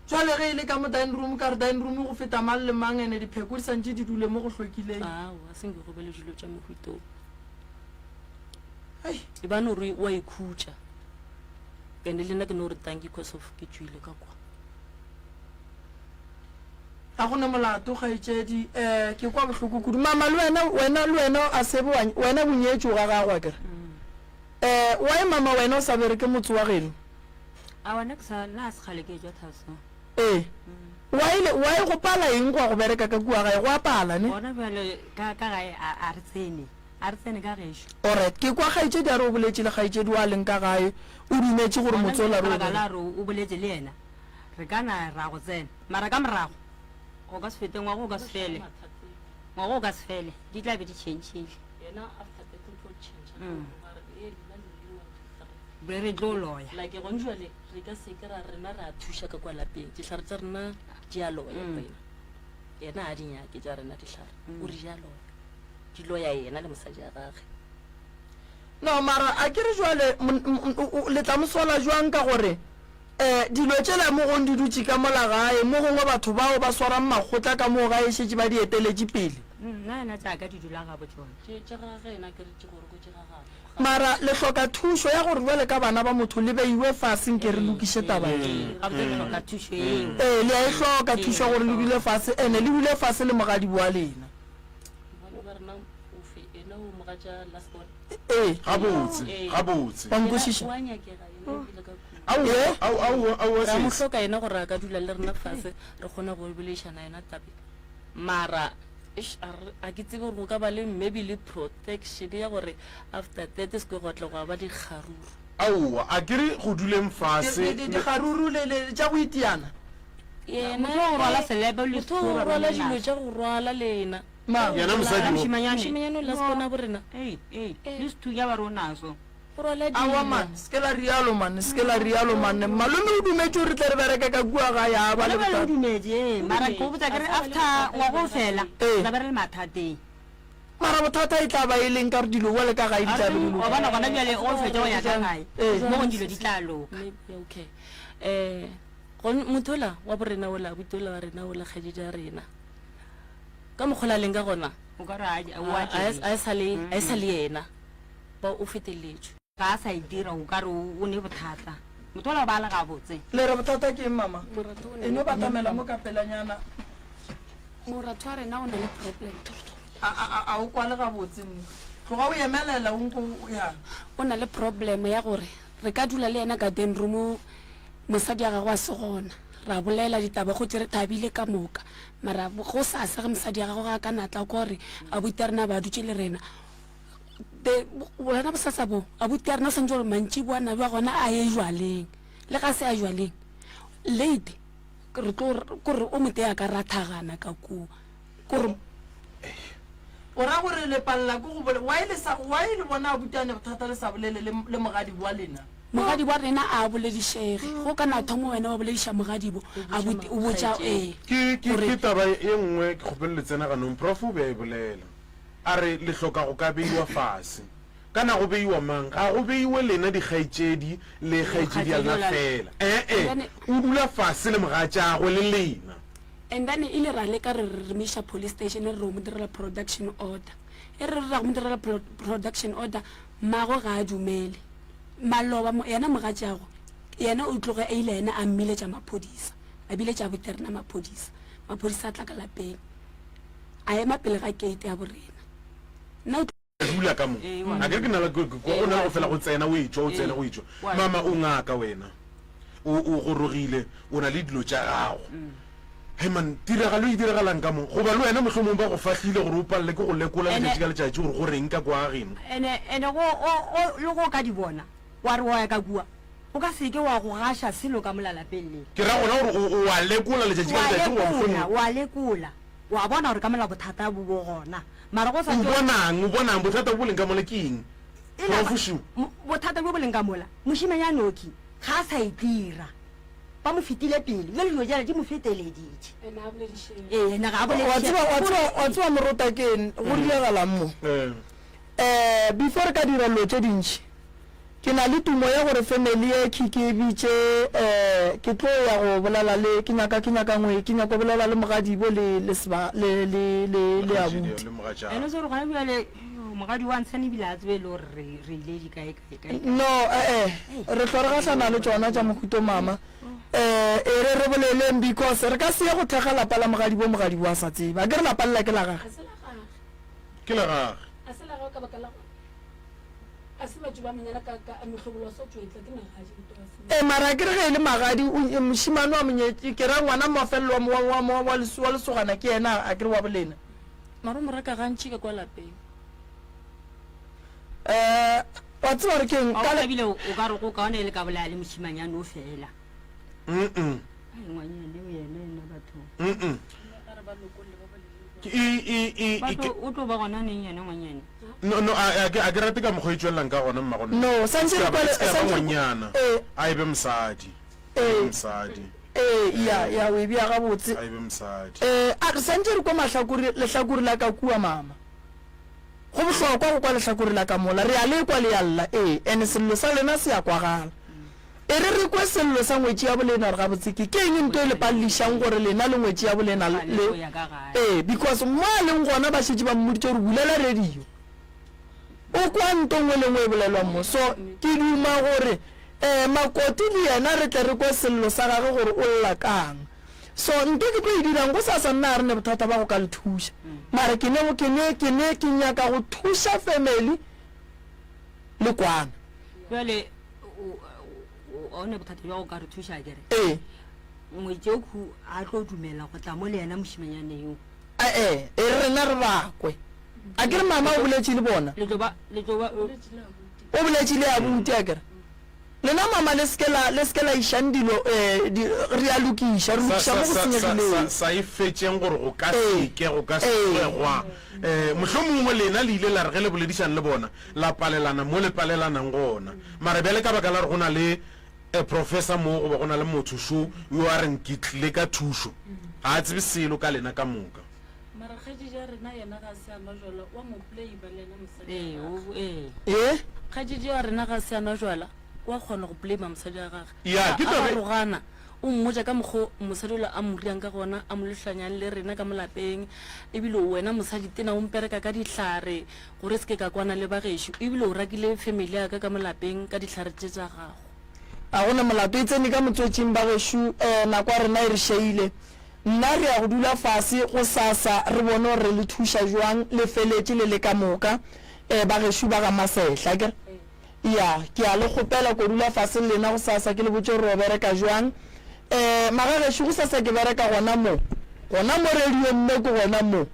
Jwale ge e le ka mo dining room ka re dining room go feta mang le mang ene dipheko di santše di dule mo go hlwekileng. Aowa se nke go be le dilo tša mohuta o. Hei. E ba no re o a ikhutša. Ene le nna ke no re tanki cause of ke tšwile ka kwa. Ga go na molato, kgaetšedi. Eh, ke kwa bohloko kudu. Mama, le wena, wena, le wena a se be wa, wena o nyetšwe ga gago, akere? Eh, why mama wena o sa bereke motse wa geno? Aowa, nna ke sa, nna ga se kgale ke etšwa Thasong. Ee. Why le, why go pala eng go ya go bereka ka kua gae? Go a pala, ne? Gona bjale ka, ka gae a, a re tsene. A re tsene ka gešo. Alright, ke kwa kgaetšedi a re o boletše le kgaetšedi wa leng ka gae, o dumetše gore Gona motse ola bjale re ka o baka la bereka. gore o boletše le yena, Re ka na ra go tsena, mara ka morago go ka se fete ngwaga o ka se fele, ngwaga o ka se fele, di tla be di tšhentšhile. Mm. Be re tlo loya. Like gone jwale re ka se ke ra rena ra thuša ka kwa lapeng dihlare tša rena di a loya mm. rena yena a di nyake tša rena dihlare mm. o re di a loya di loya yena le mosadi ya gage no mara a ke re jwale le tla mo sola jwang ka gore Ee, dilo tšela mo gong di dutše ka mola gae, mo gongwe batho bao ba swarang makgotla ka moo gae šetše ba di eteletše pele. Nna yena tša ka di dula gabo tšona. Tše tša gagwe yena ke re tše gore ko tše ga gabo. Mara le hloka thušo ya gore bjale ka bana ba motho le beiwe fase nke re lokiše taba ye. Gabotse re hloka thušo yeo. Ee, le a e hloka thušo ya gore le dule fase ene le dule fase le mogadibo wa lena. Mogadi wa rena ofe? Ena o mogatša last born. Ee. Gabotse, gabotse. Wa nkwešiša? O a nyakega yena o bile ka kudu. Aowa, aowa, aowa, aowa, Ra mo sesi. hloka yena gore a ka dula le rena fase re kgone go boledišana yena tabe. Mara eish, a re- a ke tsebe gore go ka ba le maybe le protection ya gore after that se ke gwa tla gwa ba dikgaruru. Aowa, a ke re go duleng fase. Di- di- Dikgaruru le le tša go itiana. Yena Motho wa go rwala selepe le motho wa go rwala dilo tša go rwala le yena. Mang? Yena mosadi wo. Mošemanyane. Mošemanyane o last born a bo rena. Ei, ei, le sethunya ba re o naso. O rwala Aowa dilo. man, se ke la rialo man, se ke la rialo man. Malome o dumetše gore re tle re bereke ka kua gae, a ba le Gona bjale o bothata. dumetše, ee, mara ke go botša ke re after ngwaga o fela, Ee. re tla be re le mathateng. Mara bothata e tla ba e leng ka gore dilo bjale ka gae di tla be di Wa lokile. bona gona bjale o fetša go ya ka gae, Ee. mo gong dilo di tla loka. Maybe, okay. Eh, gon motho ola wa borena ola, abuti ola wa rena ola, kgaetšedi ya rena. Ka mokgwa o la leng ka gona, O ka re a, o a a, a, a e sa le, a e sa le yena. Ba o feteletšwe. Ga a sa e dira o ka re o ne bothata. Motho ola o ba a le gabotse. Le re bothata ke eng mama? Moratho o na E no le batamela mo ka pelanyana. Moratho wa rena o na le problem. A, a, a, a o kwale gabotse nne. Tloga o emelela o nko o ya. O na le problem ya gore re ka dula le yena ka den room mosadi ya gagwe a se gona. Ra bolela ditaba go tše re thabile ka moka. Mara gosasa ge mosadi ya gagwe ga a ka na tla kwa gore abuti ya rena ba dutše le rena. The, wena bosasa bo, abuti ya rena o swantse gore mantšiboa na ba gona a ye jwaleng. Le ga se a jwaleng. Late, re tlo, kore o motee a ka rathagana ka kua. Kore. O ra gore le palela ke go bolela, why le sa, why le bona abuti a ne bothata le sa bolele le, le mogadibo wa lena? Mogadibo wa rena a boledišege. Go ka na thoma wena wa bolediša mogadibo, abuti o botša, ee, Ke, ke, gore. ke taba ye nngwe ke kgopelo le tsena ganong, Prof o be a e bolela. A re le hloka go ka beiwa fase. Ka na go beiwa mang? Ga go beiwe lena dikgaetšedi le kgaetšedi ya lena feela. E-e, o dula fase le mogatšagwe le lena. And then e ile ra leka re re mo iša police station re re o mo direla production order. E re re ra go mo direla production order, mmagwe ga a dumele. Maloba yena mogatšagwe, yena o tloge a ile yena a mmiletša maphodisa, a biletša abuti rena maphodisa. Maphodisa a tla ka lapeng, a ema pele ga gate ya borena. Nna o dula ka mo a ke ke na le go na le go fela go tsena o etšwa o tsena o etšwa mama o ngaka wena o o gorogile o na le dilo tša gago hey man tiragalo e diragalang ka mo goba le wena mohlomong ba go fahlile gore o palele ke go lekola letšatši ka letšatši gore go reng ka kwa geno ene ene go go go le go ka di bona wa re wa ya ka kua o ka seke wa go gaša selo ka mola lapeng le ke ra gona gore o wa lekola letšatši ka letšatši goba mohlomong wa lekola wa bona gore ka mola bothata bo bo gona Mara go sa O tšo. bonang? O bonang? Bothata bo bo leng ka mola ke eng? E na Prof. Shu. Mo, bothata bjo bo leng ka mola, mošemanyana oki ga a sa e dira. Ba mo fetile pele. Bjale dilo tšela di mo feteleditše. Ene a boledišege. Ee, ene ga a Wa boledišege. tseba, wa tseba, wa tseba morota ke eng, go diregalang mo? Eh. Eh, before re ka dira dilo tše dintši, Ke na le tumo ya gore family ye khi ke e bitše eh ke tlo ya go bolela le ke nyaka ke nyaka ngwe ke nyaka go bolela le mogadibo le le seba le le le le abuti. Ene so re gona bjale mogadi wa ntshane ebile a tsebe le gore re re ile di kae kae kae. No eh eh re hlwa re gahlana le tšona tša mohuto mama eh e re re boleleng because re ka se ye go thekga lapa la mogadibo mogadibo a sa tsebe akere lapa lela ke la gage. Ga se la gage. Ke la gage. Ga se la gagwe ka baka la gore A se batho ba monyala ka ka mehlobolo wa sotšwetla ke magadi motho wa se. Ee mara akere ge e le magadi o mošemane wa monyetši ke ra ngwana mafelelo wa wa wa wa wa lesogana ke yena akere wa bolena. Mara o mo reka gantši ka kwa lapeng. Eh wa tseba gore ke eng Wa ka bona ebile o ka re go kaone e le ka bolaya le mošemanyane o fela. Mm-mm. Ai ngwanyane o yena ena batho. Mm-mm. Ke e e e e Batho ke o tlo ba gona neng yena ngwanyane? No no a a ke a ke rate ka mokgwa e tšwelelang ka gona mmago nna. No, santše E re se ka ba kwele e se ka ba santše re ngwanyana. ee. A e be mosadi. A e be Ee. mosadi. Ee, ya ya o e bea gabotse. A e be mosadi. Ee, a re santše re kwa mahlakore lehlakore la ka kua mama. Go bohlokwa go kwa lehlakore la ka mola. Re a le kwa le a lla, ee, and sello sa lena se a kwagala. E re re kwe sello sa ngwetši ya bolena gore gabotse ke ke eng nto e le palelišang gore lena le ngwetši ya bolena le ee because mo a leng gona ba šetše ba mmoditše gore bulela radio o kwa nto nngwe le nngwe e bolelwang mo so ke duma gore um makoti le yena re tle re kwe sello sa gage gore o lla kang so nto ke tlo e dirang go sasa nna ga re ne bothata ba go ka le thuša mara ke ne ke ne ke ne ke nyaka go thuša family le kwana Bjale o ne bothata bja go ka re thuša kere? Ee. Ngwetšekhu a tlo dumela go tla mo le yena mošimanyane yo. Ee, e re rena re bakwe. A ke re mama o boletše le bona? Le tlo ba, le tlo ba. O boletše le abuti a kere? Lena mama le seke la, le seke la išang dilo, eh, di, re a lokiša, re lokiša mo go senyegileng. Sa, sa e fetšeng gore go ka seke, go ka se tsoge gwa. Eh, mohlomongwe lena le ile la re ge le boledišane le bona, la palelana mo le palelanang gona. Mara bjale ka baka la gore go na le a professor mo goba go na le motho šo yo a reng ke tlile ka thušo, ga a tsebe selo ka lena ka moka. Mara kgaetšedi ya rena yena ga se a nwa jwala, wa mo blame le yena mosadi Ee, wa o, gagwe. ee. Ee? Kgaetšedi ya rena ga se a nwa jwala, wa kgona go blame mosadi wa gagwe. Ya, ke A taba ba e. rogana, o mmotša ka mokgo mosadi ola a mo riang ka gona, a mo lehlanyang le rena ka mo lapeng. Ebile wena mosadi tena o mpereka ka dihlare, Gore se ke ka kwana le ba gešo, ebile o rakile family ya ka ka mo lapeng ka dihlare tše tša gago. Ga go na molato, e tsene ka motswetšing ba gešo, eh, nako ya rena e re šeile. Nna re ya go dula fase gosasa re bone gore re le thuša jwang, le feletše le le ka moka, eh, ba gešo ba ga Masehla, akere? Ya, ke a le kgopela ko dula fase le lena gosasa ke le botše gore ro bereka jwang. Eh, magagešo gosasa ke bereka gona mo, gona mo radiong mo ke gona mo.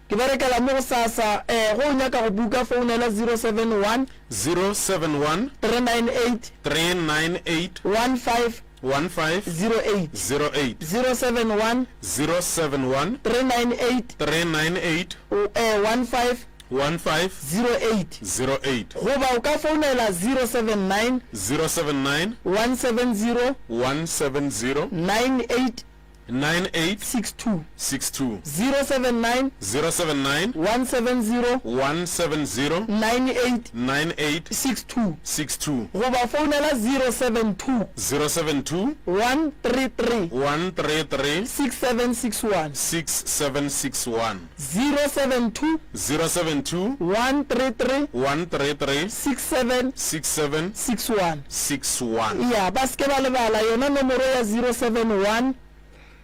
Ke berekela mo gosasa. Eh, ge o nyaka go buka, founela 071. 071. 398. 398. 15. 15. 08. 08. 071. 071. 398. 398. Eh, 15. 15. 08. 08. Goba o ka founela 079. 079. 170. 170. 98. 98 62. 62. 079 079 170 170 98 98 62. 62. Goba founela 072 072 133 133 6761. 6761. 072 072 133 133 67 67 61. 61. Ya, ba se ke ba lebala yona nomoro ya 071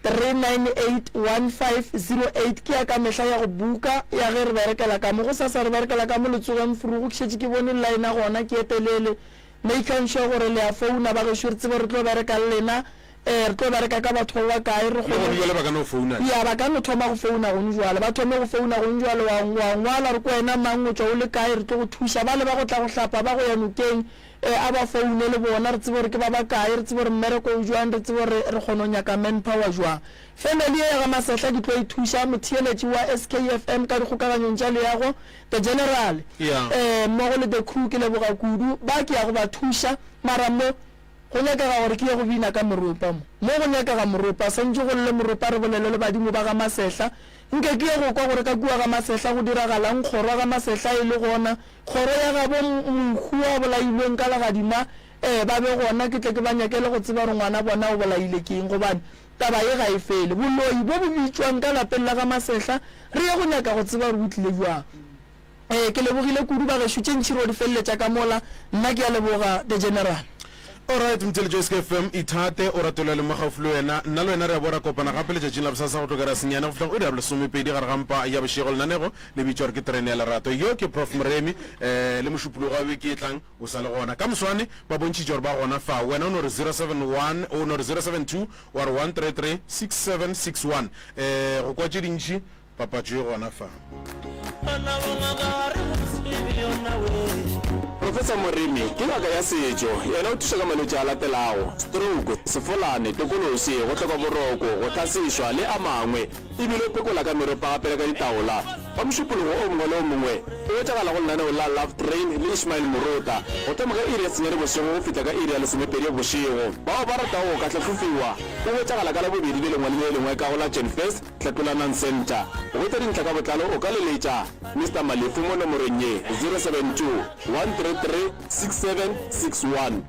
398 1508 ke ya ka mehla ya go buka ya ge re berekela ka mo. Gosasa re berekela ka mo Letsogeng Frugu, ke šetše ke bone line ya gona ke e telele. Makang sure gore le a founa bagešo re tsebe re tlo bereka le lena. Eh, re tlo bereka ka batho ba bakae, re Le kgone. gone jwale ba ka no founa. Ya, ba ka no thoma go founa gone jwale. Ba thome go founa gone jwale, wa, wa ngwala re ke wena mang, o tšwa o le kae, re tlo go thuša. Bale ba go tla go hlapa, ba go ya nokeng, eh, a ba foune le bona, re tsebe gore ke ba bakae, re tsebe gore mmereko o jwang, re tsebe gore re kgona go nyaka manpower jwang. Family ye ya ga Masehla ke tlo e thuša, motheeletši wa SKFM ka dikgokaganyong tša leago, The General, Ya. eh, mmogo le the crew, ke leboga kudu. Ba ke ya go ba thuša, mara mo, Go nyakega gore ke ye go bina ka moropa mo. Mo go nyakega moropa. Swantše go lle moropa re bolele le badimo ba ga Masehla. Nke ke ye go kwa gore ka kua ga Masehla go diragalang, kgoro ya ga Masehla e le gona, kgoro ya gabo mohu a bolailweng ka legadima, ee, ba be gona, ke tle ke ba nyakele go tseba gore ngwana bona o bolaile ke eng, gobane taba ye ga e fele. Boloi bo bo bitšwang ka lapeng la ga Masehla, re ye go nyaka go tseba gore bo tlile bjang. Ee, ke lebogile kudu bagešo, tše ntši ro di feleletša ka mola. Nna ke a leboga, The General. Alright Mtheletšo SK FM ithate o rate le mo gaufi le wena. Nna le wena re a boa ra kopana gape letšatšing la bosasa go tloga ira senyane go fihla go iri ya bolesomepedi gare ga mpa ya bošego. Lenanego le bitšwa gore ke Terene ya Lerato. Yo ke Prof Moremi eh, le mošupologo wa beke e tlang o sa le gona. Ka moswane ba bontšhitše gore ba gona fa. Wena o no re 071 o no re 072 wa re 133 6761 eh, go kwa tše dintši Papatšo e gona fa. Professor Moremi ke ngaka ya setšo. Yena o thuša ka malwetši a latelago, stroke, sefolane, tokolosi, go hloka boroko, go hlasešwa le a mangwe. E bile o phekola ka meropa gape le ka ditaola. Ka Mošupologo o mongwe le o mongwe o hwetšagala go lenaneo la Love Train le Ishmael Morota go thoma ka iri ya senyane bošego go fihla ka iri ya lesomepedi bošego. Bao ba ratago go ka hlahlofiwa o hwetšagala ka Labobedi le lengwe le le lengwe ka go la Genfest Hlatolanang Centre. Go hwetša dintlha ka botlalo o ka leletša Mister Malefu mo nomorong ye, 072 133 6761.